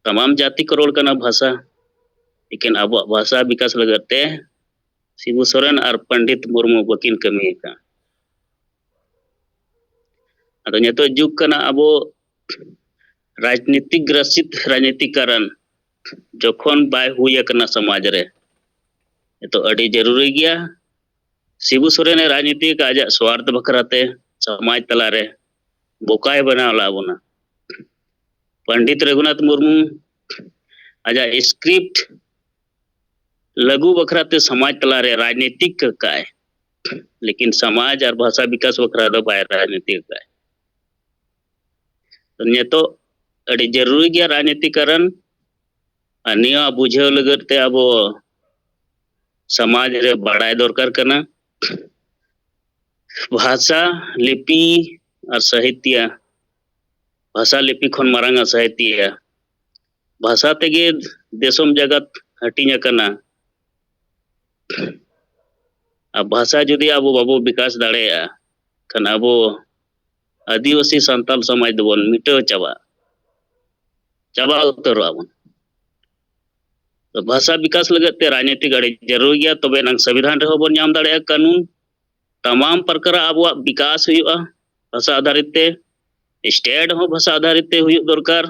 ᱛᱟᱢᱟᱢ ᱡᱟᱹᱛᱤ ᱠᱚ ᱨᱚᱲ ᱠᱟᱱᱟ ᱵᱷᱟᱥᱟ, ᱞᱮᱠᱤᱱ ᱟᱵᱚᱣᱟᱜ ᱵᱷᱟᱥᱟ ᱵᱤᱠᱟᱥ ᱞᱟᱹᱜᱤᱫ ᱛᱮ ᱥᱤᱵᱩ ᱥᱚᱨᱮᱱ ᱟᱨ ᱯᱚᱱᱰᱤᱛ ᱢᱩᱨᱢᱩ ᱵᱟᱹᱠᱤᱱ ᱠᱟᱹᱢᱤ ᱟᱠᱟᱫ᱾ ᱟᱫᱚ ᱱᱤᱛᱚᱜ ᱡᱩᱜᱽ ᱠᱟᱱᱟ ᱟᱵᱚ ᱨᱟᱡᱽᱱᱤᱛᱤᱠ ᱜᱨᱟᱥᱤᱛ ᱨᱟᱡᱽᱱᱤᱛᱤᱠᱟᱨᱟᱱ, ᱡᱚᱠᱷᱚᱱ ᱵᱟᱭ ᱦᱩᱭ ᱟᱠᱟᱱᱟ ᱥᱚᱢᱟᱡᱽ ᱨᱮ, ᱱᱤᱛᱚᱜ ᱟᱹᱰᱤ ᱡᱟᱹᱨᱩᱨᱤ ᱜᱮᱭᱟ᱾ ᱥᱤᱵᱩ ᱥᱚᱨᱮᱱ ᱮ ᱨᱟᱡᱽᱱᱤᱛᱤ ᱟᱠᱟᱫ ᱟᱡᱟᱜ ᱥᱣᱟᱨᱛᱷ ᱵᱟᱠᱷᱨᱟ ᱛᱮ, ᱥᱚᱢᱟᱡᱽ ᱛᱟᱞᱟᱨᱮ ᱵᱚᱠᱟᱭ ᱵᱮᱱᱟᱣ ᱞᱮᱫ ᱵᱚᱱᱟ᱾ ᱯᱚᱱᱰᱤᱛ ᱨᱚᱜᱷᱩᱱᱟᱛᱷ ᱢᱩᱨᱢᱩ ᱟᱡᱟᱜ ᱥᱠᱨᱤᱯᱴ ᱞᱟᱹᱜᱩ ᱵᱟᱠᱷᱨᱟ ᱛᱮ ᱥᱚᱢᱟᱡᱽ ᱛᱟᱞᱟᱨᱮ ᱨᱟᱡᱽᱱᱤᱛᱤᱠ ᱟᱠᱟᱫᱼᱟᱭ, ᱞᱮᱠᱤᱱ ᱥᱚᱢᱟᱡᱽ ᱟᱨ ᱵᱷᱟᱥᱟ ᱵᱤᱠᱟᱥ ᱵᱟᱠᱷᱨᱟ ᱫᱚ ᱵᱟᱭ ᱨᱟᱡᱽᱱᱤᱛᱤᱠ ᱟᱠᱟᱫᱼᱟᱭ᱾ ᱛᱚ ᱱᱤᱛᱚᱜ ᱟᱹᱰᱤ ᱡᱟᱹᱨᱩᱨᱤ ᱜᱮᱭᱟ ᱨᱟᱡᱽᱱᱤᱛᱤᱠᱟᱨᱟᱱ, ᱟᱨ ᱱᱤᱭᱟᱹ ᱵᱩᱡᱷᱟᱹᱣ ᱞᱟᱹᱜᱤᱫ ᱛᱮ ᱟᱵᱚ ᱥᱚᱢᱟᱡᱽ ᱨᱮ ᱵᱟᱲᱟᱭ ᱫᱚᱨᱠᱟᱨ ᱠᱟᱱᱟ᱾ ᱵᱷᱟᱥᱟ, ᱞᱤᱯᱤ ᱟᱨ ᱥᱟᱦᱤᱛᱭᱚ, ᱵᱷᱟᱥᱟ ᱞᱤᱯᱤ ᱠᱷᱚᱱ ᱢᱟᱨᱟᱝ ᱟ ᱥᱟᱦᱤᱛᱭᱚ᱾ ᱵᱷᱟᱥᱟ ᱛᱮᱜᱮ ᱫᱤᱥᱚᱢ ᱡᱟᱜᱟᱛ ᱦᱟᱹᱴᱤᱧ ᱟᱠᱟᱱᱟ᱾ ᱵᱷᱟᱥᱟ ᱡᱩᱫᱤ ᱟᱵᱚ ᱵᱟᱵᱚ ᱵᱤᱠᱟᱥ ᱫᱟᱲᱮᱭᱟᱜᱼᱟ, ᱠᱷᱟᱱ ᱟᱵᱚ ᱟᱹᱫᱤᱵᱟᱹᱥᱤ ᱥᱟᱱᱛᱟᱞ ᱥᱚᱢᱟᱡᱽ ᱫᱚᱵᱚᱱ ᱢᱤᱴᱟᱹᱣ ᱪᱟᱵᱟᱜᱼᱟ, ᱪᱟᱵᱟ ᱩᱛᱟᱹᱨᱚᱜᱼᱟ ᱵᱚᱱ᱾ ᱛᱚ ᱵᱷᱟᱥᱟ ᱵᱤᱠᱟᱥ ᱞᱟᱹᱜᱤᱫ ᱛᱮ ᱨᱟᱡᱽᱱᱤᱛᱤ ᱟᱹᱰᱤ ᱡᱟᱹᱨᱩᱲ ᱜᱮᱭᱟ, ᱛᱚᱵᱮ ᱮᱱᱟᱝ ᱥᱚᱝᱵᱤᱫᱷᱟᱱ ᱨᱮᱦᱚᱸ ᱵᱚᱱ ᱧᱟᱢ ᱫᱟᱲᱮᱭᱟᱜᱼᱟ ᱠᱟᱹᱱᱩᱱ᱾ ᱛᱟᱢᱟᱢ ᱯᱨᱚᱠᱟᱨ ᱟᱵᱚᱣᱟᱜ ᱵᱤᱠᱟᱥ ᱦᱩᱭᱩᱜᱼᱟ ᱵᱷᱟᱥᱟ ᱟᱫᱷᱟᱨᱤᱛ ᱛᱮ, ᱥᱴᱮᱴ ᱦᱚᱸ ᱵᱷᱟᱥᱟ ᱟᱫᱷᱟᱨᱤᱛ ᱛᱮ ᱦᱩᱭᱩᱜ ᱫᱚᱨᱠᱟᱨ᱾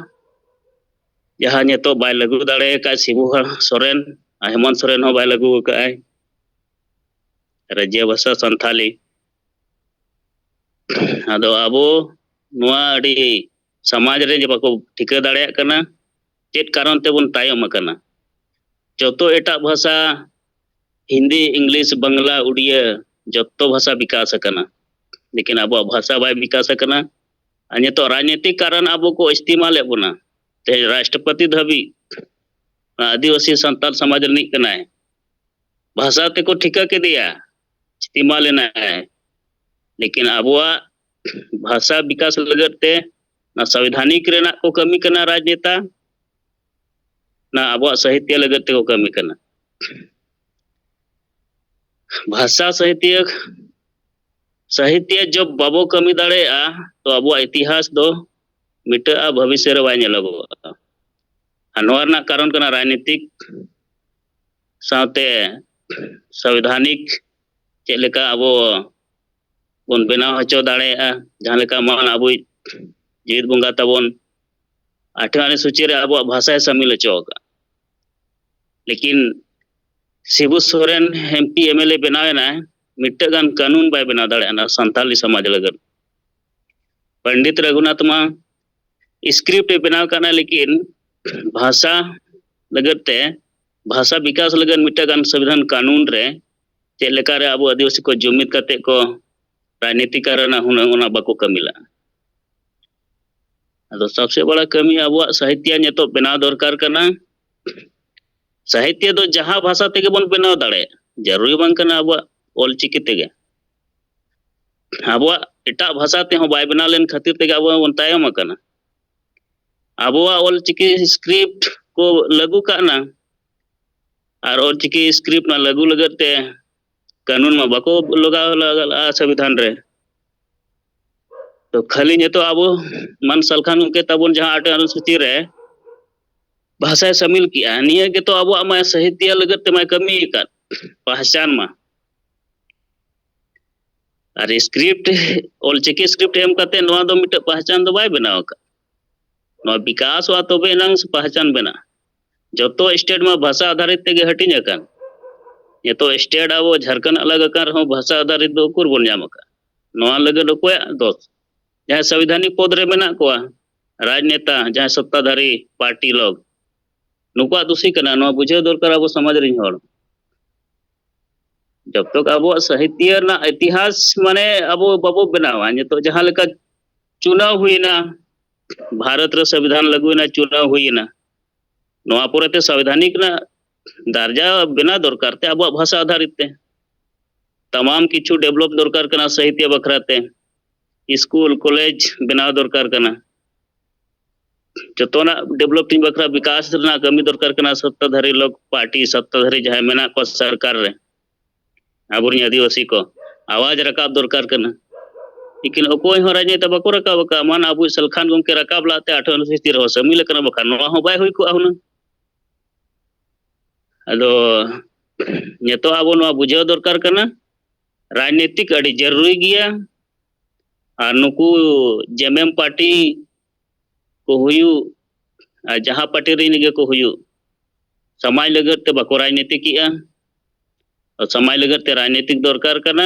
ᱡᱟᱦᱟᱸ ᱱᱤᱛᱚᱜ ᱵᱟᱭ ᱞᱟᱹᱜᱩ ᱫᱟᱲᱮ ᱟᱠᱟᱫ ᱥᱤᱵᱩ ᱥᱚᱨᱮᱱ ᱟᱨ ᱦᱮᱢᱚᱱᱛ ᱥᱚᱨᱮᱱ ᱦᱚᱸ ᱵᱟᱭ ᱞᱟᱹᱜᱩ ᱟᱠᱟᱫᱼᱟᱭ ᱨᱟᱡᱽᱭᱚ ᱵᱷᱟᱥᱟ ᱥᱟᱱᱛᱷᱟᱞᱤ᱾ ᱟᱫᱚ ᱟᱵᱚ ᱱᱚᱣᱟ ᱟᱹᱰᱤ ᱥᱚᱢᱟᱡᱽ ᱨᱮ ᱡᱮ ᱵᱟᱠᱚ ᱴᱷᱤᱠᱟᱹ ᱫᱟᱲᱮᱭᱟᱜ ᱠᱟᱱᱟ, ᱪᱮᱫ ᱠᱟᱨᱚᱱ ᱛᱮᱵᱚᱱ ᱛᱟᱭᱚᱢ ᱟᱠᱟᱱᱟ᱾ ᱡᱚᱛᱚ ᱮᱴᱟᱜ ᱵᱷᱟᱥᱟ, ᱦᱤᱱᱫᱤ, ᱤᱝᱞᱤᱥ, ᱵᱟᱝᱞᱟ, ᱩᱲᱤᱭᱟᱹ, ᱡᱚᱛᱚ ᱵᱷᱟᱥᱟ ᱵᱤᱠᱟᱥ ᱟᱠᱟᱱᱟ, ᱞᱮᱠᱤᱱ ᱟᱵᱚᱣᱟᱜ ᱵᱷᱟᱥᱟ ᱵᱟᱭ ᱵᱤᱠᱟᱥ ᱟᱠᱟᱱᱟ᱾ ᱟᱨ ᱱᱤᱛᱚᱜ ᱨᱟᱡᱽᱱᱤᱛᱤᱠ ᱠᱟᱨᱚᱱ ᱟᱵᱚ ᱠᱚ ᱤᱥᱛᱮᱢᱟᱞᱮᱫ ᱵᱚᱱᱟ᱾ ᱛᱮᱦᱮᱧ ᱨᱟᱥᱴᱨᱚᱯᱚᱛᱤ ᱫᱷᱟᱹᱵᱤᱡ ᱚᱱᱟ ᱟᱹᱫᱤᱵᱟᱹᱥᱤ ᱥᱟᱱᱛᱟᱲ ᱥᱚᱢᱟᱡᱽ ᱨᱤᱱᱤᱡ ᱠᱟᱱᱟᱭ, ᱵᱷᱟᱥᱟ ᱛᱮᱠᱚ ᱴᱷᱤᱠᱟᱹ ᱠᱮᱫᱮᱭᱟ, ᱤᱥᱛᱮᱢᱟᱞ ᱮᱱᱟᱭ᱾ ᱞᱮᱠᱤᱱ ᱟᱵᱚᱣᱟᱜ ᱵᱷᱟᱥᱟ ᱵᱤᱠᱟᱥ ᱞᱟᱹᱜᱤᱫ ᱛᱮ ᱚᱱᱟ ᱥᱚᱝᱵᱤᱫᱷᱟᱱᱤᱠ ᱨᱮᱱᱟᱜ ᱠᱚ ᱠᱟᱹᱢᱤ ᱠᱟᱱᱟ ᱨᱟᱡᱽᱱᱮᱛᱟ, ᱚᱱᱟ ᱟᱵᱚᱣᱟᱜ ᱥᱟᱦᱤᱛᱭᱚ ᱞᱟᱹᱜᱤᱫ ᱛᱮᱠᱚ ᱠᱟᱹᱢᱤ ᱠᱟᱱᱟ᱾ ᱵᱷᱟᱥᱟ ᱥᱟᱦᱤᱛᱭᱚ, ᱥᱟᱦᱤᱛᱭᱚ ᱡᱚᱵ ᱵᱟᱵᱚ ᱠᱟᱹᱢᱤ ᱫᱟᱲᱮᱭᱟᱜᱼᱟ, ᱛᱚ ᱟᱵᱚᱣᱟᱜ ᱤᱛᱤᱦᱟᱥ ᱫᱚ ᱢᱤᱴᱟᱹᱜᱼᱟ, ᱵᱷᱚᱵᱤᱥᱥᱚ ᱨᱮ ᱵᱟᱭ ᱧᱮᱞᱚᱜᱚᱜᱼᱟ᱾ ᱟᱨ ᱱᱚᱣᱟ ᱨᱮᱱᱟᱜ ᱠᱟᱨᱚᱱ ᱠᱟᱱᱟ ᱨᱟᱡᱽᱱᱤᱛᱤᱠ ᱥᱟᱶᱛᱮ ᱥᱚᱝᱵᱤᱫᱷᱟᱱᱤᱠ ᱪᱮᱫ ᱞᱮᱠᱟ ᱟᱵᱚ ᱵᱚᱱ ᱵᱮᱱᱟᱣ ᱦᱚᱪᱚ ᱫᱟᱲᱮᱭᱟᱜᱼᱟ, ᱡᱟᱦᱟᱸ ᱞᱮᱠᱟ ᱢᱟᱱ ᱟᱵᱚᱭᱤᱡ ᱡᱤᱣᱤᱫ ᱵᱚᱸᱜᱟ ᱛᱟᱵᱚᱱ ᱟᱴᱷᱣᱟᱨᱤ ᱥᱩᱪᱤ ᱨᱮ ᱟᱵᱚᱣᱟᱜ ᱵᱷᱟᱥᱟᱭ ᱥᱟᱢᱤᱞ ᱦᱚᱪᱚ ᱟᱠᱟᱫᱼᱟ᱾ ᱞᱮᱠᱤᱱ Shibu Soren M P M L A ᱵᱮᱱᱟᱣ ᱮᱱᱟᱭ, ᱢᱤᱫᱴᱟᱝ ᱜᱟᱱ ᱠᱟᱹᱱᱩᱱ ᱵᱟᱭ ᱵᱮᱱᱟᱣ ᱫᱟᱲᱮᱭᱟᱜᱼᱟ ᱥᱟᱱᱛᱟᱞᱤ ᱥᱚᱢᱟᱡᱽ ᱞᱟᱹᱜᱤᱫ᱾ ᱯᱚᱱᱰᱤᱛ ᱨᱚᱜᱷᱩᱱᱟᱛᱷ ᱢᱟ ᱥᱠᱨᱤᱯᱴ ᱮ ᱵᱮᱱᱟᱣ ᱠᱟᱱᱟ, ᱞᱮᱠᱤᱱ ᱵᱷᱟᱥᱟ ᱞᱟᱹᱜᱤᱫ ᱛᱮ, ᱵᱷᱟᱥᱟ ᱵᱤᱠᱟᱥ ᱞᱟᱹᱜᱤᱫ ᱢᱤᱫᱴᱟᱝ ᱜᱟᱱ ᱥᱚᱝᱵᱤᱫᱷᱟᱱ ᱠᱟᱹᱱᱩᱱ ᱨᱮ ᱪᱮᱫ ᱞᱮᱠᱟᱨᱮ ᱟᱵᱚ ᱟᱹᱫᱤᱵᱟᱹᱥᱤ ᱠᱚ ᱡᱩᱢᱤᱫ ᱠᱟᱛᱮ ᱠᱚ ᱨᱟᱡᱽᱱᱤᱛᱤ ᱠᱟᱨᱚᱱᱟ ᱦᱩᱱᱟᱹᱝ ᱚᱱᱟ ᱵᱟᱠᱚ ᱠᱟᱹᱢᱤ ᱞᱟᱜᱼᱟ᱾ ᱟᱫᱚ ᱥᱚᱵᱥᱮ ᱵᱟᱲᱟ ᱠᱟᱹᱢᱤ ᱟᱵᱚᱣᱟᱜ ᱥᱟᱦᱤᱛᱭᱚ ᱱᱤᱛᱚᱜ ᱵᱮᱱᱟᱣ ᱫᱚᱨᱠᱟᱨ ᱠᱟᱱᱟ᱾ ᱥᱟᱦᱤᱛᱭᱚ ᱫᱚ ᱡᱟᱦᱟᱸ ᱵᱷᱟᱥᱟ ᱛᱮᱜᱮ ᱵᱚᱱ ᱵᱮᱱᱟᱣ ᱫᱟᱲᱮᱭᱟᱜᱼᱟ, ᱡᱟᱹᱨᱩᱨᱤ ᱵᱟᱝ ᱠᱟᱱᱟ ᱟᱵᱚᱣᱟᱜ ᱚᱞ ᱪᱤᱠᱤ ᱛᱮᱜᱮ᱾ ᱟᱵᱚᱣᱟᱜ ᱮᱴᱟᱜ ᱵᱷᱟᱥᱟ ᱛᱮᱦᱚᱸ ᱵᱟᱭ ᱵᱮᱱᱟᱣ ᱞᱮᱱ ᱠᱷᱟᱹᱛᱤᱨ ᱛᱮᱜᱮ ᱟᱵᱚ ᱵᱚᱱ ᱛᱟᱭᱚᱢ ᱟᱠᱟᱱᱟ᱾ ᱟᱵᱚᱣᱟᱜ ᱚᱞ ᱪᱤᱠᱤ ᱥᱠᱨᱤᱯᱴ ᱠᱚ ᱞᱟᱹᱜᱩ ᱠᱟᱜ ᱱᱟ, ᱟᱨ ᱚᱞ ᱪᱤᱠᱤ ᱥᱠᱨᱤᱯᱴ ᱚᱱᱟ ᱞᱟᱹᱜᱩ ᱞᱟᱹᱜᱤᱫ ᱛᱮ ᱠᱟᱹᱱᱩᱱ ᱢᱟ ᱵᱟᱠᱚ ᱞᱟᱜᱟᱣ ᱞᱟᱜᱟᱜᱼᱟ ᱥᱚᱝᱵᱤᱫᱷᱟᱱ ᱨᱮ᱾ ᱛᱚ ᱠᱷᱟᱹᱞᱤ ᱱᱤᱛᱚᱜ ᱟᱵᱚ ᱢᱟᱱ ᱥᱟᱞᱠᱷᱟᱱ ᱜᱚᱢᱠᱮ ᱛᱟᱵᱚᱱ ᱡᱟᱦᱟᱸ ᱟᱴ ᱚᱱᱩᱥᱩᱪᱤ ᱨᱮ ᱵᱷᱟᱥᱟᱭ ᱥᱟᱢᱤᱞ ᱠᱮᱜᱼᱟ, ᱱᱤᱭᱟᱹ ᱜᱮᱛᱚ ᱟᱵᱚᱣᱟᱜ ᱢᱟ ᱥᱟᱦᱤᱛᱭᱚ ᱞᱟᱹᱜᱤᱫ ᱛᱮᱢᱟᱭ ᱠᱟᱹᱢᱤ ᱟᱠᱟᱫ, ᱯᱟᱦᱪᱟᱱ ᱢᱟ᱾ ᱟᱨ ᱥᱠᱨᱤᱯᱴ, ᱚᱞᱪᱤᱠᱤ ᱥᱠᱨᱤᱯᱴ ᱮᱢ ᱠᱟᱛᱮ ᱱᱚᱣᱟ ᱫᱚ ᱢᱤᱫᱴᱮᱡ ᱯᱟᱦᱪᱟᱱ ᱫᱚ ᱵᱟᱭ ᱵᱮᱱᱟᱣ ᱟᱠᱟᱫ᱾ ᱱᱚᱣᱟ ᱵᱤᱠᱟᱥᱚᱜᱼᱟ ᱛᱚᱵᱮ ᱮᱱᱟᱝ ᱯᱟᱦᱪᱟᱱ ᱵᱮᱱᱟᱜᱼᱟ᱾ ᱡᱚᱛᱚ ᱥᱴᱮᱴ ᱢᱟ ᱵᱷᱟᱥᱟ ᱟᱫᱷᱟᱨᱤᱛ ᱛᱮᱜᱮ ᱦᱟᱹᱴᱤᱧ ᱟᱠᱟᱱ᱾ ᱱᱤᱛᱚᱜ ᱥᱴᱮᱴ ᱟᱵᱚ ᱡᱷᱟᱲᱠᱷᱚᱸᱰ ᱟᱞᱟᱜᱽ ᱟᱠᱟᱱ ᱨᱮᱦᱚᱸ ᱵᱷᱟᱥᱟ ᱟᱫᱷᱟᱨᱤᱛ ᱫᱚ ᱩᱠᱩᱨ ᱵᱚᱱ ᱧᱟᱢ ᱟᱠᱟᱫ? ᱱᱚᱣᱟ ᱞᱟᱹᱜᱤᱫ ᱚᱠᱚᱭᱟᱜ ᱫᱚᱥ? ᱡᱟᱦᱟᱸᱭ ᱥᱚᱝᱵᱤᱫᱷᱟᱱᱤᱠ ᱯᱚᱫᱽ ᱨᱮ ᱢᱮᱱᱟᱜ ᱠᱚᱣᱟ, ᱨᱟᱡᱽᱱᱮᱛᱟ, ᱡᱟᱦᱟᱸᱭ ᱥᱚᱛᱛᱟᱫᱷᱟᱨᱤ ᱯᱟᱨᱴᱤ ᱞᱚᱜ, ᱱᱩᱠᱩᱣᱟᱜ ᱫᱩᱥᱤ ᱠᱟᱱᱟ᱾ ᱱᱚᱣᱟ ᱵᱩᱡᱷᱟᱹᱣ ᱫᱚᱨᱠᱟᱨ ᱟᱵᱚ ᱥᱚᱢᱟᱡᱽ ᱨᱮᱱ ᱦᱚᱲ᱾ ᱡᱚᱵ ᱛᱚᱠ ᱟᱵᱚᱣᱟᱜ ᱥᱟᱦᱤᱛᱭᱚ ᱨᱮᱱᱟᱜ ᱤᱛᱤᱦᱟᱥ ᱢᱟᱱᱮ ᱟᱵᱚ ᱵᱟᱵᱚ ᱵᱮᱱᱟᱣᱟ, ᱱᱤᱛᱚᱜ ᱡᱟᱦᱟᱸ ᱞᱮᱠᱟ ᱪᱩᱱᱟᱣ ᱦᱩᱭᱮᱱᱟ, ᱵᱷᱟᱨᱚᱛ ᱨᱮ ᱥᱚᱝᱵᱤᱫᱷᱟᱱ ᱞᱟᱹᱜᱩᱭᱮᱱᱟ, ᱪᱩᱱᱟᱣ ᱦᱩᱭᱮᱱᱟ, ᱱᱚᱣᱟ ᱯᱚᱨᱮᱛᱮ ᱥᱚᱝᱵᱤᱫᱷᱟᱱᱤᱠ ᱨᱮᱱᱟᱜ ᱫᱟᱨᱡᱟ ᱵᱮᱱᱟᱣ ᱫᱚᱨᱠᱟᱨ ᱛᱮ ᱟᱵᱚᱣᱟᱜ ᱵᱷᱟᱥᱟ ᱟᱫᱷᱟᱨᱤᱛ ᱛᱮ ᱛᱟᱢᱟᱢ ᱠᱤᱪᱷᱩ ᱰᱮᱵᱷᱞᱚᱯ ᱫᱚᱨᱠᱟᱨ ᱠᱟᱱᱟ ᱥᱟᱦᱤᱛᱭᱚ ᱵᱟᱠᱷᱨᱟ ᱛᱮ᱾ ᱥᱠᱩᱞ, ᱠᱚᱞᱮᱡᱽ ᱵᱮᱱᱟᱣ ᱫᱚᱨᱠᱟᱨ ᱠᱟᱱᱟ᱾ ᱡᱚᱛᱚᱱᱟᱜ ᱰᱮᱵᱷᱞᱚᱯᱤᱝ ᱵᱟᱠᱷᱨᱟ, ᱵᱤᱠᱟᱥ ᱨᱮᱱᱟᱜ ᱠᱟᱹᱢᱤ ᱫᱚᱨᱠᱟᱨ ᱠᱟᱱᱟ᱾ ᱥᱚᱛᱛᱟᱫᱷᱟᱨᱤ ᱞᱚᱠ ᱯᱟᱨᱴᱤ, ᱥᱚᱛᱛᱟᱫᱷᱟᱨᱤ ᱡᱟᱦᱟᱸᱭ ᱢᱮᱱᱟᱜ ᱠᱚᱣᱟ ᱥᱚᱨᱠᱟᱨ ᱨᱮ, ᱟᱵᱚᱨᱮᱱ ᱟᱹᱫᱤᱵᱟᱹᱥᱤ ᱠᱚ ᱟᱣᱟᱡᱽ ᱨᱟᱠᱟᱵ ᱫᱚᱨᱠᱟᱨ ᱠᱟᱱᱟ᱾ ᱞᱮᱠᱤᱱ ᱚᱠᱚᱭ ᱦᱚᱸ ᱨᱟᱡᱽᱱᱮᱛᱟ ᱵᱟᱠᱚ ᱨᱟᱠᱟᱵ ᱟᱠᱟᱫ᱾ ᱢᱟᱱ ᱟᱵᱚᱭᱤᱡ ᱥᱟᱞᱠᱷᱟᱱ ᱜᱚᱢᱠᱮ ᱨᱟᱠᱟᱵ ᱞᱟᱦᱟᱛᱮ ᱟᱴᱷᱟᱨᱚ ᱩᱱᱚᱥᱚᱴᱴᱤ ᱨᱮᱦᱚᱸ ᱥᱟᱹᱢᱤᱞ ᱟᱠᱟᱱᱟ, ᱵᱟᱠᱷᱟᱱ ᱱᱚᱣᱟ ᱦᱚᱸ ᱵᱟᱭ ᱦᱩᱭ ᱠᱚᱜᱼᱟ ᱦᱩᱱᱟᱹᱝ᱾ ᱟᱫᱚ ᱱᱤᱛᱚᱜ ᱟᱵᱚ ᱱᱚᱣᱟ ᱵᱩᱡᱷᱟᱹᱣ ᱫᱚᱨᱠᱟᱨ ᱠᱟᱱᱟ, ᱨᱟᱡᱽᱱᱤᱛᱤᱠ ᱟᱹᱰᱤ ᱡᱟᱹᱨᱩᱨᱤ ᱜᱮᱭᱟ᱾ ᱟᱨ ᱱᱩᱠᱩ ᱡᱮᱢᱮᱢ ᱯᱟᱨᱴᱤ ᱠᱚ ᱦᱩᱭᱩᱜ, ᱟᱨ ᱡᱟᱦᱟᱸ ᱯᱟᱨᱴᱤ ᱨᱮᱱ ᱜᱮ ᱠᱚ ᱦᱩᱭᱩᱜ, ᱥᱚᱢᱟᱡᱽ ᱞᱟᱹᱜᱤᱫ ᱛᱮ ᱵᱟᱠᱚ ᱨᱟᱡᱽᱱᱤᱛᱤᱠᱮᱜᱼᱟ᱾ ᱟᱨ ᱥᱚᱢᱟᱡᱽ ᱞᱟᱹᱜᱤᱫ ᱛᱮ ᱨᱟᱡᱽᱱᱤᱛᱤᱠ ᱫᱚᱨᱠᱟᱨ ᱠᱟᱱᱟ᱾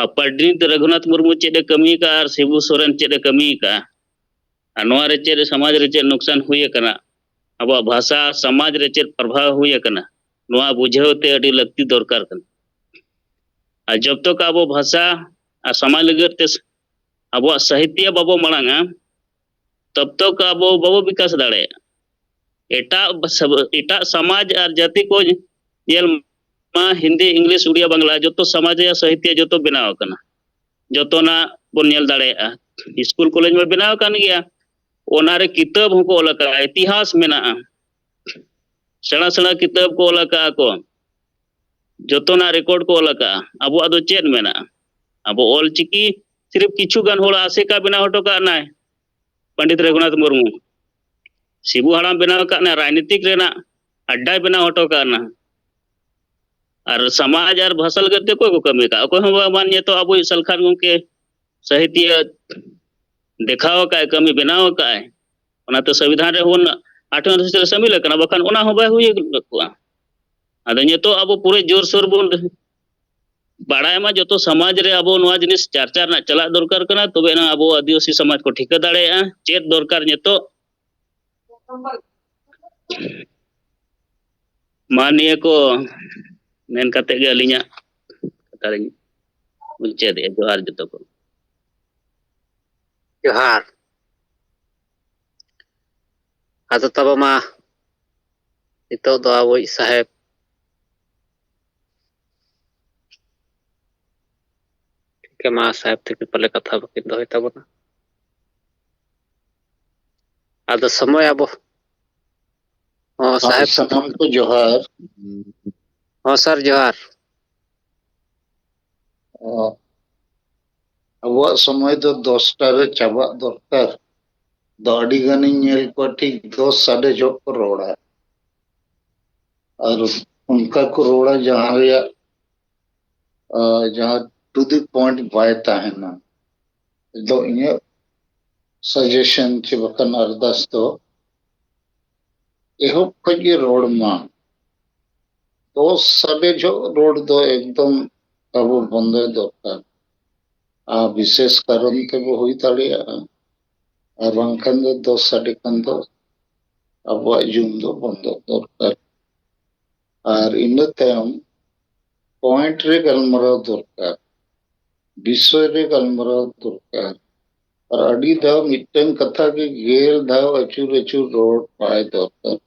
ᱟᱨ ᱯᱚᱱᱰᱤᱛ ᱨᱚᱜᱷᱩᱱᱟᱛᱷ ᱢᱩᱨᱢᱩ ᱪᱮᱫ ᱮ ᱠᱟᱹᱢᱤ ᱟᱠᱟᱫᱼᱟ ᱟᱨ ᱥᱤᱵᱩ ᱥᱚᱨᱮᱱ ᱪᱮᱫ ᱮ ᱠᱟᱹᱢᱤ ᱟᱠᱟᱫᱼᱟ, ᱟᱨ ᱱᱚᱣᱟ ᱨᱮ ᱪᱮᱫ ᱥᱚᱢᱟᱡᱽ ᱨᱮ ᱪᱮᱫ ᱱᱩᱠᱥᱟᱱ ᱦᱩᱭ ᱟᱠᱟᱱᱟ, ᱟᱵᱚᱣᱟᱜ ᱵᱷᱟᱥᱟ ᱥᱚᱢᱟᱡᱽ ᱨᱮ ᱪᱮᱫ ᱯᱨᱚᱵᱷᱟᱵᱽ ᱦᱩᱭ ᱟᱠᱟᱱᱟ, ᱱᱚᱣᱟ ᱵᱩᱡᱷᱟᱹᱣ ᱛᱮ ᱟᱹᱰᱤ ᱞᱟᱹᱠᱛᱤ ᱫᱚᱨᱠᱟᱨ ᱠᱟᱱᱟ᱾ ᱟᱨ ᱡᱚᱵ ᱛᱚᱠ ᱟᱵᱚ ᱵᱷᱟᱥᱟ ᱟᱨ ᱥᱚᱢᱟᱡᱽ ᱞᱟᱹᱜᱤᱫ ᱛᱮ ᱟᱵᱚᱣᱟᱜ ᱥᱟᱦᱤᱛᱭᱚ ᱵᱟᱵᱚ ᱢᱟᱲᱟᱝᱟ, ᱛᱚᱵ ᱛᱚᱠ ᱟᱵᱚ ᱵᱟᱵᱚ ᱵᱤᱠᱟᱥ ᱫᱟᱲᱮᱭᱟᱜᱼᱟ᱾ ᱮᱴᱟᱜ ᱵᱷᱟᱥᱟ-, ᱮᱴᱟᱜ ᱥᱚᱢᱟᱡᱽ ᱟᱨ ᱡᱟᱹᱛᱤ ᱠᱚ ᱧᱮᱞ ᱢᱟ, ᱦᱤᱱᱫᱤ, ᱤᱝᱞᱤᱥ, ᱩᱲᱤᱭᱟ, ᱵᱟᱝᱞᱟ, ᱡᱚᱛᱚ ᱥᱚᱢᱟᱡᱽ ᱨᱮᱭᱟᱜ ᱥᱟᱦᱤᱛᱭᱚ ᱡᱚᱛᱚ ᱵᱮᱱᱟᱣ ᱟᱠᱟᱱᱟ᱾ ᱡᱚᱛᱚᱱᱟᱜ ᱵᱚᱱ ᱧᱮᱞ ᱫᱟᱲᱮᱭᱟᱜᱼᱟ᱾ ᱥᱠᱩᱞ ᱠᱚᱞᱮᱡᱽ ᱢᱟ ᱵᱮᱱᱟᱣ ᱟᱠᱟᱱ ᱜᱮᱭᱟ᱾ ᱚᱱᱟᱨᱮ ᱠᱤᱛᱟᱹᱵ ᱦᱚᱸᱠᱚ ᱚᱞ ᱟᱠᱟᱫᱼᱟ, ᱤᱛᱤᱦᱟᱥ ᱢᱮᱱᱟᱜᱼᱟ, ᱥᱮᱬᱟ ᱥᱮᱬᱟ ᱠᱤᱛᱟᱹᱵ ᱠᱚ ᱚᱞ ᱟᱠᱟᱫᱼᱟ ᱠᱚ᱾ ᱡᱚᱛᱚᱱᱟᱜ ᱨᱮᱠᱚᱨᱰ ᱠᱚ ᱚᱞ ᱟᱠᱟᱫᱼᱟ᱾ ᱟᱵᱚᱣᱟᱜ ᱫᱚ ᱪᱮᱫ ᱢᱮᱱᱟᱜᱼᱟ? ᱟᱵᱚ ᱚᱞ ᱪᱤᱠᱤ ᱥᱤᱨᱤᱯ ᱠᱤᱪᱷᱩ ᱜᱟᱱ ᱦᱚᱲ ᱟᱥᱮᱠᱟ ᱵᱮᱱᱟᱣ ᱦᱚᱴᱚ ᱠᱟᱜ ᱱᱟᱭ, ᱯᱚᱱᱰᱤᱛ ᱨᱚᱜᱷᱩᱱᱟᱛᱷ ᱢᱩᱨᱢᱩ᱾ ᱥᱤᱵᱩ ᱦᱟᱲᱟᱢ ᱵᱮᱱᱟᱣ ᱟᱠᱟᱫ ᱱᱟ, ᱨᱟᱡᱽᱱᱤᱛᱤᱠ ᱨᱮᱱᱟᱜ ᱟᱰᱰᱟᱭ ᱵᱮᱱᱟᱣ ᱦᱚᱴᱚ ᱠᱟᱜ ᱱᱟ᱾ ᱟᱨ ᱥᱚᱢᱟᱡᱽ ᱟᱨ ᱵᱷᱟᱥᱟ ᱞᱟᱹᱜᱤᱫ ᱛᱮ ᱚᱠᱚᱭ ᱠᱚ ᱠᱟᱹᱢᱤ ᱠᱟᱜᱼᱟ? ᱚᱠᱚᱭ ᱦᱚᱸ ᱵᱟᱝ᱾ ᱱᱤᱛᱚᱜ ᱟᱵᱚᱭᱤᱡ ᱥᱟᱞᱠᱷᱟᱱ ᱜᱚᱢᱠᱮ ᱥᱟᱦᱤᱛᱭᱚ ᱫᱮᱠᱷᱟᱣ ᱟᱠᱟᱫ, ᱠᱟᱹᱢᱤ ᱵᱮᱱᱟᱣ ᱟᱠᱟᱫ, ᱚᱱᱟᱛᱮ ᱥᱚᱝᱵᱤᱫᱷᱟᱱ ᱨᱮ ᱦᱚᱸ ᱟᱴᱷᱟᱨᱚ ᱩᱱᱚᱥᱚᱴᱴᱤ ᱨᱮ ᱥᱟᱹᱢᱤᱞ ᱟᱠᱟᱱᱟ, ᱵᱟᱠᱷᱟᱱ ᱚᱱᱟ ᱦᱚᱸ ᱵᱟᱭ ᱦᱩᱭ ᱠᱚᱜᱼᱟ᱾ ᱟᱫᱚ ᱱᱤᱛᱚᱜ ᱟᱵᱚ ᱯᱩᱨᱟᱹ ᱡᱳᱨᱥᱳᱨ ᱵᱚᱱ ᱵᱟᱲᱟᱭ ᱢᱟ, ᱡᱚᱛᱚ ᱥᱚᱢᱟᱡᱽ ᱨᱮ ᱟᱵᱚ ᱱᱚᱣᱟ ᱡᱤᱱᱤᱥ ᱪᱟᱨᱪᱟ ᱨᱮᱱᱟᱜ ᱪᱟᱞᱟᱜ ᱫᱚᱨᱠᱟᱨ ᱠᱟᱱᱟ, ᱛᱚᱵᱮ ᱮᱱᱟᱝ ᱟᱵᱚ ᱟᱹᱫᱤᱵᱟᱹᱥᱤ ᱥᱚᱢᱟᱡᱽ ᱠᱚ ᱴᱷᱤᱠᱟᱹ ᱫᱟᱲᱮᱭᱟᱜᱼᱟ ᱪᱮᱫ ᱫᱚᱨᱠᱟᱨ ᱱᱤᱛᱚᱜ᱾ ᱢᱟ ᱱᱤᱭᱟᱹ ᱠᱚ ᱢᱮᱱ ᱠᱟᱛᱮ ᱜᱮ ᱟᱹᱞᱤᱧᱟᱜ ᱠᱟᱛᱷᱟ ᱞᱤᱧ ᱢᱩᱪᱟᱹᱫᱮᱜᱼᱟ᱾ ᱡᱚᱦᱟᱨ ᱡᱚᱛᱚ ᱠᱚ᱾ ᱡᱚᱦᱟᱨ᱾ ᱟᱫᱚ ᱛᱚᱵᱮ ᱢᱟ ᱱᱤᱛᱚᱜ ᱫᱚ ᱟᱵᱚᱭᱤᱡ ᱥᱟᱦᱮᱵᱽ ᱴᱷᱤᱠᱟᱹ ᱢᱟ ᱥᱟᱦᱮᱵᱽ ᱛᱟᱹᱠᱤᱱ ᱯᱟᱞᱮ ᱠᱟᱛᱷᱟ ᱵᱟᱹᱠᱤᱱ ᱫᱚᱦᱚᱭ ᱛᱟᱵᱚᱱᱟ᱾ ᱟᱫᱚ ᱥᱚᱢᱚᱭ ᱟᱵᱚ, ᱦᱚᱸ, ᱥᱟᱦᱮᱵᱽ᱾ ᱥᱟᱱᱟᱢ ᱠᱚ ᱡᱚᱦᱟᱨ᱾ ᱦᱚᱸ, ᱥᱟᱨ, ᱡᱚᱦᱟᱨ᱾ ᱚ, ᱟᱵᱚᱣᱟᱜ ᱥᱚᱢᱚᱭ ᱫᱚ ᱫᱚᱥᱴᱟ ᱨᱮ ᱪᱟᱵᱟᱜ ᱫᱚᱨᱠᱟᱨ᱾ ᱫᱚ ᱟᱹᱰᱤ ᱜᱟᱱᱤᱧ ᱧᱮᱞ ᱠᱚᱣᱟ, ᱴᱷᱤᱠ ᱫᱚᱥ ᱥᱟᱰᱮ ᱡᱚᱦᱚᱜ ᱠᱚ ᱨᱚᱲᱟ᱾ ᱟᱨ ᱚᱱᱠᱟ ᱠᱚ ᱨᱚᱲᱟ, ᱡᱟᱦᱟᱸ ᱨᱮᱭᱟᱜ, ᱟ, ᱡᱟᱦᱟᱸ to the point ᱵᱟᱭ ᱛᱟᱦᱮᱱᱟ᱾ ᱫᱚ ᱤᱧᱟᱹᱜ suggestion ᱪᱮ ᱵᱟᱠᱷᱟᱱ ᱟᱨᱫᱟᱥ ᱫᱚ, ᱮᱦᱚᱵ ᱠᱷᱚᱡ ᱜᱮ ᱨᱚᱲ ᱢᱟ᱾ ᱫᱚᱥ ᱥᱟᱰᱮ ᱡᱚᱦᱚᱜ ᱨᱚᱲ ᱫᱚ ᱮᱠᱫᱚᱢ ᱟᱵᱚ ᱵᱚᱱᱫᱚᱭ ᱫᱚᱨᱠᱟᱨ᱾ ᱟᱨ ᱵᱤᱥᱮᱥ ᱠᱟᱨᱚᱱ ᱛᱮᱵᱚ ᱦᱩᱭ ᱫᱟᱲᱮᱭᱟᱜᱼᱟ, ᱟᱨ ᱵᱟᱝᱠᱷᱟᱱ ᱫᱚ ᱫᱚᱥ ᱥᱟᱰᱮ ᱠᱷᱟᱱ ᱫᱚ ᱟᱵᱚᱣᱟᱜ ᱡᱩᱢ ᱫᱚ ᱵᱚᱱᱫᱚ ᱫᱚᱨᱠᱟᱨ᱾ ᱟᱨ ᱤᱱᱟᱹ ᱛᱟᱭᱚᱢ point ᱨᱮ ᱜᱟᱞᱢᱟᱨᱟᱣ ᱫᱚᱨᱠᱟᱨ, ᱵᱤᱥᱚᱭ ᱨᱮ ᱜᱟᱞᱢᱟᱨᱟᱣ ᱫᱚᱨᱠᱟᱨ᱾ ᱟᱨ ᱟᱹᱰᱤ ᱫᱷᱟᱣ ᱢᱤᱫᱴᱟᱝ ᱠᱟᱛᱷᱟ ᱜᱮ ᱜᱮᱞ ᱫᱷᱟᱣ ᱟᱹᱪᱩᱨ ᱟᱹᱪᱩᱨ ᱨᱚᱲ ᱵᱟᱭ ᱫᱚᱨᱠᱟᱨ᱾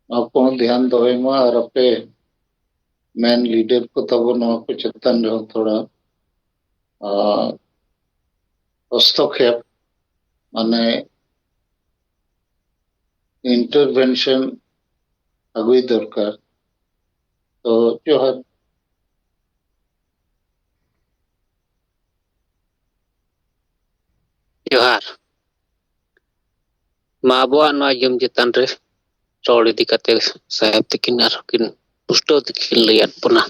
ᱱᱚᱣᱟ ᱠᱚᱦᱚᱸ ᱫᱷᱮᱭᱟᱱ ᱫᱚᱦᱚᱭ ᱢᱟ᱾ ᱟᱨ ᱟᱯᱮ ᱢᱮᱱ ᱞᱤᱰᱟᱨ ᱠᱚ ᱛᱟᱵᱚ ᱱᱚᱣᱟ ᱠᱚ ᱪᱮᱛᱟᱱ ᱨᱮᱦᱚᱸ ᱛᱷᱚᱲᱟ, ᱟᱨ, ᱦᱚᱥᱛᱚᱠᱷᱮᱯ, ᱢᱟᱱᱮ intervention ᱟᱹᱜᱩᱭ ᱫᱚᱨᱠᱟᱨ᱾ ᱛᱚ, ᱡᱚᱦᱟᱨ᱾ ᱡᱚᱦᱟᱨ᱾ ᱢᱟ ᱟᱵᱚᱣᱟᱜ ᱱᱚᱣᱟ ᱡᱩᱢ ᱪᱮᱛᱟᱱ ᱨᱮ ᱨᱚᱲ ᱤᱫᱤ ᱠᱟᱛᱮ ᱥᱟᱦᱮᱵ ᱛᱤᱠᱤᱱ ᱟᱨᱦᱚᱸ ᱠᱤᱱ ᱯᱩᱥᱴᱟᱹᱣ ᱛᱮᱠᱤᱱ ᱞᱟᱹᱭᱟᱫ ᱵᱚᱱᱟ᱾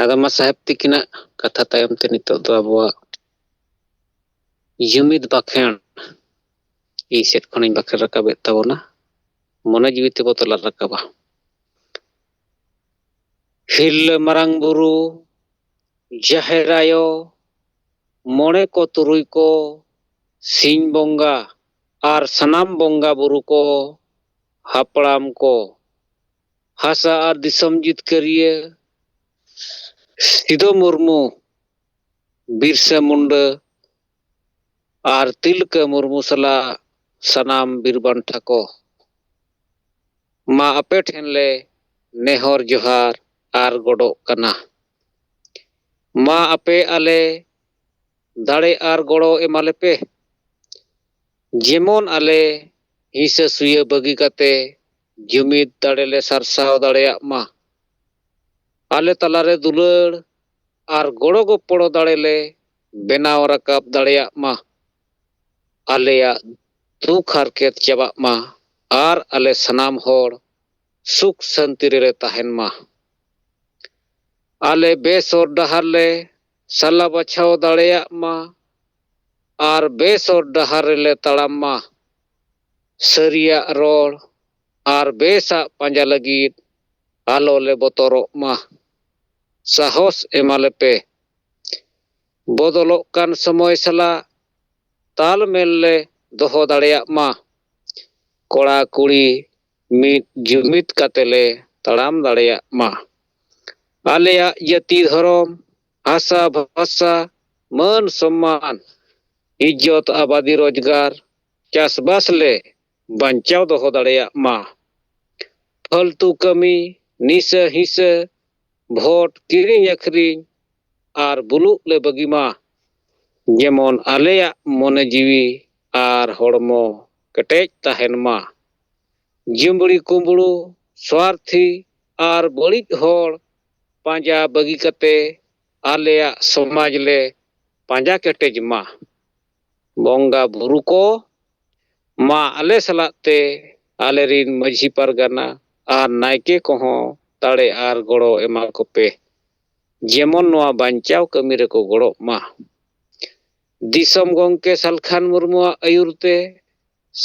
ᱟᱫᱚ ᱢᱟ ᱥᱟᱦᱮᱵ ᱛᱤᱠᱤᱱᱟᱜ ᱠᱟᱛᱷᱟ ᱛᱟᱭᱚᱢ ᱛᱮ ᱱᱤᱛᱚᱜ ᱫᱚ ᱟᱵᱚᱣᱟᱜ ᱡᱩᱢᱤᱫ ᱵᱟᱠᱷᱮᱬ ᱤᱧ ᱥᱮᱫ ᱠᱷᱚᱱᱤᱧ ᱵᱟᱠᱷᱮᱬ ᱨᱟᱠᱟᱵᱮᱫ ᱛᱟᱵᱚᱱᱟ᱾ ᱢᱚᱱᱮ ᱡᱤᱣᱤ ᱛᱮᱵᱚ ᱛᱚᱞᱟ ᱨᱟᱠᱟᱵᱟ᱾ ᱦᱤᱨᱞᱟᱹ ᱢᱟᱨᱟᱝ ᱵᱩᱨᱩ, ᱡᱟᱦᱮᱨ ᱟᱭᱳ, ᱢᱚᱬᱮ ᱠᱚ ᱛᱩᱨᱩᱭ ᱠᱚ, ᱥᱤᱧ ᱵᱚᱸᱜᱟ ᱟᱨ ᱥᱟᱱᱟᱢ ᱵᱚᱸᱜᱟ ᱵᱩᱨᱩ ᱠᱚ, ᱦᱟᱯᱲᱟᱢ ᱠᱚ, ᱦᱟᱥᱟ ᱟᱨ ᱫᱤᱥᱚᱢ ᱡᱤᱛᱠᱟᱹᱨᱤᱭᱟᱹ ᱥᱤᱫᱚ ᱢᱩᱨᱢᱩ, ᱵᱤᱨᱥᱟᱹ ᱢᱩᱱᱰᱟᱹ ᱟᱨ ᱛᱤᱞᱠᱟᱹ ᱢᱩᱨᱢᱩ ᱥᱟᱞᱟᱜ ᱥᱟᱱᱟᱢ ᱵᱤᱨ ᱵᱟᱱᱴᱟ ᱠᱚ, ᱢᱟ ᱟᱯᱮ ᱴᱷᱮᱱ ᱞᱮ ᱱᱮᱦᱚᱨ ᱡᱚᱦᱟᱨ ᱟᱨ ᱜᱚᱰᱚᱜ ᱠᱟᱱᱟ᱾ ᱢᱟ ᱟᱯᱮ ᱟᱞᱮ ᱫᱟᱲᱮ ᱟᱨ ᱜᱚᱲᱚ ᱮᱢᱟᱞᱮᱯᱮ᱾ ᱡᱮᱢᱚᱱ ᱟᱞᱮ ᱦᱤᱸᱥᱟᱹ ᱥᱩᱭᱟᱹ ᱵᱟᱹᱜᱤ ᱠᱟᱛᱮ ᱡᱩᱢᱤᱫ ᱫᱟᱲᱮ ᱞᱮ ᱥᱟᱨᱥᱟᱣ ᱫᱟᱲᱮᱭᱟᱜ ᱢᱟ᱾ ᱟᱞᱮ ᱛᱟᱞᱟᱨᱮ ᱫᱩᱞᱟᱹᱲ ᱟᱨ ᱜᱚᱲᱚ ᱜᱚᱯᱚᱲᱚ ᱫᱟᱲᱮ ᱞᱮ ᱵᱮᱱᱟᱣ ᱨᱟᱠᱟᱵ ᱫᱟᱲᱮᱭᱟᱜ ᱢᱟ᱾ ᱟᱞᱮᱭᱟᱜ ᱫᱩᱠ ᱦᱟᱨᱠᱮᱛ ᱪᱟᱵᱟᱜ ᱢᱟ ᱟᱨ ᱟᱞᱮ ᱥᱟᱱᱟᱢ ᱦᱚᱲ ᱥᱩᱠ ᱥᱟᱹᱱᱛᱤ ᱨᱮᱞᱮ ᱛᱟᱦᱮᱱ ᱢᱟ᱾ ᱟᱞᱮ ᱵᱮᱥ ᱦᱚᱨ ᱰᱟᱦᱟᱨ ᱞᱮ ᱥᱟᱞᱟ ᱵᱟᱪᱷᱟᱣ ᱫᱟᱲᱮᱭᱟᱜ ᱢᱟ ᱟᱨ ᱵᱮᱥ ᱦᱚᱨ ᱰᱟᱦᱟᱨ ᱨᱮᱞᱮ ᱛᱟᱲᱟᱢ ᱢᱟ᱾ ᱥᱟᱹᱨᱤᱭᱟᱜ ᱨᱚᱲ ᱟᱨ ᱵᱮᱥᱟᱜ ᱯᱟᱸᱡᱟ ᱞᱟᱹᱜᱤᱫ ᱟᱞᱚ ᱞᱮ ᱵᱚᱛᱚᱨᱚᱜ ᱢᱟ᱾ ᱥᱟᱦᱚᱥ ᱮᱢᱟᱞᱮᱯᱮ᱾ ᱵᱚᱫᱚᱞᱚᱜ ᱠᱟᱱ ᱥᱚᱢᱚᱭ ᱥᱟᱞᱟᱜ ᱛᱟᱞᱢᱮᱞ ᱞᱮ ᱫᱚᱦᱚ ᱫᱟᱲᱮᱭᱟᱜ ᱢᱟ᱾ ᱠᱚᱲᱟ ᱠᱩᱲᱤ ᱢᱤᱫ ᱡᱩᱢᱤᱫ ᱠᱟᱛᱮ ᱞᱮ ᱛᱟᱲᱟᱢ ᱫᱟᱲᱮᱭᱟᱜ ᱢᱟ᱾ ᱟᱞᱮᱭᱟᱜ ᱡᱟᱹᱛᱤ ᱫᱷᱚᱨᱚᱢ, ᱵᱷᱟᱥᱟ ᱵᱷᱟᱥᱟ, ᱢᱟᱹᱱ ᱥᱚᱢᱢᱟᱱ, ᱤᱡᱽᱡᱚᱛ ᱟᱵᱟᱫᱤ ᱨᱳᱡᱽᱜᱟᱨ, ᱪᱟᱥᱵᱟᱥ ᱞᱮ ᱵᱟᱧᱪᱟᱣ ᱫᱚᱦᱚ ᱫᱟᱲᱮᱭᱟᱜ ᱢᱟ᱾ ᱯᱷᱟᱹᱞᱛᱩ ᱠᱟᱹᱢᱤ, ᱱᱤᱥᱟᱹ ᱦᱤᱸᱥᱟᱹ, ᱵᱷᱳᱴ ᱠᱤᱨᱤᱧ ᱟᱹᱠᱷᱨᱤᱧ ᱟᱨ ᱵᱩᱞᱩᱜ ᱞᱮ ᱵᱟᱹᱜᱤ ᱢᱟ᱾ ᱡᱮᱢᱚᱱ ᱟᱞᱮᱭᱟᱜ ᱢᱚᱱᱮ ᱡᱤᱣᱤ ᱟᱨ ᱦᱚᱲᱢᱚ ᱠᱮᱴᱮᱡ ᱛᱟᱦᱮᱱ ᱢᱟ᱾ ᱡᱩᱢᱵᱽᱲᱤ ᱠᱩᱢᱵᱽᱲᱩ, ᱥᱣᱟᱨᱛᱷᱤ ᱟᱨ ᱵᱟᱹᱲᱤᱡ ᱦᱚᱲ ᱯᱟᱸᱡᱟ ᱵᱟᱹᱜᱤ ᱠᱟᱛᱮ ᱟᱞᱮᱭᱟᱜ ᱥᱚᱢᱟᱡᱽ ᱞᱮ ᱯᱟᱸᱡᱟ ᱠᱮᱴᱮᱡ ᱢᱟ᱾ ᱵᱚᱸᱜᱟ ᱵᱩᱨᱩ ᱠᱚ, ᱢᱟ ᱟᱞᱮ ᱥᱟᱞᱟᱜ ᱛᱮ ᱟᱞᱮᱨᱤᱱ ᱢᱟᱹᱡᱷᱤ ᱯᱟᱨᱜᱟᱱᱟ ᱟᱨ ᱱᱟᱭᱠᱮ ᱠᱚᱦᱚᱸ ᱫᱟᱲᱮ ᱟᱨ ᱜᱚᱲᱚ ᱮᱢᱟ ᱠᱚᱯᱮ, ᱡᱮᱢᱚᱱ ᱱᱚᱣᱟ ᱵᱟᱧᱪᱟᱣ ᱠᱟᱹᱢᱤ ᱨᱮᱠᱚ ᱜᱚᱲᱚᱜ ᱢᱟ᱾ ᱫᱤᱥᱚᱢ ᱜᱚᱢᱠᱮ ᱥᱟᱞᱠᱷᱟᱱ ᱢᱩᱨᱢᱩᱣᱟᱜ ᱟᱹᱭᱩᱨ ᱛᱮ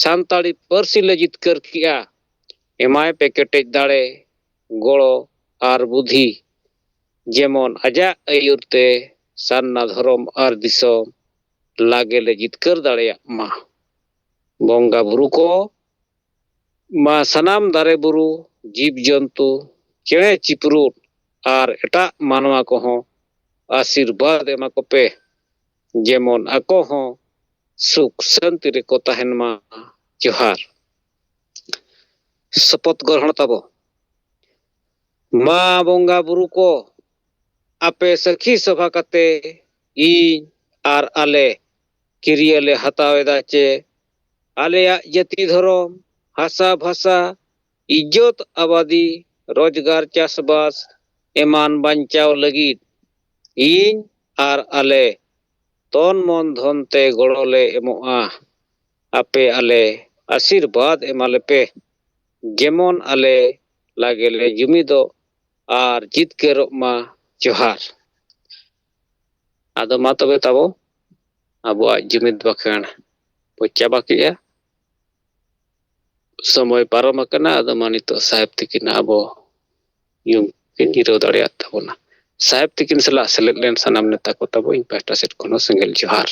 ᱥᱟᱱᱛᱟᱲᱤ ᱯᱟᱹᱨᱥᱤ ᱞᱮ ᱡᱤᱛᱠᱟᱹᱨ ᱠᱮᱜᱼᱟ᱾ ᱮᱢᱟᱭ ᱯᱮ ᱠᱮᱴᱮᱡ ᱫᱟᱲᱮ, ᱜᱚᱲᱚ ᱟᱨ ᱵᱩᱫᱷᱤ, ᱡᱮᱢᱚᱱ ᱟᱡᱟᱜ ᱟᱹᱭᱩᱨ ᱛᱮ ᱥᱟᱨᱱᱟ ᱫᱷᱚᱨᱚᱢ ᱟᱨ ᱫᱤᱥᱚᱢ ᱞᱟᱜᱮ ᱞᱮ ᱡᱤᱛᱠᱟᱹᱨ ᱫᱟᱲᱮᱭᱟᱜ ᱢᱟ᱾ ᱵᱚᱸᱜᱟ ᱵᱩᱨᱩ ᱠᱚ, ᱢᱟ ᱥᱟᱱᱟᱢ ᱫᱟᱨᱮ ᱵᱩᱨᱩ, ᱡᱤᱵᱽ ᱡᱚᱱᱛᱩ, ᱪᱮᱬᱮ ᱪᱤᱯᱨᱩᱫ ᱟᱨ ᱮᱴᱟᱜ ᱢᱟᱱᱣᱟ ᱠᱚᱦᱚᱸ ᱟᱥᱤᱨᱵᱟᱫᱽ ᱮᱢᱟ ᱠᱚᱯᱮ, ᱡᱮᱢᱚᱱ ᱟᱠᱚ ᱦᱚᱸ ᱥᱩᱠ ᱥᱟᱱᱛᱤ ᱨᱮᱠᱚ ᱛᱟᱦᱮᱱ ᱢᱟ᱾ ᱡᱚᱦᱟᱨ᱾ ᱥᱚᱯᱚᱛ ᱜᱚᱨᱦᱚᱬ ᱛᱟᱵᱚ᱾ ᱢᱟ ᱵᱚᱸᱜᱟ ᱵᱩᱨᱩ ᱠᱚ, ᱟᱯᱮ ᱥᱟᱹᱠᱷᱤ ᱥᱚᱵᱷᱟ ᱠᱟᱛᱮ ᱤᱧ ᱟᱨ ᱟᱞᱮ ᱠᱤᱨᱤᱭᱟᱹ ᱞᱮ ᱦᱟᱛᱟᱣ ᱮᱫᱟ ᱪᱮ ᱟᱞᱮᱭᱟᱜ ᱡᱟᱹᱛᱤ ᱫᱷᱚᱨᱚᱢ, ᱦᱟᱥᱟ ᱵᱷᱟᱥᱟ, ᱤᱡᱽᱡᱚᱛ ᱟᱵᱟᱫᱤ, ᱨᱳᱡᱽᱜᱟᱨ ᱪᱟᱥᱵᱟᱥ ᱮᱢᱟᱱ ᱵᱟᱧᱪᱟᱣ ᱞᱟᱹᱜᱤᱫ ᱤᱧ ᱟᱨ ᱟᱞᱮ ᱛᱚᱱ ᱢᱚᱱ ᱫᱷᱚᱱ ᱛᱮ ᱜᱚᱲᱚ ᱞᱮ ᱮᱢᱚᱜᱼᱟ᱾ ᱟᱯᱮ ᱟᱞᱮ ᱟᱥᱤᱨᱵᱟᱫᱽ ᱮᱢᱟ ᱞᱮᱯᱮ, ᱡᱮᱢᱚᱱ ᱟᱞᱮ ᱞᱟᱜᱮ ᱞᱮ ᱡᱩᱢᱤᱫᱚᱜ ᱟᱨ ᱡᱤᱛᱠᱟᱹᱨᱚᱜ ᱢᱟ᱾ ᱡᱚᱦᱟᱨ᱾ ᱟᱫᱚ ᱢᱟ ᱛᱚᱵᱮ ᱛᱟᱵᱚ ᱟᱵᱚᱣᱟᱜ ᱡᱩᱢᱤᱫ ᱵᱟᱠᱷᱮᱬ ᱵᱚ ᱪᱟᱵᱟ ᱠᱮᱜᱼᱟ᱾ ᱥᱚᱢᱚᱭ ᱯᱟᱨᱚᱢ ᱟᱠᱟᱱᱟ, ᱟᱫᱚ ᱢᱟ ᱱᱤᱛᱚᱜ ᱥᱟᱦᱮᱵᱽ ᱛᱤᱠᱤᱱ ᱟᱵᱚ ᱧᱩᱢ ᱠᱤᱱ ᱡᱤᱨᱟᱹᱣ ᱫᱟᱲᱮᱭᱟᱜ ᱛᱟᱵᱚᱱᱟ᱾ ᱥᱟᱦᱮᱵᱽ ᱛᱤᱠᱤᱱ ᱥᱟᱞᱟᱜ ᱥᱮᱞᱮᱫ ᱞᱮᱱ ᱥᱟᱱᱟᱢ ᱱᱮᱛᱟ ᱠᱚ ᱛᱟᱵᱚ ᱤᱧ ᱯᱟᱦᱴᱟ ᱥᱮᱫ ᱠᱷᱚᱱ ᱦᱚᱸ ᱥᱮᱸᱜᱮᱞ ᱡᱚᱦᱟᱨ᱾